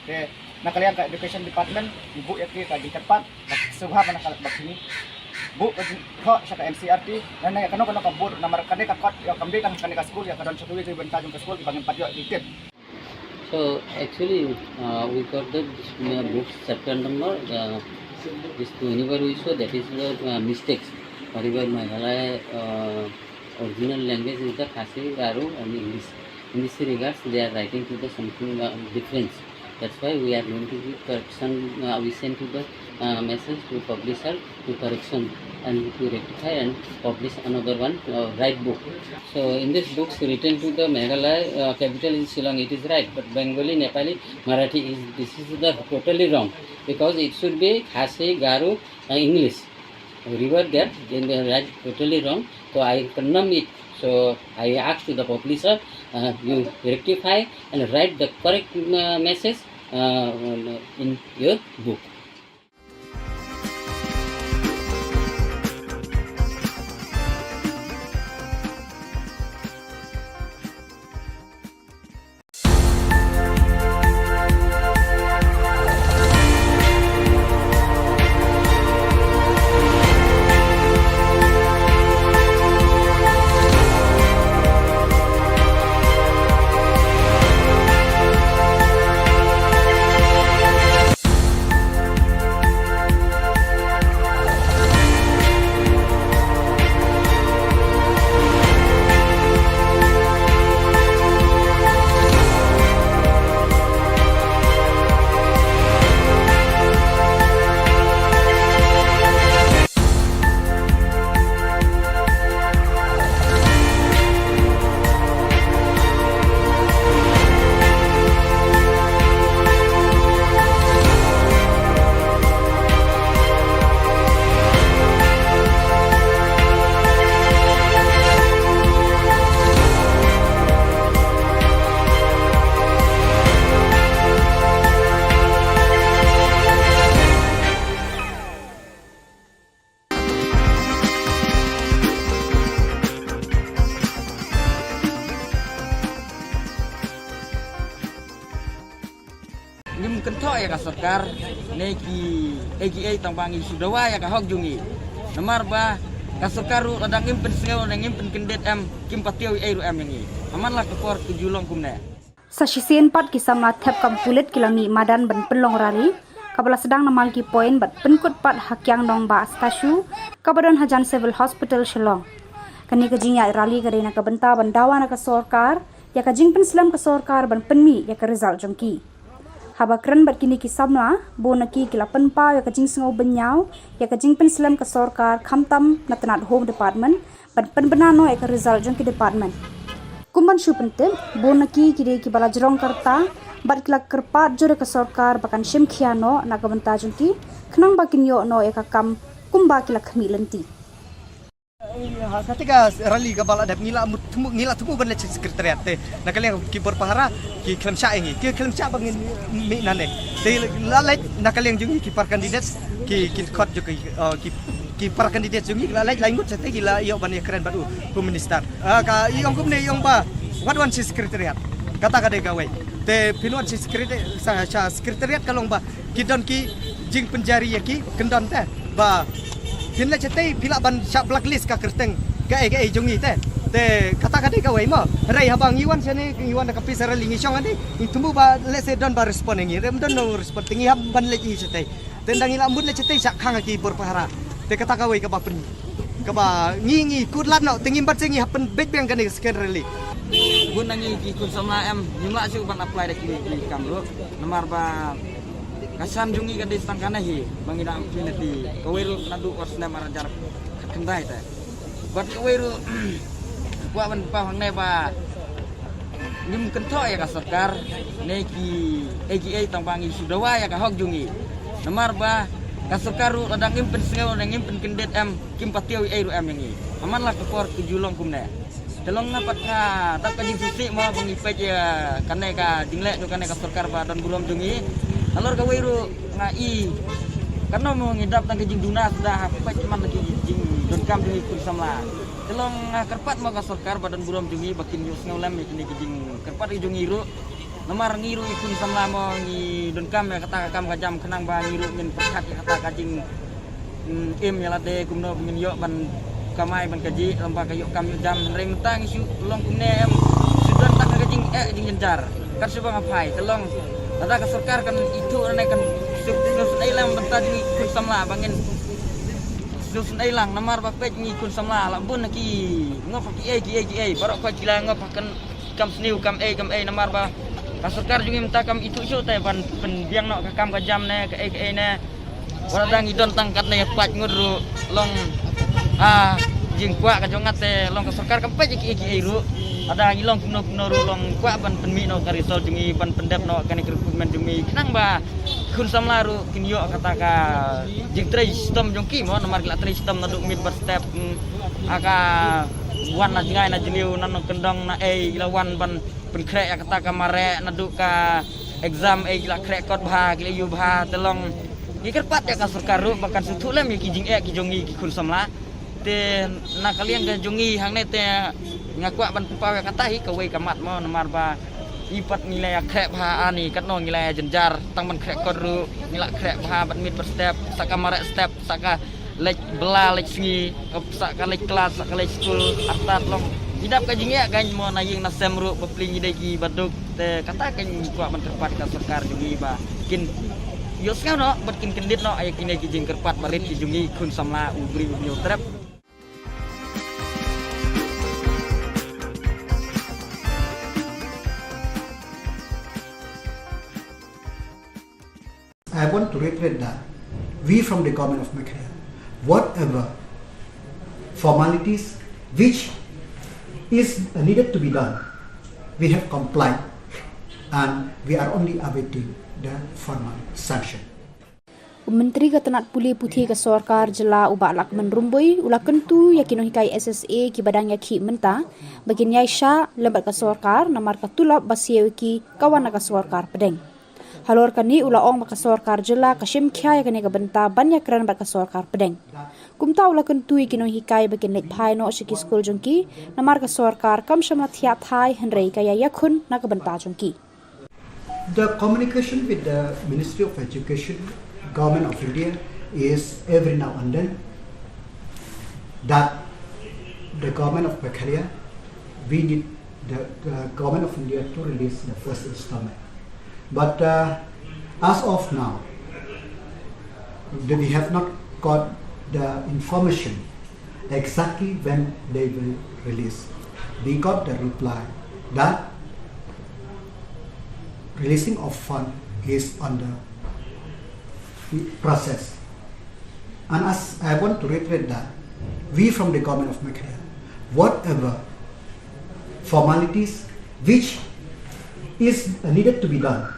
Te na ka liang ka education department ngi buh ïa ki ka jingkyrpad bad sngewbha ba na ka, ba kine buh ka jingthoh sha ka N C E R T lane ïa kano kano ka board, namar kane ka kot ïa kam dei tang kane ka skul, ïa ka don sha kiwei kiwei bynta jong ka skul kiba ngim pat ïoh ki tip. So actually, uh, we got the, uh, book chapter number, uh, this twenty-four we saw, that is the, uh, mistakes. Whatever Meghalaya, uh, original language is the Khasi, Garo and English. In this regards, they are writing to the something, uh, difference. That's why we are going to give correction, uh, we send to the, uh, message to publisher to correction and to rectify and publish another one, uh, right book. So in this books written to the Meghalaya, uh, capital is Shillong, it is right, but Bengali, Nepali, Marathi is, this is the totally wrong, because it should be Khasi, Garo, uh, English. Revert that, then they write totally wrong. So I condemn it. So I ask to the publisher, uh, you rectify and write the correct, uh, message, uh, in your book. Ngim kynthoh ïa ka sorkar ne ki A G A tang ba ngi shu dawa ïa ka hok jong ngi. Namar ba ka sorkar ruh lada ngim pynsngew ne ngim pynkyndit em, kim pat ïoh ei ruh em ïa ngi. Haman la ka por ka ju long kumne. Sa shisien pat ki samla thep kam pulit ki la mih madan ban pynlong rally kaba la sdang na Malki Point bad pynkut pat ha Kiang Nangbah Statue kaba don hajan Civil Hospital Shillong. Kane ka jingïaid rally ka dei na ka bynta ban dawa na ka sorkar ïa ka jingpynslem ka sorkar ban pynmih ïa ka result jong ki. Haba kren bad kine ki samla, bun na ki ki la pynpaw ïa ka jingsngew bynñiaw ïa ka jingpynslem ka sorkar khamtam na tnat Home Department ban pynbna noh ïa ka result jong ki department. Kum ban shu pyntip, bun na ki ki dei kiba la jrong ka rta bad ki la kyrpad jur ïa ka sorkar ba kan shim khia noh na ka bynta jong ki khnang ba kin ïoh noh ïa ka kam kumba ki la khmih lynti. Ha kata ka rally kaba la dep ngi la mut thmu, ngi la thmu ban leit sha secretariat te na ka liang ki bor pahara ki khlem shah ïa ngi, ki khlem shah ba ngin mih nangne. Te la leit na ka liang jong ngi ki para candidates ki, ki khot jong ki, uh, ki, ki para candidates jong ngi la leit lai ngut sha te ki la ïoh ban ïakren bad u Home Minister. Ah, ka i ong kumne, i ong ba wat wan sha secretariat. Kata ka dei kawei. Te phin wan sha secretariat, sha, sha secretariat ka long ba ki don ki jingpynjari ïa ki kyndon te ba phin leit shatei phi lah ban shah blacklist ka kyrteng kaei kaei jong ngi te. Te kata ka dei kawei mo. Hynrei haba ngi wan shane, ngi wan da ka peace rally, ngi shong hangne, ngi thmu ba lehse don ba respond ïa ngi, hynrei ym don, no respond, te ngi hap ban leit ïa ngi shatei. Te nda ngi la mut leh shatei shah khang ha ki bor pahara. Te kata kawei kaba pyn, kaba ngi, ngi kut lad noh, te ngim pat sngewbha pynbeit biang kane ka second rally. Bun na ngi ki khun samla em, ngim lah shuh ban apply da ki, ki kam ruh. Namar ba ka shan jong ngi ka dei tang kane hi, ba ngi dang apply na ti, kawei ruh naduh u snem ar hajar khyndai te. Bad kawei ruh, kwah ban pynpaw hangne ba ngim kynthoh ïa ka sorkar ne ki A G A, tang ba ngi shu dawa ïa ka hok jong ngi. Namar ba ka sorkar ruh lada ngim pynsngew ne ngim pynkyndit em, kim pat ïoh ei ruh em ïa ngi. Haman la ka por ka ju long kumne. Te long nga pat nga dap ka jingsngewsih mo ba ngi peit ïa kane ka jingleh jong kane ka sorkar ba don burom jong ngi. Halor kawei ruh nga i, kano mo ngi dap tang ka jingduna suda ha peit man ki jingdonkam jong ngi khun samla. Te long nga kyrpad mo ka sorkar ba don burom jong ngi ba kin ïohsngew lem ïa kine ki jingkyrpad jong ngi ruh. Namar ngi ruh i khun samla mo ngi donkam ïa kata ka kam ka jam khnang ba ngi ruh ngin pyrkhat ïa kata ka jing, mm, im ïa lade kumno ba ngin ïoh ban kamai ban kajih lem bad ka ïoh kam ïoh jam. Hynrei mynta ngi shu long kumne em, shu don tang ka jingeh jingjynjar. Kat shu ba nga phai te long lada ka sorkar kan ithuh ne kan shu, shu sngewsih lang bynta jong ngi khun samla ba ngin shu sngewsih lang namar ba peit ngi khun samla la bun ha ki ngop ha ki ei ki ei ki ei baroh khoit ki la ngop ha kan kam sniew kam ei kam ei namar ba ka sorkar jong ngi mynta kam ithuh shuh te ban pynbiang noh ka kam ka jam ne ka ei ka ei ne. Wat lada ngi don tang katne pat ngut ruh long, ah, jingkwah ka jong nga te long ka sorkar kam peit ïa ki ei ki ei ruh. Lada ngi long kumno kumno ruh long kwah ban pynmih noh ka result jong ngi ban pyndep noh kane ka recruitment jong ngi khnang ba khun samla ruh kin ïoh kata ka jingtrei shitom jong ki mo namar ki la trei shitom naduh miet bad step, mm, ha ka wan na jngai na jylliew na nongkyndong na ei ki la wan ban pynkhreh ïa kata ka mareh naduh ka exam ei ki la khreh kot bha ki la ïoh bha te long ngi kyrpad ïa ka sorkar ruh ba kan sngewthuh lem ïa ki jingeh ki jong ngi ki khun samla. Te na ka liang ka jong ngi hangne te nga kwah ban pynpaw ïa kata hi kawei ka mat mo namar ba i pat ngi la ïa khreh bha ani katno ngi la ïa jynjar tang ban khreh kot ruh ngi la khreh bha bad miet bad step sa ka mareh step sa ka leit bylla leit sngi, sa ka leit klas sa ka leit skul artat long. Ngi dap ka jingeh ka mo na ïing na sem ruh ba pli ngi dei ki baduk te kata ka ngi kwah ban kyrpad ka sorkar jong ngi ba kin ïohsngew noh bad kin kyndit noh ïa kine ki jingkyrpad barit ki jong ngi khun samla u briew u briew trep. I want to reiterate that we from the government of Meghalaya, whatever formalities which is needed to be done, we have complied and we are only awaiting the formal sanction. U Myntri ka tnat pule puthi ka sorkar jylla u Bah Lahkmen Rymbui u la kyntu ïa ki nonghikai S S A kiba dang ïakhih mynta ba kin ïaishah lem bad ka sorkar namar ka tulop ba siew ïa ki ka wan na ka sorkar pdeng. Halor kane u la ong ba ka sorkar jylla ka shim khia ïa kane ka bynta ban ïakren bad ka sorkar pdeng. Kumta u la kyntu ïa ki nonghikai ba kin leit phai noh sha ki skul jong ki namar ka sorkar kam shym la thiah thai hynrei ka ïa ïakhun na ka bynta jong ki. The communication with the Ministry of Education, Government of India is every now and then that the Government of Meghalaya, we need the, the Government of India to release the first installment. But, uh, as of now, the, we have not got the information exactly when they will release. We got the reply that releasing of fund is under process. And as I want to reiterate that we from the government of Meghalaya, whatever formalities which is needed to be done,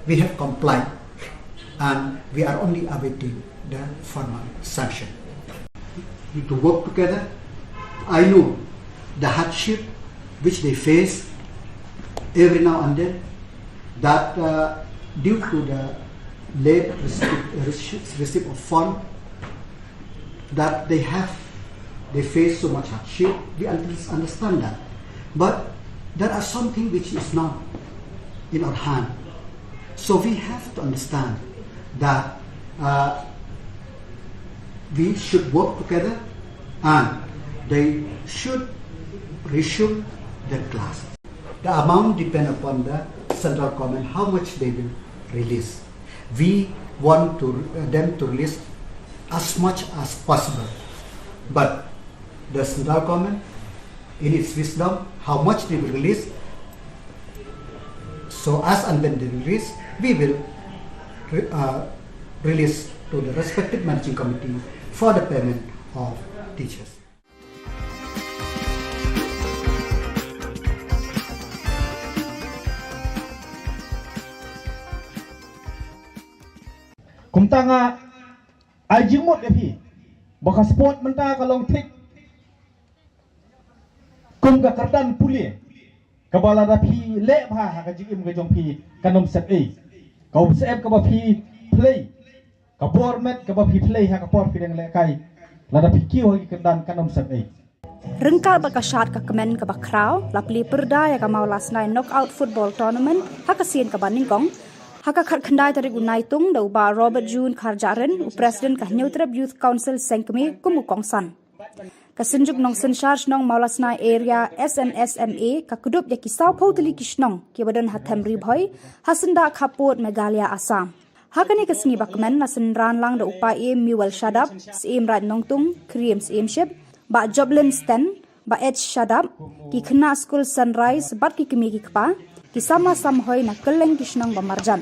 we have complied and we are only awaiting the formal sanction. To work together, I know the hardship which they face every now and then, that, uh, due to the late receipt, receipt, receipt of fund, that they have, they face so much hardship. We un-, understand that. But there are something which is not in our hand. So we have to understand that, uh, we should work together and they should resume their class. The amount depend upon the central government, how much they will release. We want to uh, them to release as much as possible. But the central government, in its wisdom, how much they will release, so as and when they release, we will re- uh, release to the respective managing committee for the payment of teachers. Kumta nga ai jingmut ïa phi ba ka sport mynta ka long thik kum ka kyrdan pule, kaba lada phi leh bha ha ka jingim ka jong phi kan ym sep ei. Ka um sep kaba phi play, ka bor met kaba phi play ha ka por phi dang lehkai, lada phi kiew ha ki kyrdan kan ym sep ei. Ryngkat bad ka shad ka kmen kaba khraw, la plie pyrda ïa ka Mawlasnai Knockout Football Tournament ha ka sien kaba nyngkong ha ka khatkhyndai tarik u Naitung da u Bah Robert June Kharjahrin, u President ka Hynñiewtrep Youth Council Sengkmie kum u kongsan. Ka Synjuk Nongsynshar Shnong Mawlasnai Area, S N S M A, ka kdup ïa ki sawphew tylli ki shnong kiba don ha them Ri Bhoi, ha syndah khappud Meghalaya, Assam. Ha kane ka sngi ba kmen la synran lang da u Paiem Miwel Shadap, Syiem Raid Nongtung, Kriem Syiemship, Bah Joblin Sten, Bah H Shadap, ki khynnah skul Sunrise bad ki kmie ki kpa, ki samla samhoi na kylleng ki shnong ba marjan.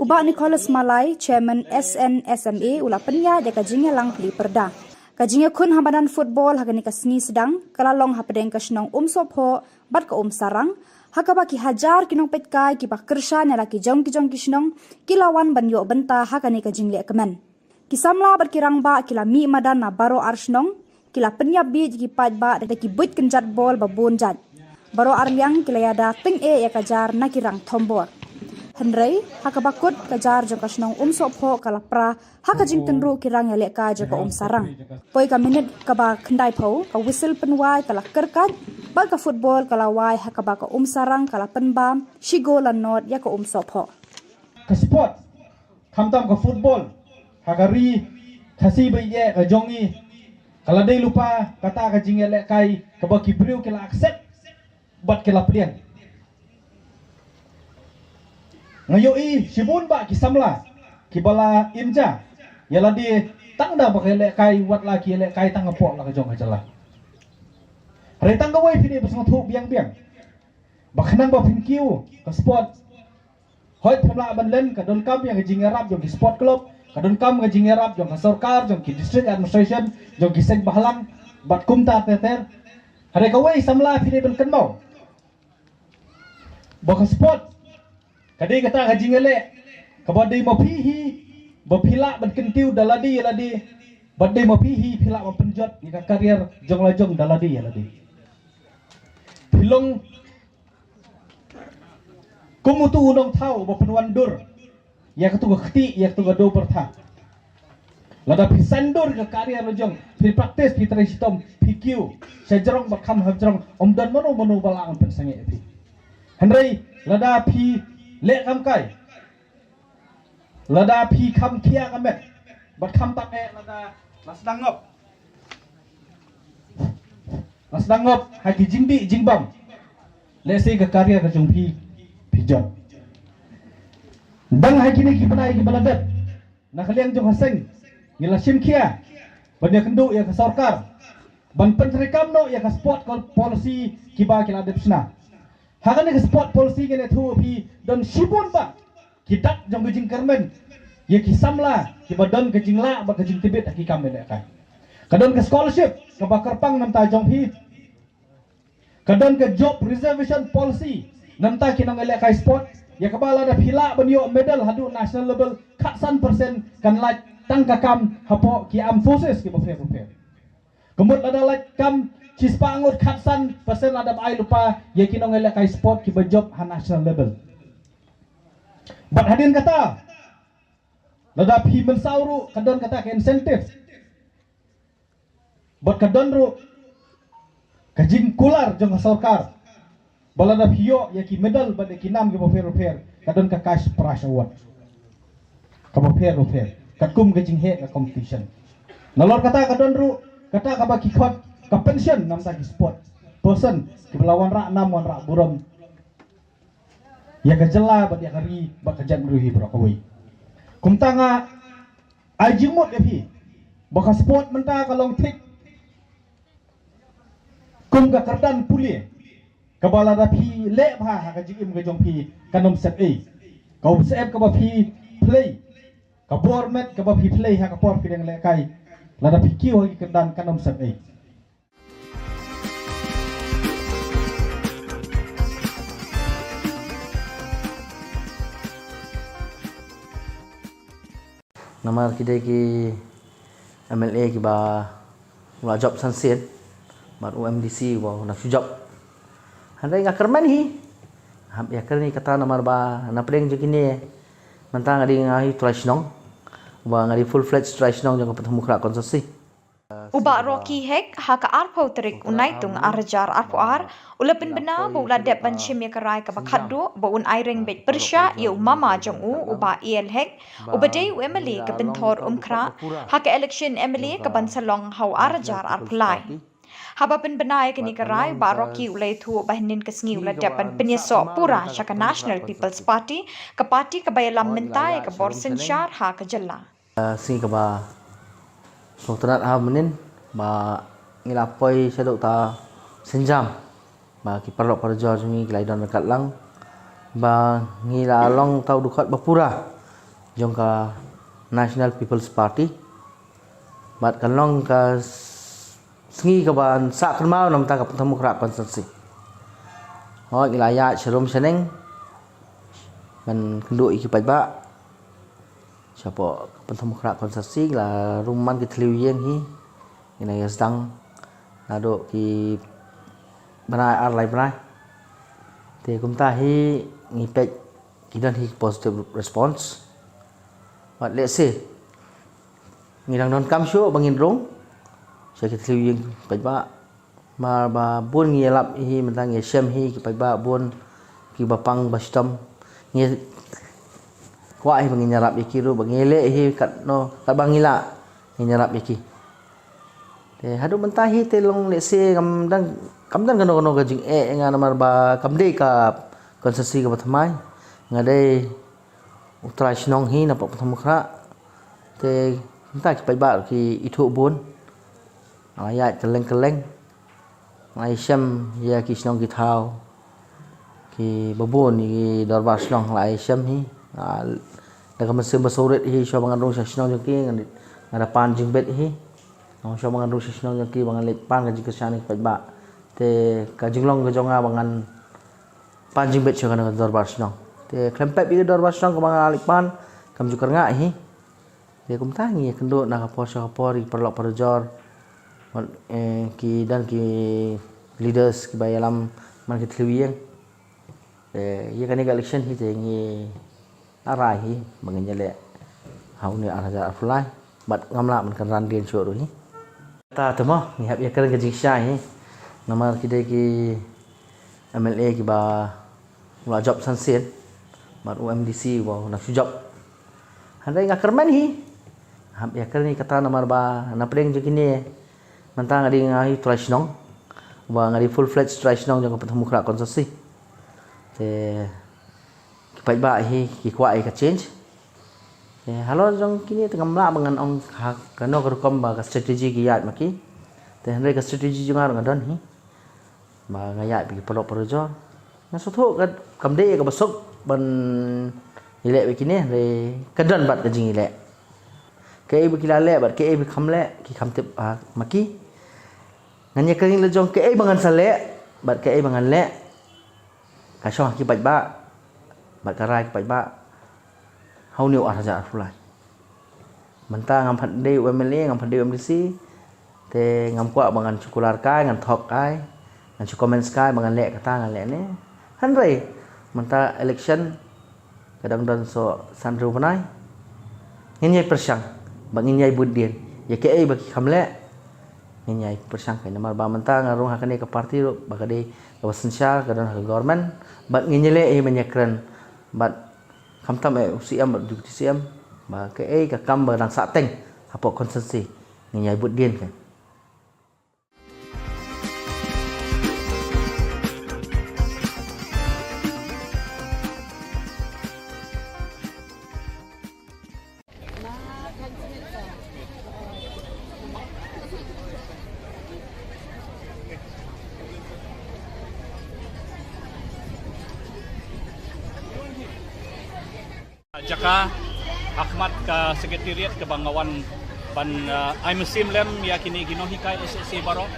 U Bah Nicholas Malai, Chairman S N S M A, u la pynïaid ïa ka jingïalang plie pyrda. Ka jingïakhun ha madan football ha kane ka sngi sdang ka la long hapdeng ka shnong Umsohphoh bad ka Umsarang, ha kaba ki hajar ki nongpeitkai kiba kyrshan ïa la ki jong ki jong ki shnong ki la wan ban ïoh bynta ha kane ka jingleh kmen. Ki samla bad ki rangbah ki la mih madan na baroh ar shnong, ki la pynïap bieit ïa ki paidbah da ki buit kynjat bol ba bun jait. Baroh ar liang ki la ïada tyngeh ïa ka jar na ki rang thombor. Hynrei ha kaba kut ka jar jong ka shnong Umsohphoh ka la pra ha ka jingtynruh ki rang ïalehkai jong ka Umsarang. Poi ka minit kaba khyndaiphew, ka whistle pynwai ka la kyrkait bad ka football ka la wai ha kaba ka Umsarang ka la pynbam shi gol la nod ïa ka Umsohphoh. Ka sport, khamtam ka football, ha ka ri Khasi ba ïeit ka jong ngi, ka la dei lypa kata ka jingïalehkai kaba ki briew ki la accept bad ki la pdiang. Nga ïohi shibun bah ki samla kiba la im ja ïa lade tang da ba ka ïalehkai, wat la ki ïalehkai tang hapoh la ka jong ka jylla. Hynrei tang kawei phi dei ba sngewthuh biang biang ba khnang ba phin kiew ka sport, hooid phim lah ban len, ka donkam ïa ka jingïarap jong ki sport club, ka donkam ka jingïarap jong ka sorkar, jong ki district administration, jong ki seng bhalang bad kumta ter ter. Hynrei kawei samla phi dei ban kynmaw ba ka sport ka dei kata ka jingïaleh kaba dei ma phi hi ba phi lah ban kyntiew da lade ïa lade, bad dei ma phi hi phi lah ban pynjot ïa ka career jong la jong da lade ïa lade. Phi long kum utu u nongthaw ba pynwandur ïa katu ka kti, ïa katu ka dewbyrtha. Lada phi saiñdur ka career la jong, phi practice, phi trei shitom, phi kiew shajrong bad kham hajrong, ym don mano mano ba lah ban pynsangeh ïa phi. Hynrei lada phi leh kam kai, lada phi kham khia ka met bad kham tang eh, lada la sdang ngop, la sdang ngop ha ki jingdih jingbam, lehse ka career ka jong phi phi jot. Dang ha kine ki bnai kiba la dep, na ka liang jong ka seng ngi la shim khia ban ïakynduh ïa ka sorkar ban pyntreikam noh ïa ka sport policy kiba ki la dep shna. Ha kane ka sport policy ngi la ïathuh phi, don shibun bah ki dak jong ka jingkyrmen ïa ki samla kiba don ka jinglah bad ka jingtbit ha ki kam ïalehkai. Ka don ka scholarship kaba kyrpang namta jong phi. Ka don ka job reservation policy namta ki nongïalehkai sport, ïa kaba lada phi lah ban ïoh medal haduh national level, khatsan percent kan lait tang ka kam hapoh ki armed forces kiba pher bapher. Ka mut lada lait kam shispah ngut, khatsan percent lada ba ai lypa ïa ki nongïalehkai sport kiba jop ha national level. Bad hadien kata, lada phi mynsaw ruh ka don kata ka incentive. Bad ka don ruh ka jingkular jong ka sorkar ba lada phi ïoh ïa ki medal bad ïa ki nam kiba pher bapher, ka don ka cash prize award kaba pher bapher katkum ka jingheh ka competition. Nalor kata ka don ruh kata kaba ki khot ka pension namta ki sport person kiba la wanrah nam wanrah burom ïa ka jylla bad ïa ka ri bad ka jaitbynriew hi baroh kawei. Kumta nga ai jingmut ïa phi ba ka sport mynta ka long thik kum ka kyrdan pule, kaba lada phi leh bha ha ka jingim ka jong phi, kan ym sep ei. Ka umsyep kaba phi plie, ka bor met kaba phi plie ha ka por phi dang lehkai, lada phi kiew ha ki kyrdan kan ym sep ei. Namar ki dei ki M L A kiba la jop san sien, bad u M D C ba u nang shu jop. Hynrei nga kyrmen hi, hap ïa kyrmen kata namar ba na pdeng jong kine mynta nga dei nga hi trai shnong, ba nga dei full fledged trai shnong jong ka Pathum Mukhra constituency. U Bah Rocky Hek ha ka arphew tarik u Naitung ar hajar arphew ar u la pynbna ba u la dep ban shim ïa ka rai kaba khatduh ba un ai reng beit pyrshah ïa u mama jong u, u Bah A L Hek, uba dei u M L A ka Pynthor Umkhrah, ha ka election M L A ka ban sa long ha u ar hajar arphew lai. Haba pynbna ïa kane ka rai, u Bah Rocky u la ïathuh ba hynnin ka sngi u la dep ban pynïasoh pura sha ka National People's Party, ka party kaba ïalam mynta ïa ka bor synshar ha ka jylla. Sngi kaba sngewtynnat ha mynnin ba ngi la poi shaduh ta sienjam, ba ki paralok parajor jong ngi ki la ïadon ryngkat lang, ba ngi la long ta u dkhot ba pura jong ka National People's Party. Bad kan long ka s-, sngi kaban sah kynmaw namar ka Pathum Mukhra constituency. Hooid, ngi la ïaid sharum shaneng ban kynduh ïa ki paidbah shapoh ka Pathum Mukhra constituency, la rung man ki thliew ïing hi. Ngi nang ïa sdang naduh ki bnai ar lai bnai. Te kumta hi ngi peit ki don hi positive response. Wat lehse ngi dang donkam shuh ba ngin rung sha ki thliew ïing paidbah. Namar ba bun ngi ïalap hi, mynta ngi shem hi ki paidbah bun kiba pang ba shitom. Ngi kwah hi ba ngin ïarap ïa ki ruh, ba ngi leh hi katno, katba ngi lah ngin ïarap ïa ki. Te haduh mynta hi te long lehse kam don, kam don kano kano ka jingeh ïa nga namar ba kam dei ka constituency kaba thymmai. Nga dei u trai shnong hi na Pathum Mukhra. Te mynta ki paidbah ki ithuh bun. Nga ïaid kylleng kylleng. Nga ïashem ïa ki shnong ki thaw kiba bun, ïa ki dorbar shnong la ïashem hi. Nga da ka mynsiem ba sawrit hi, shuwa ba ngan rung sha shnong jong ki, nga da pan jingbit hi. Nga shuwa ba ngan rung sha shnong jong ki ba ngan leit pan ka jingkyrshan ïa ki paidbah. Te ka jinglong ka jong nga ba ngan pan jingbit sha kane ka dorbar shnong. Te khlem pep ïa ka dorbar shnong kaba nga leit pan, kam ju kyrngah hi. Te kumta ngi ïakynduh na ka por sha ka por ïa ki paralok parajor, eh, ki don ki leaders kiba ïalam man ki thliew ïing. Te ïa kane ka election hi te ngi la rai hi ba ngin ïaleh ha une u ar hajar arphew lai. Bad ngam lah ban kynran dien shuh ruh hi. Ta te mo, ngi hap ïakren ka jingshai hi. Namar ki dei ki M L A kiba la jop san sien, bad u M D C ba u nang shu jop. Hynrei nga kyrmen hi, hap ïakren hi kata namar ba na pdeng jong kine mynta nga dei nga hi trai shnong, ba nga dei full fledged trai shnong jong ka Pathum Mukhra constituency. Te ki paidbah hi ki kwah ïa ka change. Te halor jong kine te ngam lah ba ngan ong ha kano ka rukom ba ka strategy ki ïaid ma ki. Te hynrei ka strategy jong nga ruh nga don hi. Ba nga ïaid bad ki paralok parajor. Nga sngewthuh ka kam dei kaba suk ban ïaleh bad kine, hynrei ka don bad ka jingïaleh. Kaei ba ki la leh bad kaei ba kham leh ki kham tip, ah, ma ki. Ngan ïakren la jong kaei ba ngan sa leh bad kaei ba ngan leh. Ka shong ha ki paidbah bad ka rai ki paidbah ha une u ar hajar arphew lai. Mynta ngam pat dei u M L A, ngam pat dei u M D C, te ngam kwah ba ngan shu kular kai, ngan thok kai, ngan shu comments kai ba ngan leh kata, ngan leh ne. Hynrei mynta election ka dang don shuh san hynriew bnai. Ngin ïai pyrshang bad ngin ïai bud dien ïa kaei ba ki kham leh. Ngin ïai pyrshang kai namar ba mynta nga rung ha kane ka party ruh ba ka dei kaba synshar, ka don ha ka government, bad ngin ïaleh hi ban ïakren bad khamtam eh u C M bad deputy C M ba kaei ka kam ba dang sahteng hapoh constituency ngin ïai bud dien kai. Jaka, ha khmat ka secretariat kaba nga wan ban, uh, ai mynsiem lem ïa kine ki nonghikai S S A baroh.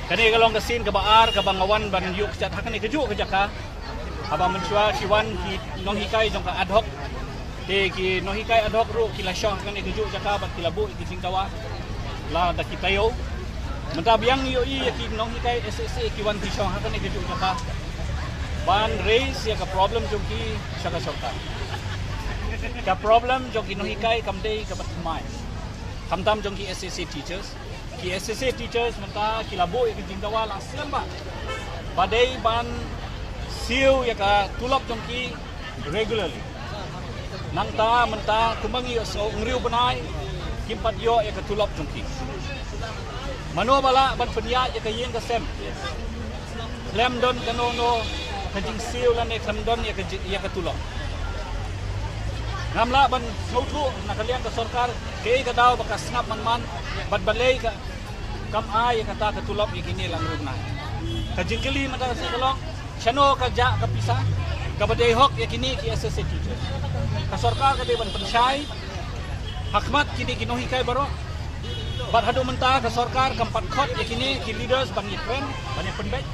Kane ka long ka sien kaba ar kaba nga wan ban ïuh kjat ha kane kajuh ka jaka. Haba mynshuwa ki wan ki nonghikai jong ka ad hoc. Te ki nonghikai ad hoc ruh ki la shong ha kane kajuh jaka bad ki la buh ïa ki jingdawa la da ki taïew. Mynta biang ïohi ïa ki nonghikai S S A ki wan ki shong ha kane kajuh jaka ban raise ïa ka problem jong ki sha ka sorkar. Ka problem jong ki nonghikai kam dei kaba thymmai. Khamtam jong ki S S A teachers. Ki S S A teachers mynta ki la buh ïa ki jingdawa la slem bha. Ba dei ban siew ïa ka tulop jong ki regularly. Nangta mynta kumba ngi ïohsngew hynriew bnai kim pat ïoh ïa ka tulop jong ki. Mano ba lah ban pynïaid ïa ka ïing ka sem khlem don kano kano ka jingsiew lane khlem don ïa ka ji-, ïa ka tulop. Ngam lah ban sngewthuh na ka liang ka sorkar kaei ka daw ba ka sngap man man bad balei ka kam ai ïa kata ka tulop ïa kine la hynriew bnai. Ka jingkylli mynta ka sien ka long, shano ka jah ka pisa kaba dei hok ïa kine ki S S A teachers. Ka sorkar ka dei ban pynshai ha khmat kine ki nonghikai baroh. Bad haduh mynta ka sorkar kam pat khot ïa kine ki leaders ban ïa train, ban ïa pynbeit.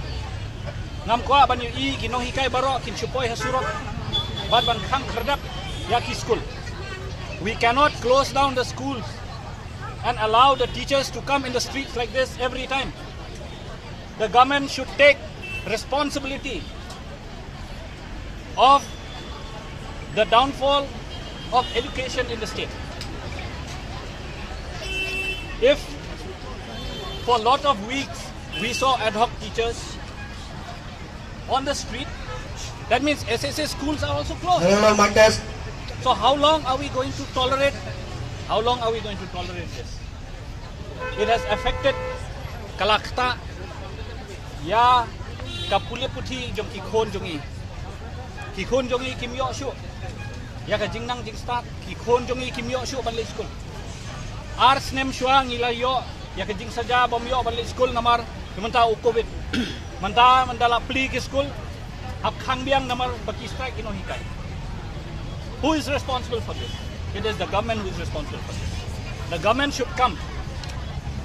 Ngam kwah ban ïohi ki nonghikai baroh kin shu poi ha surok bad ban khang khyrdep ïa ki skul. We cannot close down the schools and allow the teachers to come in the streets like this every time. The government should take responsibility of the downfall of education in the state. If for a lot of weeks we saw ad hoc teachers on the street, that means S S A schools are also closed. No, no, no, my test. So how long are we going to tolerate? How long are we going to tolerate this? It has affected ka la ktah ïa ka pule puthi jong ki khun jong ngi. Ki khun jong ngi kim ïoh shuh ïa ka jingnang jingstad, ki khun jong ngi kim ïoh shuh ban leit skul. Ar snem shuwa ngi la ïoh ïa ka jingsaja bym ïoh ban leit skul namar mynta u covid. Mynta, mynta la plie ki skul, hap khang biang namar ba ki strike ki nonghikai. Who is responsible for this? It is the government who is responsible for this. The government should come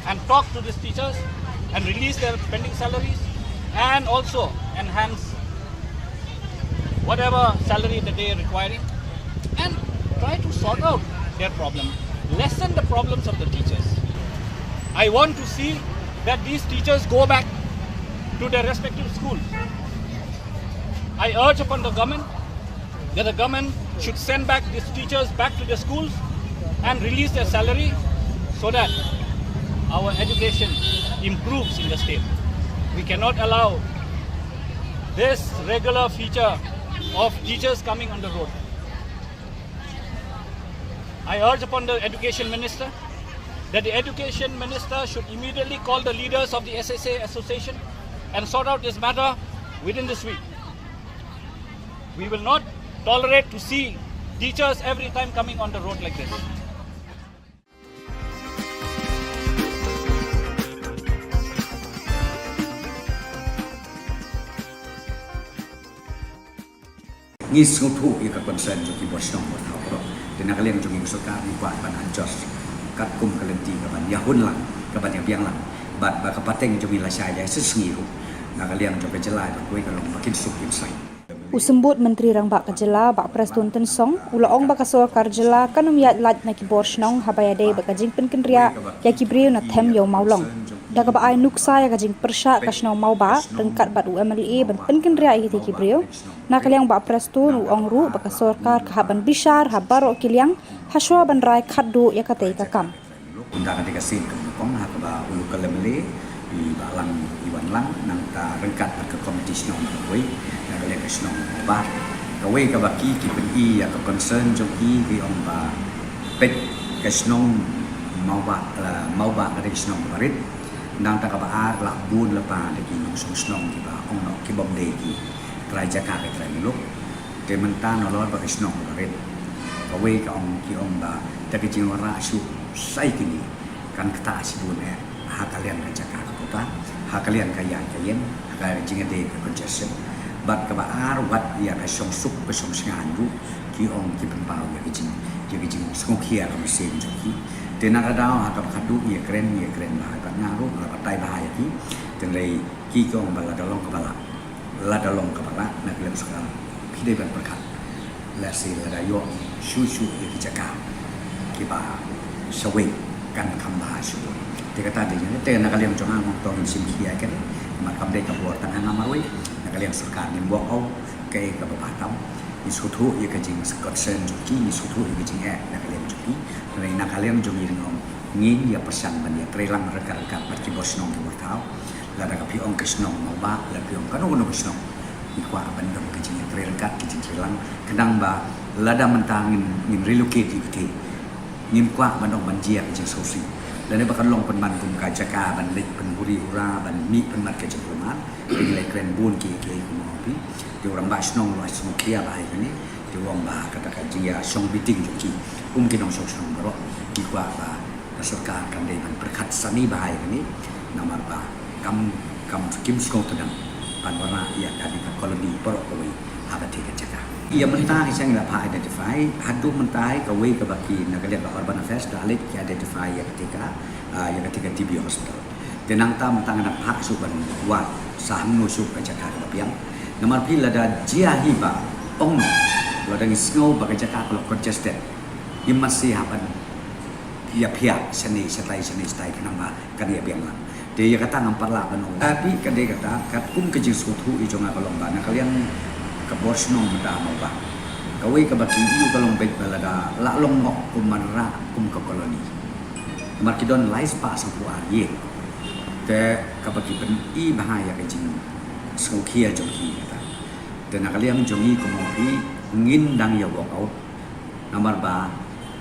and talk to these teachers and release their pending salaries and also enhance whatever salary that they are requiring and try to sort out their problem, lessen the problems of the teachers. I want to see that these teachers go back to their respective schools. I urge upon the government that the government should send back these teachers back to the schools and release their salary so that our education improves in the state. We cannot allow this regular feature of teachers coming on the road. I urge upon the education minister that the education minister should immediately call the leaders of the S S A association and sort out this matter within this week. We will not tolerate to see teachers every time coming on the road like this. Ngi sngewthuh ïa ka concern jong ki bor shnong bor thaw baroh. Te na ka liang jong ngi ka sorkar ngi kwah ban adjust katkum ka lynti ka ban ïahun lang, ka ban ïabiang lang. Bad ba ka pateng jong ngi lashai ïa shisngi ruh na ka liang jong ka jylla ba kawei ka long ba kin suk kin sai. U Symbud Myntri Rangbah ka jylla Bah Prestone Tynsong u la ong ba ka sorkar jylla kan ym ïaid lait na ki bor shnong haba ïadei bad ka jingpynkynriah ïa ki briew na them ïa u mawlong. Da kaba ai nuksa ïa ka jingpyrshah ka shnong Mawbah ryngkat bad u M L A ban pynkynriah ïa kitei ki briew, na ka liang Bah Prestone u ong ruh ba ka sorkar ka hap ban bishar ha baroh ki liang hashwa ban rai khatduh ïa katei ka kam. Kumta ka dei ka sien ka nyngkong ha kaba u local M L A i Bah Lang i wan lang nangta ryngkat bad ka komiti shnong kawei na ka liang ka shnong Mawbah. Kawei kaba ki ki pyni ïa ka concern jong ki ki ong ba peit ka shnong Mawbah, eh, Mawbah ka dei ka shnong kaba rit. Nangta kaba ar la bun lypa da ki nongshong shnong kiba ong noh ki bym dei ki trai jaka ki trai muluk. Te mynta nalor ba ka shnong ba rit. Kawei ka ong ki ong ba da ka jingwanrah shuh sa ïa kine kan ktah shibun eh ha ka liang ka jaka ka pota, ha ka liang ka ïaid ka ïeng, ha ka jingïadei ka congestion. Bad kaba ar, wat ïa ka shongsuk ka shongsngain ruh ki ong ki pynpaw ïa ka jing, ïa ka jingsngewkhia ka mynsiem jong ki. Te na ka daw ha kaba khatduh ngi ïakren, ngi ïakren bha bad nga ruh nga batai bha ïa ki. Tynrai ki ki ong ba lada long kaba lah, lada long kaba lah na ka liang sorkar, phi dei ban pyrkhat. Lehse lada ïoh shuh shuh ïa ki jaka kiba shawei kan kham bha shuh. Te kata dei ne, te na ka liang jong nga ngam tong ngin shim khia ïa kane. Namar kam dei ka bor tang ha nga marwei. Na ka liang sorkar ngim buh au kaei kaba bha tam. Ngi sngewthuh ïa ka jing concern jong ki, ngi sngewthuh ïa ka jingeh na ka liang jong ki. Hynrei na ka liang jong ngi ring ong ngin ïa pyrshang ban ïa trei lang ryngkat ryngkat bad ki bor shnong ki bor thaw. Lada ka phi ong ka shnong Mawbah, lada phi ong kano kano ka shnong, ngi kwah ban don ka jingïatrei ryngkat, ka jingtrei lang. Khnang ba lada mynta ngin, ngin relocate ïa ki, ngim kwah ban ong ban jia ka jingsngewsih. Lane ba kan long pynban kum ka jaka ban leit pynhuri hura, ban mih pynban ka jingkhlem. Ngi leh kren bun ki, ki kumno phi. Te u rangbah shnong u la sngewkhia bha ïa kane. Te u ong ba kata ka jingïashong meeting jong ki, kum ki nongshong shnong baroh, ki kwah ba ka sorkar kan dei ban pyrkhat sani bha ïa kane. Namar ba kam, kam, kim sngewtynnad ban wanrah ïa kane ka colony baroh kawei ha kata ka jaka. Ïa mynta ka jingïalang ba identify, haduh mynta kawei kaba ki na ka liang ka Urban Affairs da leit ki identify ïa kata ka, ah, ïa kata ka T B hospital. Te nangta mynta nga dang phah shuh ban wad sa hangno shuh ka jaka kaba biang. Namar phi, lada jia hi ba ong, lada ngi sngew ba ka jaka ka long congested, ngim masi hap ban ïa phiah shane shatai, shane shatai khnang ba kan ïa biang lang. Te ïa kata ngam pat lah ban ong. Tapi ka dei kata, katkum ka jingsngewthuh i jong nga ka long ba na ka liang ka bor shnong mynta ha Mawbah, kawei kaba ki ïohi ka long beit ba lada la long noh kum ban rah kum ka colony. Namar ki don lai spah sanphew ar ïing. Te kaba ki pyni bha ïa ka jingsngewkhia jong ki kata. Te na ka liang jong ngi kumno phi, ngin dang ïa work out. Namar ba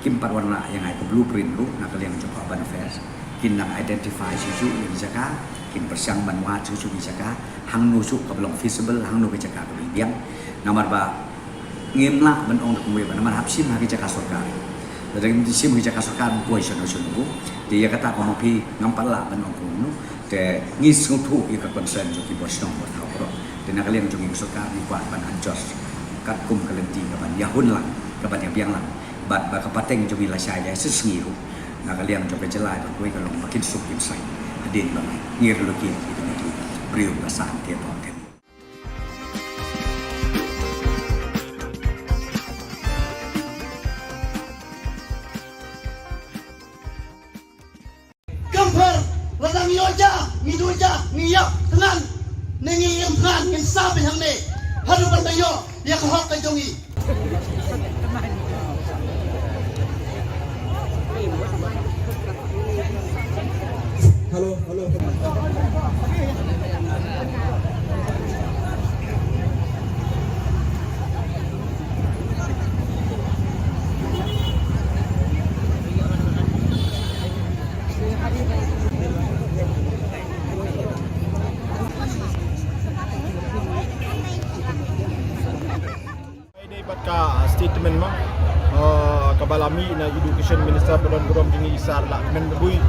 kim pat wanrah ïa ngi ka blueprint ruh na ka liang jong ka Urban Affairs. Kin dang identify shuh shuh ïa ki jaka, kin pyrshang ban wad shuh shuh ïa ki jaka, hangno shuh kaba long feasible, hangno ka jaka kaba biang. Namar ba ngim lah ban ong da kumwei ba namar hap shim ha ka jaka sorkar. Lada ngim shim ha ka jaka sorkar, ngim poi shano shano ruh. Te ïa kata kumno phi, ngam pat lah ban ong kumno. Te ngi sngewthuh ïa ka concern jong ki bor shnong bor thaw baroh. Te na ka liang jong ngi ka sorkar ngi kwah ban adjust katkum ka lynti kaban ïahun lang, kaban ïabiang lang. Bad ba ka pateng jong ngi lashai ïa shisngi ruh, na ka liang jong ka jylla baroh kawei ka long ba kin suk kin saiñ hadien ba ngi relocate ïa kine ki briew ba sah te ba te. Kynphar, lada ngi ïoh ja, ngi duh ja, ngi ïap thngan, ne ngi im thngan, ngin sa beit hangne haduh ban da ïoh ïa ka hok ka jong ngi. Hello, hello. Dei bad ka statement ma, uh, kaba la mih na Education Minister ba don burom jong ngi, i Sir Lahkmen Rymbui,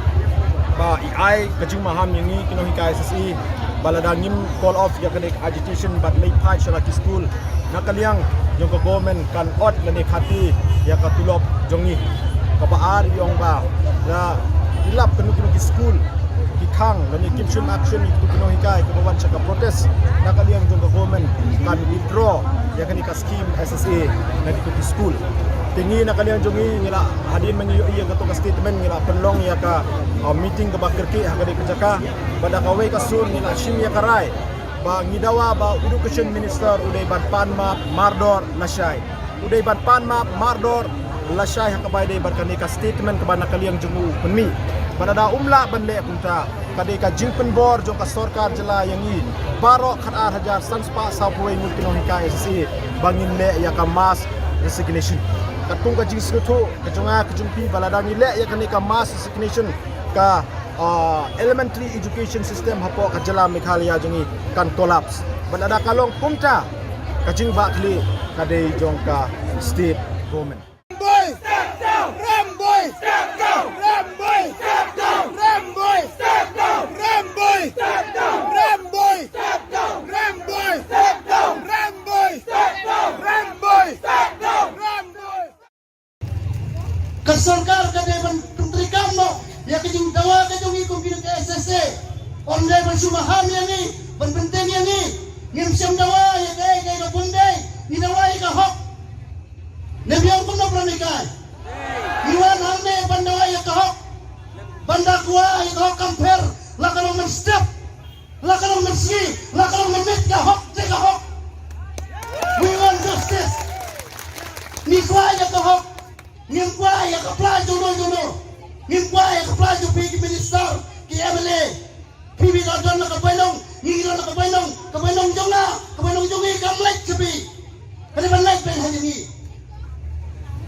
ba i ai ka jingmaham ïa ngi ki nonghikai S S A ba lada ngim call off ïa kane ka agitation bad leit phai sha la ki skul, na ka liang jong ka government kan ot lane khati ïa ka tulop jong ngi. Kaba ar i ong ba la i lap kano kano ki skul ki khang lane kim shim action ïa ki nonghikai kiba wan sha ka protest, na ka liang jong ka government kan withdraw ïa kane ka scheme S S A na kito ki skul. Te ngi na ka liang jong ngi, ngi la, hadien ba ngi ïohi ïa kato ka statement, ngi la pynlong ïa ka, uh, meeting kaba kyrkieh ha kane ka jaka. Bad da kawei ka sur ngi la shim ïa ka rai ba ngi dawa ba u Education Minister u dei ban pan map mardor lashai. U dei ban pan map mardor lashai ha kaba ïadei bad kane ka statement kaba na ka liang jong u u pynmih. Bad lada um lah ban leh kumta, ka dei ka jingpynbor jong ka sorkar jylla ïa ngi baroh khatar hajar san spah sawphew wei ngut ki nonghikai S S A ba ngin leh ïa ka mass resignation. Katkum ka jingsngewthuh ka jong nga ka jong phi, ba lada ngi leh ïa kane ka mass resignation, ka, uh, elementary education system hapoh ka jylla Meghalaya jong ngi kan collapse. Bad lada ka long kumta, ka jingbakla ka dei jong ka state government. Ramboi! Step down! Ramboi! Step down! Ramboi! Step down! Ramboi! Step down! Ramboi! Step down! Ramboi! Step down! Sorkar ka dei ban pyntreikam noh ïa ka jingdawa ka jong ngi kum ki nong S S A. Ym dei ban shu maham ïa ngi, ban pynteng ïa ngi. Ngim shym dawa ïa kaei kaei ka bym dei, ngi dawa ïa ka hok. Ne biang kumno para Meikai? Ngi wan hangne ban dawa ïa ka hok. Ban da kwah ïa ka hok kam pher la ka long mynstep, la ka long mynsngi, la ka long mynmiet, ka hok te ka hok. We want justice. Ngi kwah ïa ka hok. Ngim kwah ïa ka pla jong no jong no. Ngim kwah ïa ka pla jong phi ki minister, ki M L A. Phi, phi don na ka bainong, ngi don na ka bainong, ka bainong jong nga, ka bainong jong ngi kam leit sha phi. Ka dei ban leit beit ha jong ngi.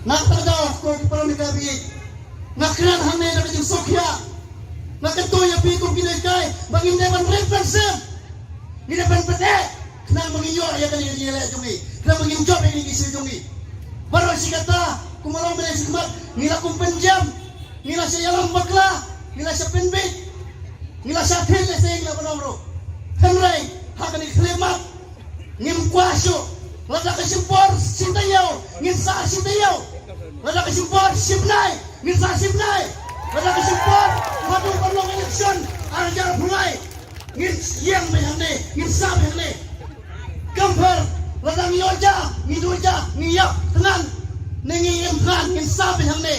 Na kata ka daw ko ki para Meikai, nga kren hangne da ka jingsngewkhia. Nga kyntu ïa phi kum ki nonghikai ba ngin dei ban rit ban sem. Ngi dei ban pyndep khnang ba ngin ïoh ïa kane ka jingïaleh jong ngi, khnang ba ngin jop ïa kane ka issue jong ngi. Baroh shi katta, kumba long mynne shi khmat, ngi la kum pynjem, ngi la shah ïalam bakla, ngi la shah pynbeit, ngi la shah thied lehse ïa ngi la ban ong ruh. Hynrei ha kane ka khyllipmat ngim kwah shuh. Lada ka shim por shi taïew, ngin sah shi taïew. Lada ka shim por shi bnai, ngin sah shi bnai. Lada ka shim por haduh ban long election ar hajar arphew lai, ngin ïeng beit hangne, ngin sah beit hangne. Kam pher, lada ngi ïoh ja, ngi duh ja, ngi ïap thngan, ne ngi im thngan, ngin sah beit hangne.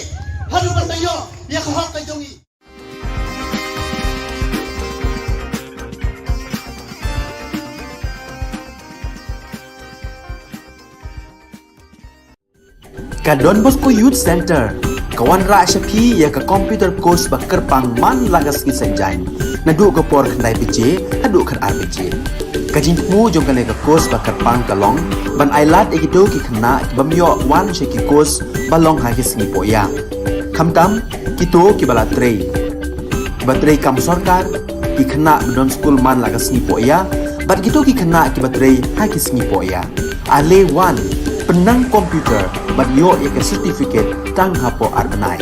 Haduh ban da ïoh ïa ka hok ka jong ngi. Ka Don Bosco Youth Center ka wanrah sha phi ïa ka computer course ba kyrpang man la ka sngi Saitjaiñ, naduh ka por khyndai baje haduh khatar baje. Ka jingthmu jong kane ka course ba kyrpang ka long ban ailad ïa kito ki khynnah ki bym ïoh wan sha ki course ba long ha ki sngi pohïa, khamtam kito kiba la trei, kiba trei kam sorkar, ki khynnah ba don skul man la ka sngi pohïa, bad kito ki khynnah kiba trei ha ki sngi pohïa. Ale wan, pynnang computer bad ïoh ïa ka certificate tang hapoh ar bnai.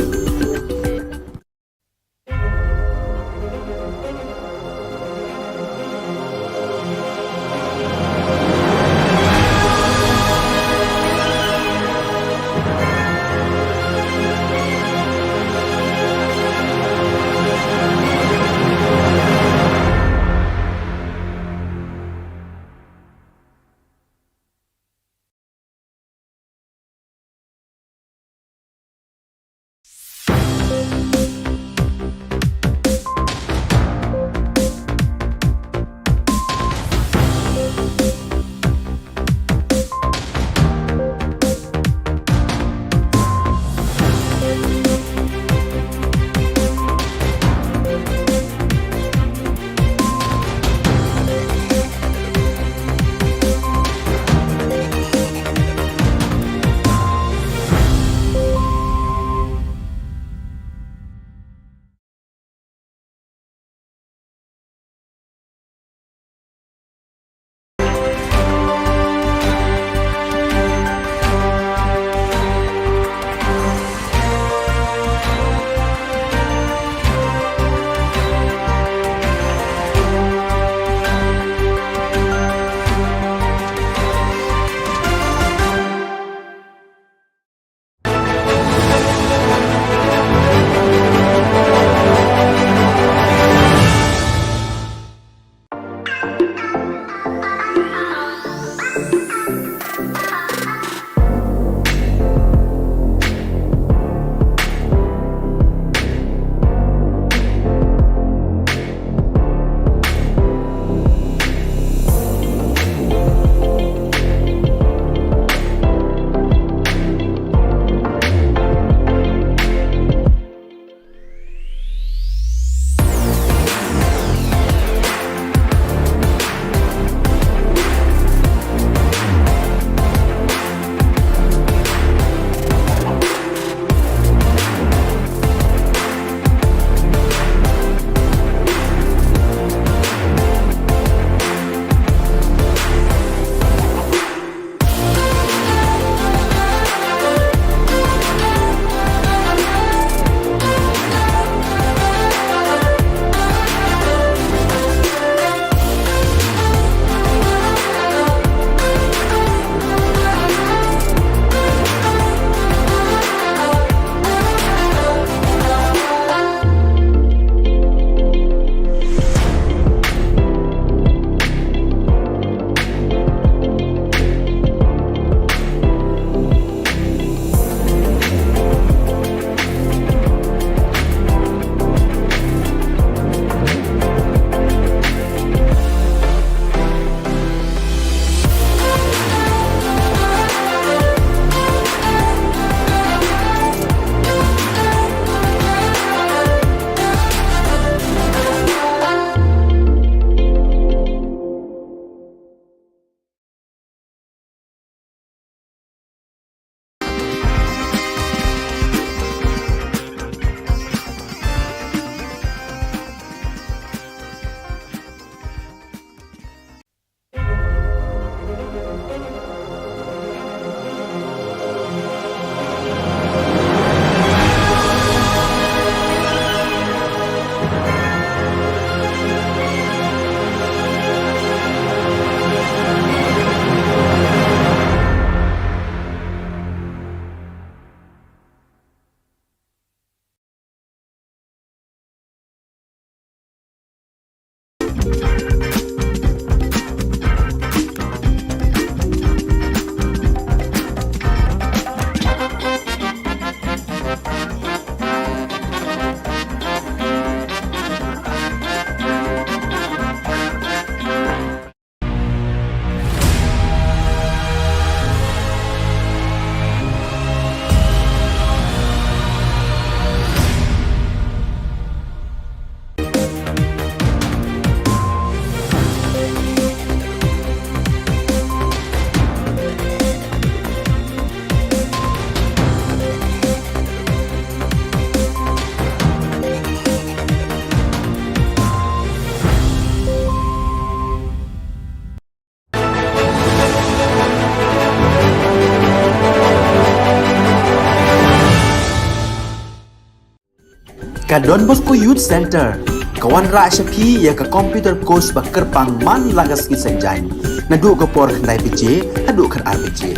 Ka Don Bosco Youth Centre ka wanrah sha phi ïa ka computer course ba kyrpang man la ka sngi Saitjaiñ, naduh ka por khyndai baje haduh khatar baje.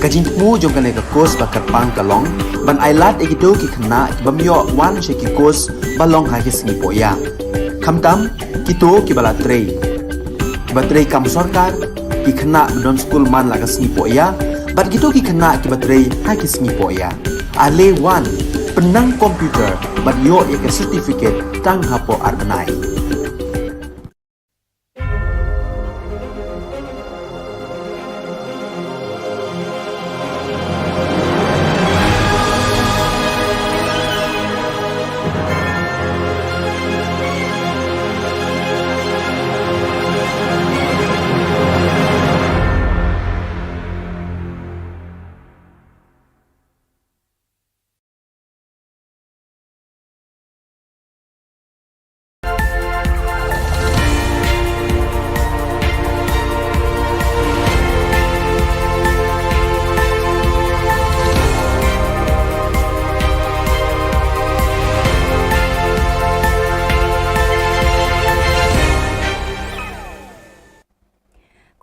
Ka jingthmu jong kane ka course ba kyrpang ka long ban ai lad ïa kito ki khynnah ki bym ïoh wan sha ki course ba long ha ki sngi pohïa, khamtam kito kiba la trei, kiba trei kam sorkar, ki khynnah ba don skul man la ka sngi pohïa bad kito ki khynnah kiba trei ha ki sngi pohïa. Ale wan, pynnang computer bad ïoh ïa ka certificate tang hapoh ar bnai.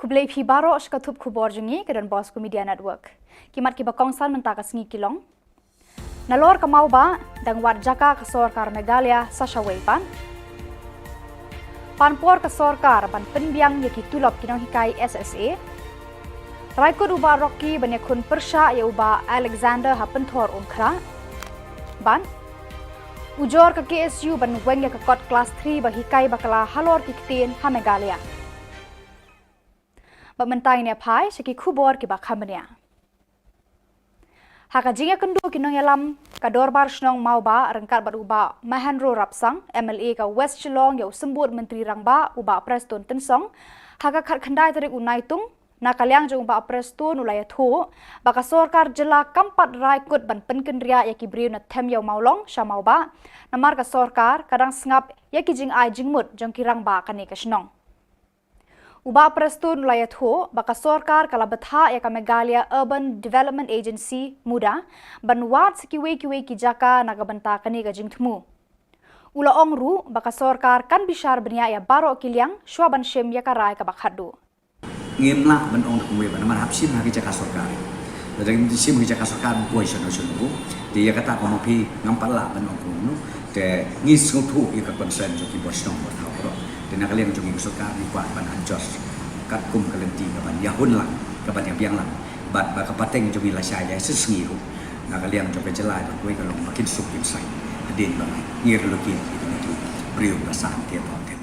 Khublei phi baroh sha ka thup khubor jong ngi ka Don Bosco Media Network. Ki mat kiba kongsan mynta ka sngi ki long: Nalor ka Mawbah, dang wad jaka ka sorkar Meghalaya sa shawei pat. Pan por ka sorkar ban pynbiang ïa ki tulop ki nonghikai S S A. Rai kut u Bah Rocky ban ïakhun pyrshah ïa u Bah Alexander ha Pynthor Umkhrah. Bad ujor ka K S U ban weng ïa ka kot klas three ba hikai bakla halor ki ktien ha Meghalaya. Bad mynta ngin ïa phai sha ki khubor kiba kham bniah. Ha ka jingïakynduh ki nongïalam ka Dorbar Shnong Mawbah ryngkat bad u Bah Mahendro Rapsang, M L A ka West Shillong, ïa u Symbud Myntri Rangbah u Bah Prestone Tynsong, ha ka khatkhyndai tarik u Naitung, na ka liang jong u Bah Prestone u la ïathuh ba ka sorkar jylla kam pat rai kut ban pynkynriah ïa ki briew na Them Ïew Mawlong sha Mawbah, namar ka sorkar ka dang sngap ïa ki jingai jingmut jong ki rangbah kane ka shnong. U Bah Prestone u la ïathuh ba ka sorkar ka la bthah ïa ka Meghalaya Urban Development Agency, MUDA, ban wad sa kiwei kiwei ki jaka na ka bynta kane ka jingthmu. U la ong ruh ba ka sorkar kan bishar bniah ïa baroh ki liang shuwa ban shim ïa ka rai kaba khatduh. Ngim lah ban ong da kumwei ba namar hap shim ha ki jaka sorkar. Lada ngim shim ha ki jaka sorkar, ngim poi shano shano ruh. Te ïa kata ka ma phi ngam pat lah ban ong kumno. Te ngi sngewthuh ïa ka concern jong ki bor shnong bor thaw baroh. Te na ka liang jong ngi ka sorkar ngi kwah ban adjust katkum ka lynti kaban ïahun lang, kaban ïabiang lang. Bad ba ka pateng jong ngi lashai ïa shi sngi ruh, na ka liang jong ka jylla ba kawei ka long ba kin suk kin saiñ hadien ba ngi relocate ïa ki briew ba sah te ba te.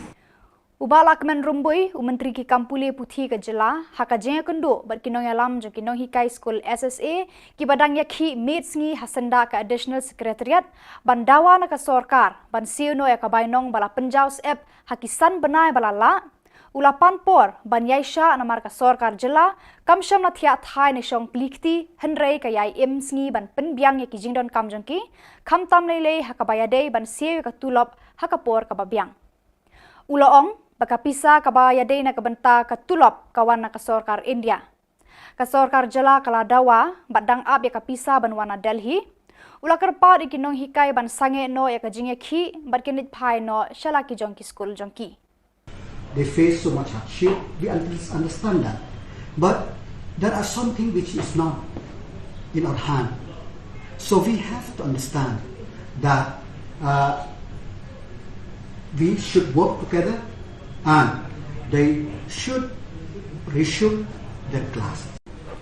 U Bah Lahkmen Rymbui, u Myntri ki kam pule puthi ka jylla, ha ka jingïakynduh bad ki nongïalam jong ki nonghikai skul S S A kiba dang ïakhih miet sngi ha syndah ka Additional Secretariat, ban dawa na ka sorkar ban siew noh ïa ka bainong ba la pynjaw syep ha ki san bnai ba la lah, u la pan por ban ïaishah namar ka sorkar jylla kam shym la thiah thai ne shong plie kti, hynrei ka ïai im sngi ban pynbiang ïa ki jingdonkam jong ki, khamtam lei lei ha kaba ïadei ban siew ïa ka tulop ha ka por kaba biang. U la ong ba ka pisa kaba ïadei na ka bynta ka tulop ka wan na ka sorkar India. Ka sorkar jylla ka la dawa bad dang ap ïa ka pisa ban wan na Delhi. U la kyrpad ïa ki nonghikai ban sangeh noh ïa ka jingïakhih bad kin leit phai noh sha la ki jong ki skul jong ki. They face so much hardship, we un- understand that. But there are something which is not in our hand. So we have to understand that, uh, we should work together and they should resume their class.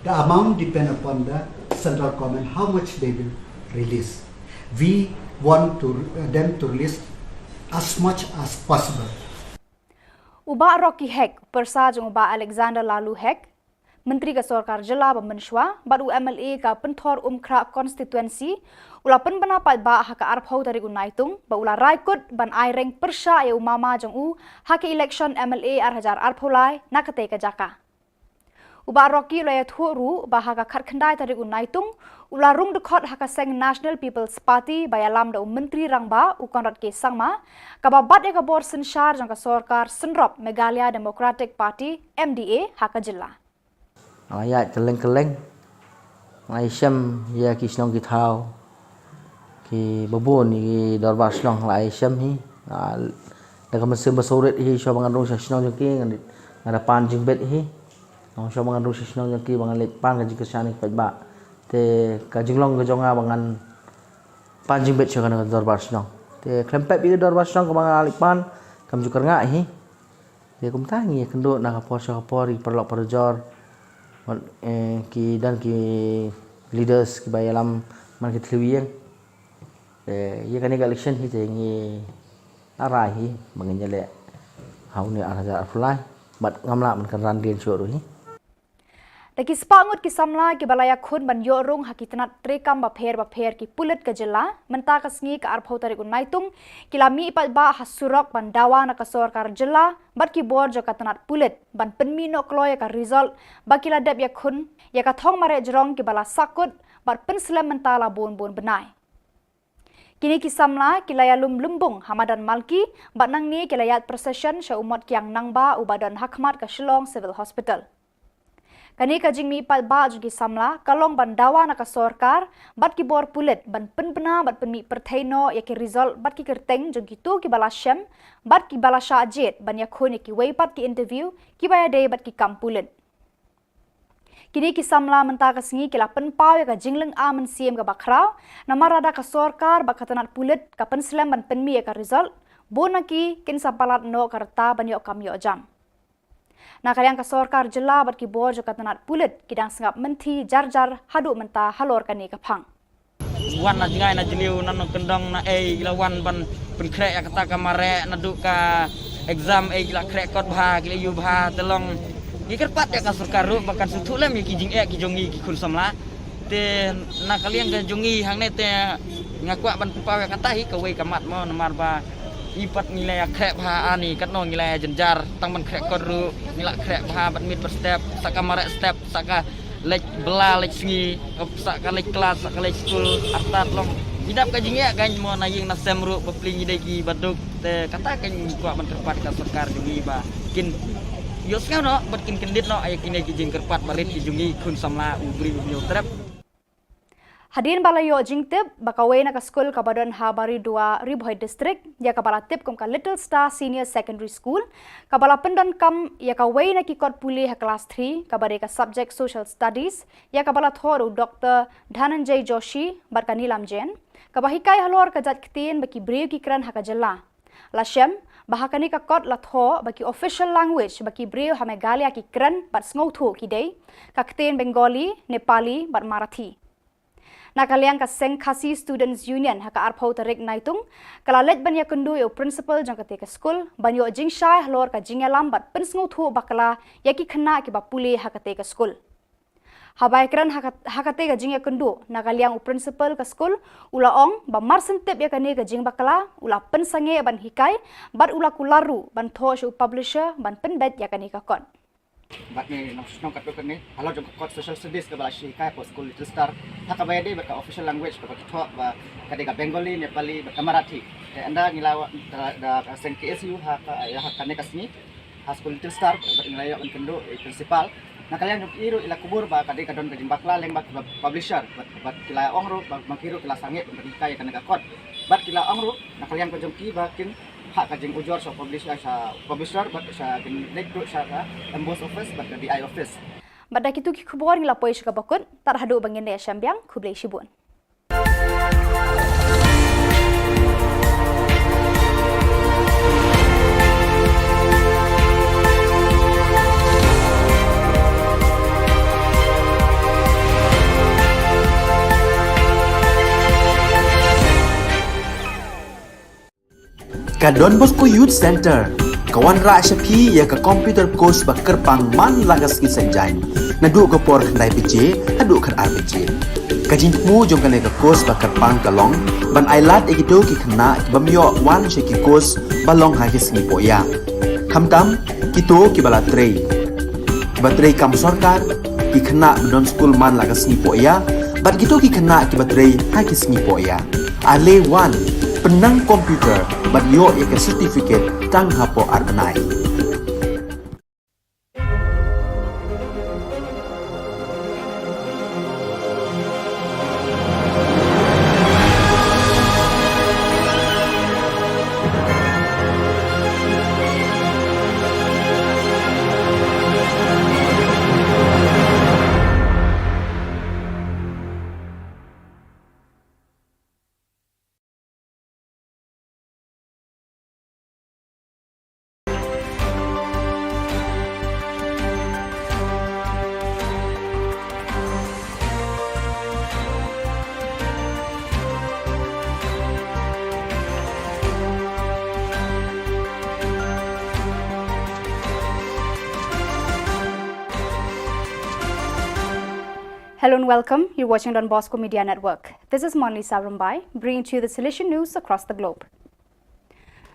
The amount depend upon the central government, how much they will release. We want to, uh, them to release as much as possible. U Bah Rocky Hek, pyrsa jong u Bah Alexander Laloo Hek, Myntri ka sorkar jylla ba mynshuwa bad u M L A ka Pynthor Umkhrah constituency, u la pynbna paidbah ha ka arphew tarik u Naitung ba u la rai kut ban ai reng pyrshah ïa u mama jong u ha ka election M L A ar hajar arphew lai na katei ka jaka. U Bah Rocky u la ïathuh ruh ba ha ka khatkhyndai tarik u Naitung u la rung dkhot ha ka seng National People's Party ba ïalam da u Myntri Rangbah u Conrad K Sangma, kaba bat ïa ka bor synshar jong ka sorkar synrop Meghalaya Democratic Party, M D A, ha ka jylla. Nga ïaid kylleng kylleng, nga ïashem ïa ki shnong ki thaw, Ki babun ïa ki dorbar shnong la ai shem hi. Ah, da ka mynsiem ba sawrit hi, shuwa ba ngan rung sha shnong jong ki, ngan, ngan da pan jingbit hi. Ngan shuwa ba ngan rung sha shnong jong ki, ba ngan leit pan ka jingkyrshan ïa ki paidbah. Te ka jinglong ka jong nga ba ngan pan jingbit sha kane ka dorbar shnong. Te khlem pep ïa ka dorbar shnong kaba nga la leit pan, kam ju kyrngah hi. Te kumta ngi ïakynduh na ka por sha ka por ïa ki paralok parajor. Wat, eh, ki don ki leaders kiba ïalam man ki thliew ïing. Te ïa kane ka election hi te ngi la rai hi ba ngin ïaleh ha une u ar hajar arphew lai. Bad ngam lah ban kynran dien shuh ruh hi. Da ki spah ngut ki samla kiba la ïakhun ban ïoh rung ha ki tnat treikam bapher bapher ki pulit ka jylla, mynta ka sngi ka arphew tarik u Naitung, ki la mih paidbah ha surok ban dawa na ka sorkar jylla bad ki bor jong ka tnat pulit ban pynmih noh kloi ïa ka result ba ki la dep ïakhun ïa ka thong mareh jrong kiba la sahkut bad pynslem mynta la bun bun bnai. Kine ki samla ki la ïalum lymbung ha madan Malki bad nangne ki la ïaid procession sha u mot kiang nangbah uba don ha khmat ka Shillong Civil Hospital. Kane ka jingmih paidbah jong ki samla ka long ban dawa na ka sorkar bad ki bor pulit ban pynbna bad pynmih pyrthei noh ïa ki result bad ki kyrteng jong kito kiba la shem bad kiba la shah jied ban ïakhun ïa kiwei pat ki interview kiba ïadei bad ki kam pulit. Kine ki samla mynta ka sngi ki la pynpaw ïa ka jinglynga mynsiem kaba khraw, namar lada ka sorkar bad ka tnat pulit ka pynslem ban pynmih ïa ka result, bun na ki kin sa palat noh ka rta ban ïoh kam ïoh jam. Na ka liang ka sorkar jylla bad ki bor jong ka tnat pulit ki dang sngap mynthi jar jar haduh mynta halor kane ka phang. Wan na jngai na jylliew, na nongkyndong, na ei, ki la wan ban pynkhreh ïa kata ka mareh, naduh ka exam ei, ki la khreh kot bha, ki la ïoh bha, te long ngi kyrpad ïa ka sorkar ruh ba kan sngewthuh lem ïa ki jingeh ki jong ngi ki khun samla. Te na ka liang ka jong ngi hangne te nga kwah ban pynpaw ïa kata hi kawei ka mat mo, namar ba i pat ngi la ïa khreh bha ani, katno ngi la ïa jynjar, tang ban khreh kot ruh ngi la khreh bha, bad miet bad step, sa ka mareh step, sa ka leit bylla leit sngi, sa ka leit klas, sa ka leit skul, artat long ngi dap ka jingeh kan mo, na ïing na sem ruh bapli ngi dei kiba duk. Te kata kan kwah ban kyrpad ka sorkar jong ngi ba kin ïohsngew noh bad kin kyndit noh ïa kine ki jingkyrpad barit ki jong ngi khun samla u briew u hynñiew trep. Hadien ba la ïoh jingtip ba kawei na ka skul kaba don ha Baridua, Ri Bhoi District, ïa kaba la tip kum ka Little Star Senior Secondary School, kaba la pyndonkam ïa kawei na ki kot pule ha klas three, kaba dei ka subject Social Studies, ïa kaba la thoh da u Doktor Dhananjay Joshi bad ka Neelam Jain, kaba hikai halor ka jait ktien ba ki briew ki kren ha ka jylla. La shem ba ha kane ka kot la thoh ba ki official language ba ki briew ha Meghalaya ki kren bad sngewthuh ki dei ka ktien Bengali, Nepali bad Marathi. Na ka liang ka seng Khasi Students Union ha ka arphew tarik Naitung ka la leit ban ïakynduh ïa u principal jong kata ka skul ban ïoh jingshai halor ka jingïalam bad pynsngewthuh bakla ïa ki khynnah kiba pule ha kata ka skul. Haba ïakren ha ka, ha kata ka jingïakynduh, na ka liang u principal ka skul u la ong ba mar shen tip ïa kane ka jingbakla u la pynsangeh ban hikai bad u la kular ruh ban thoh sha u publisher ban pynbeit ïa kane ka kot. Bad ngi nang shnong katto katne halor jong ka kot Social Studies kaba la shu hikai hapoh skul Little Star, ha kaba ïadei bad ka official language kaba ki thoh ba ka dei ka Bengali, Nepali bad ka Marathi. Te ynda ngi la wan da, da ka seng K S U ha ka, ïa ha kane ka sngi ha skul Little Star bad ngi la ïoh ban kynduh ïa i principal. Na ka liang jong i ruh i la kubur ba ka dei ka don ka jingbakla lyngba ki publisher bad, bad ki la ong ruh ba ma ki ruh ki la sangeh ban hikai ïa kane ka kot. Bad ki la ong ruh na ka liang ka jong ki ba kin phah ka jingujor sha u publisher, sha u publisher bad sha kin leit ruh sha ka M B O S office bad ka D I office. Bad da kito ki khubor ngi la poi sha kaba kut, tad haduh ba ngin ïashem biang, khublei shibun. Ka Don Bosco Youth Center ka wanrah sha phi ïa ka computer course ba kyrpang man la ka sngi Saitjaiñ, naduh ka por khyndai baje haduh khatar baje. Ka jingthmu jong kane ka course ba kyrpang ka long ban ailad ïa kito ki khynnah ki bym ïoh wan sha ki course ba long ha ki sngi pohïa, khamtam kito kiba la trei, kiba trei kam sorkar, ki khynnah ba don skul man la ka sngi pohïa bad kito ki khynnah kiba trei ha ki sngi pohïa. Ale wan, pynnang computer bad ïoh ïa ka certificate tang hapoh ar bnai. Hello and welcome. You're watching Don Bosco Media Network. This is Monlisa Rumbai, bringing to you the Salesian news across the globe.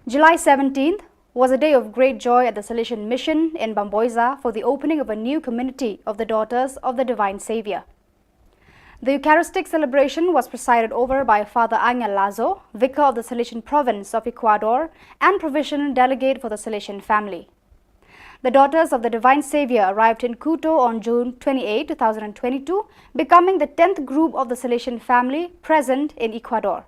July seventeenth was a day of great joy at the Salesian Mission in Bamboiza for the opening of a new community of the Daughters of the Divine Savior. The Eucharistic celebration was presided over by Father Angel Lazo, Vicar of the Salesian Province of Ecuador and Provisional Delegate for the Salesian family. The Daughters of the Divine Savior arrived in Quito on June twenty-eighth, two thousand twenty-two, becoming the tenth group of the Salesian family present in Ecuador.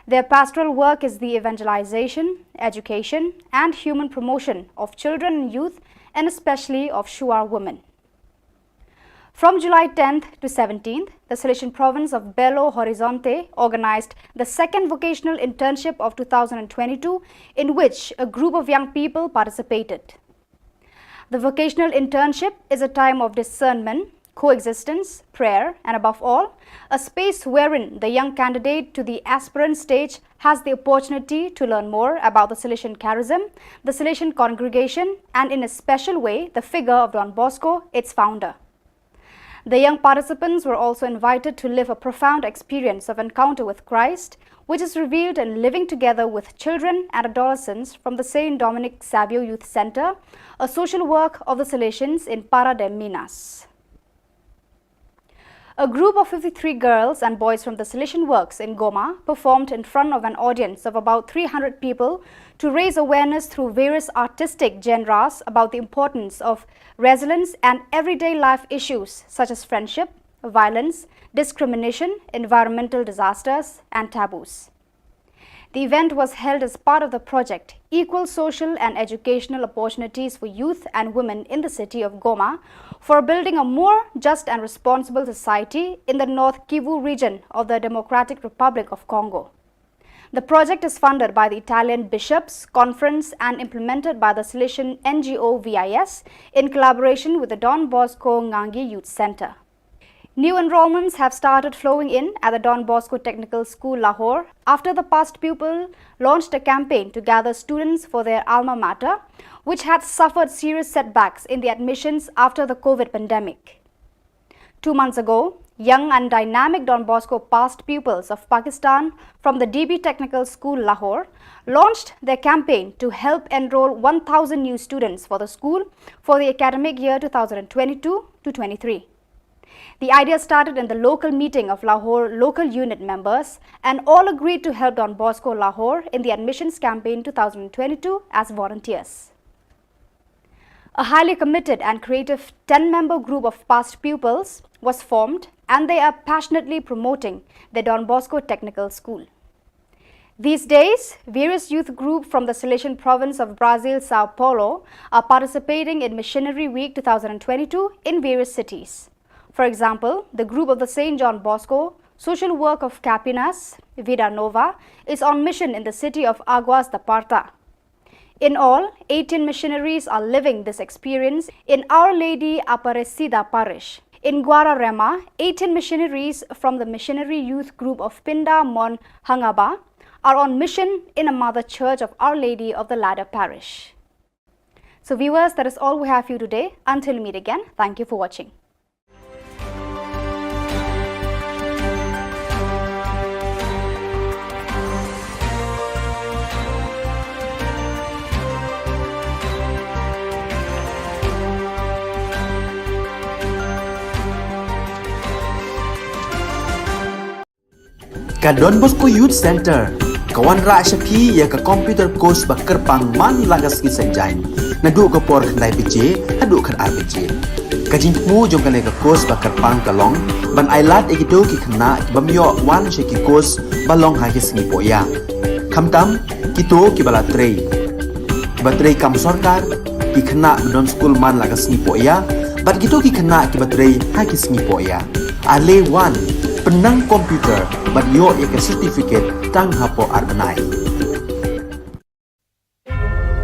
Their pastoral work is the evangelization, education, and human promotion of children and youth, and especially of Shuar women. From July tenth to seventeenth, the Salesian province of Belo Horizonte organized the second vocational internship of two thousand twenty-two, in which a group of young people participated. The vocational internship is a time of discernment, coexistence, prayer, and above all, a space wherein the young candidate to the aspirant stage has the opportunity to learn more about the Salesian charism, the Salesian congregation, and in a special way, the figure of Don Bosco, its founder. The young participants were also invited to live a profound experience of encounter with Christ, which is revealed in living together with children and adolescents from the Saint Dominic Savio Youth Center, a social work of the Salesians in Parra de Minas. A group of fifty-three girls and boys from the Salesian Works in Goma performed in front of an audience of about three hundred people to raise awareness through various artistic genres about the importance of resilience and everyday life issues such as friendship, violence, discrimination, environmental disasters, and taboos. The event was held as part of the project Equal Social and Educational Opportunities for Youth and Women in the City of Goma for building a more just and responsible society in the North Kivu region of the Democratic Republic of Congo. The project is funded by the Italian Bishops' Conference and implemented by the Salesian N G O V I S in collaboration with the Don Bosco Ngangi Youth Center. New enrollments have started flowing in at the Don Bosco Technical School, Lahore, after the past pupil launched a campaign to gather students for their alma mater, which had suffered serious setbacks in the admissions after the COVID pandemic. Two months ago, young and dynamic Don Bosco past pupils of Pakistan from the D B Technical School, Lahore, launched their campaign to help enroll one thousand new students for the school for the academic year two thousand twenty-two to twenty-three. The idea started in the local meeting of Lahore local unit members, and all agreed to help Don Bosco Lahore in the admissions campaign two thousand twenty-two as volunteers. A highly committed and creative ten member group of past pupils was formed, and they are passionately promoting the Don Bosco Technical School. These days, various youth groups from the Salesian province of Brazil, Sao Paulo, are participating in Missionary Week two thousand twenty-two in various cities. For example, the group of the Saint John Bosco Social Work of Campinas, Vida Nova, is on mission in the city of Aguas da Parta. In all, eighteen missionaries are living this experience in Our Lady Aparecida Parish. In Guararema, eighteen missionaries from the Missionary Youth Group of Pinda Mon Hangaba are on mission in a mother church of Our Lady of the Ladder Parish. So viewers, that is all we have for you today. Until we meet again, thank you for watching. Ka Don Bosco Youth Center ka wanrah sha phi ïa ka computer course ba kyrpang man la ka sngi Saitjaiñ, naduh ka por khyndai baje haduh khatar baje. Ka jingthmu jong kane ka course ba kyrpang ka long ban ailad ïa kito ki khynnah ki bym ïoh wan sha ki course ba long ha ki sngi pohïa, khamtam kito kiba la trei, kiba trei kam sorkar, ki khynnah ba don skul man la ka sngi pohïa, bad kito ki khynnah kiba trei ha ki sngi pohïa. Ale wan, pynnang computer bad ïoh ïa ka certificate tang hapoh ar bnai.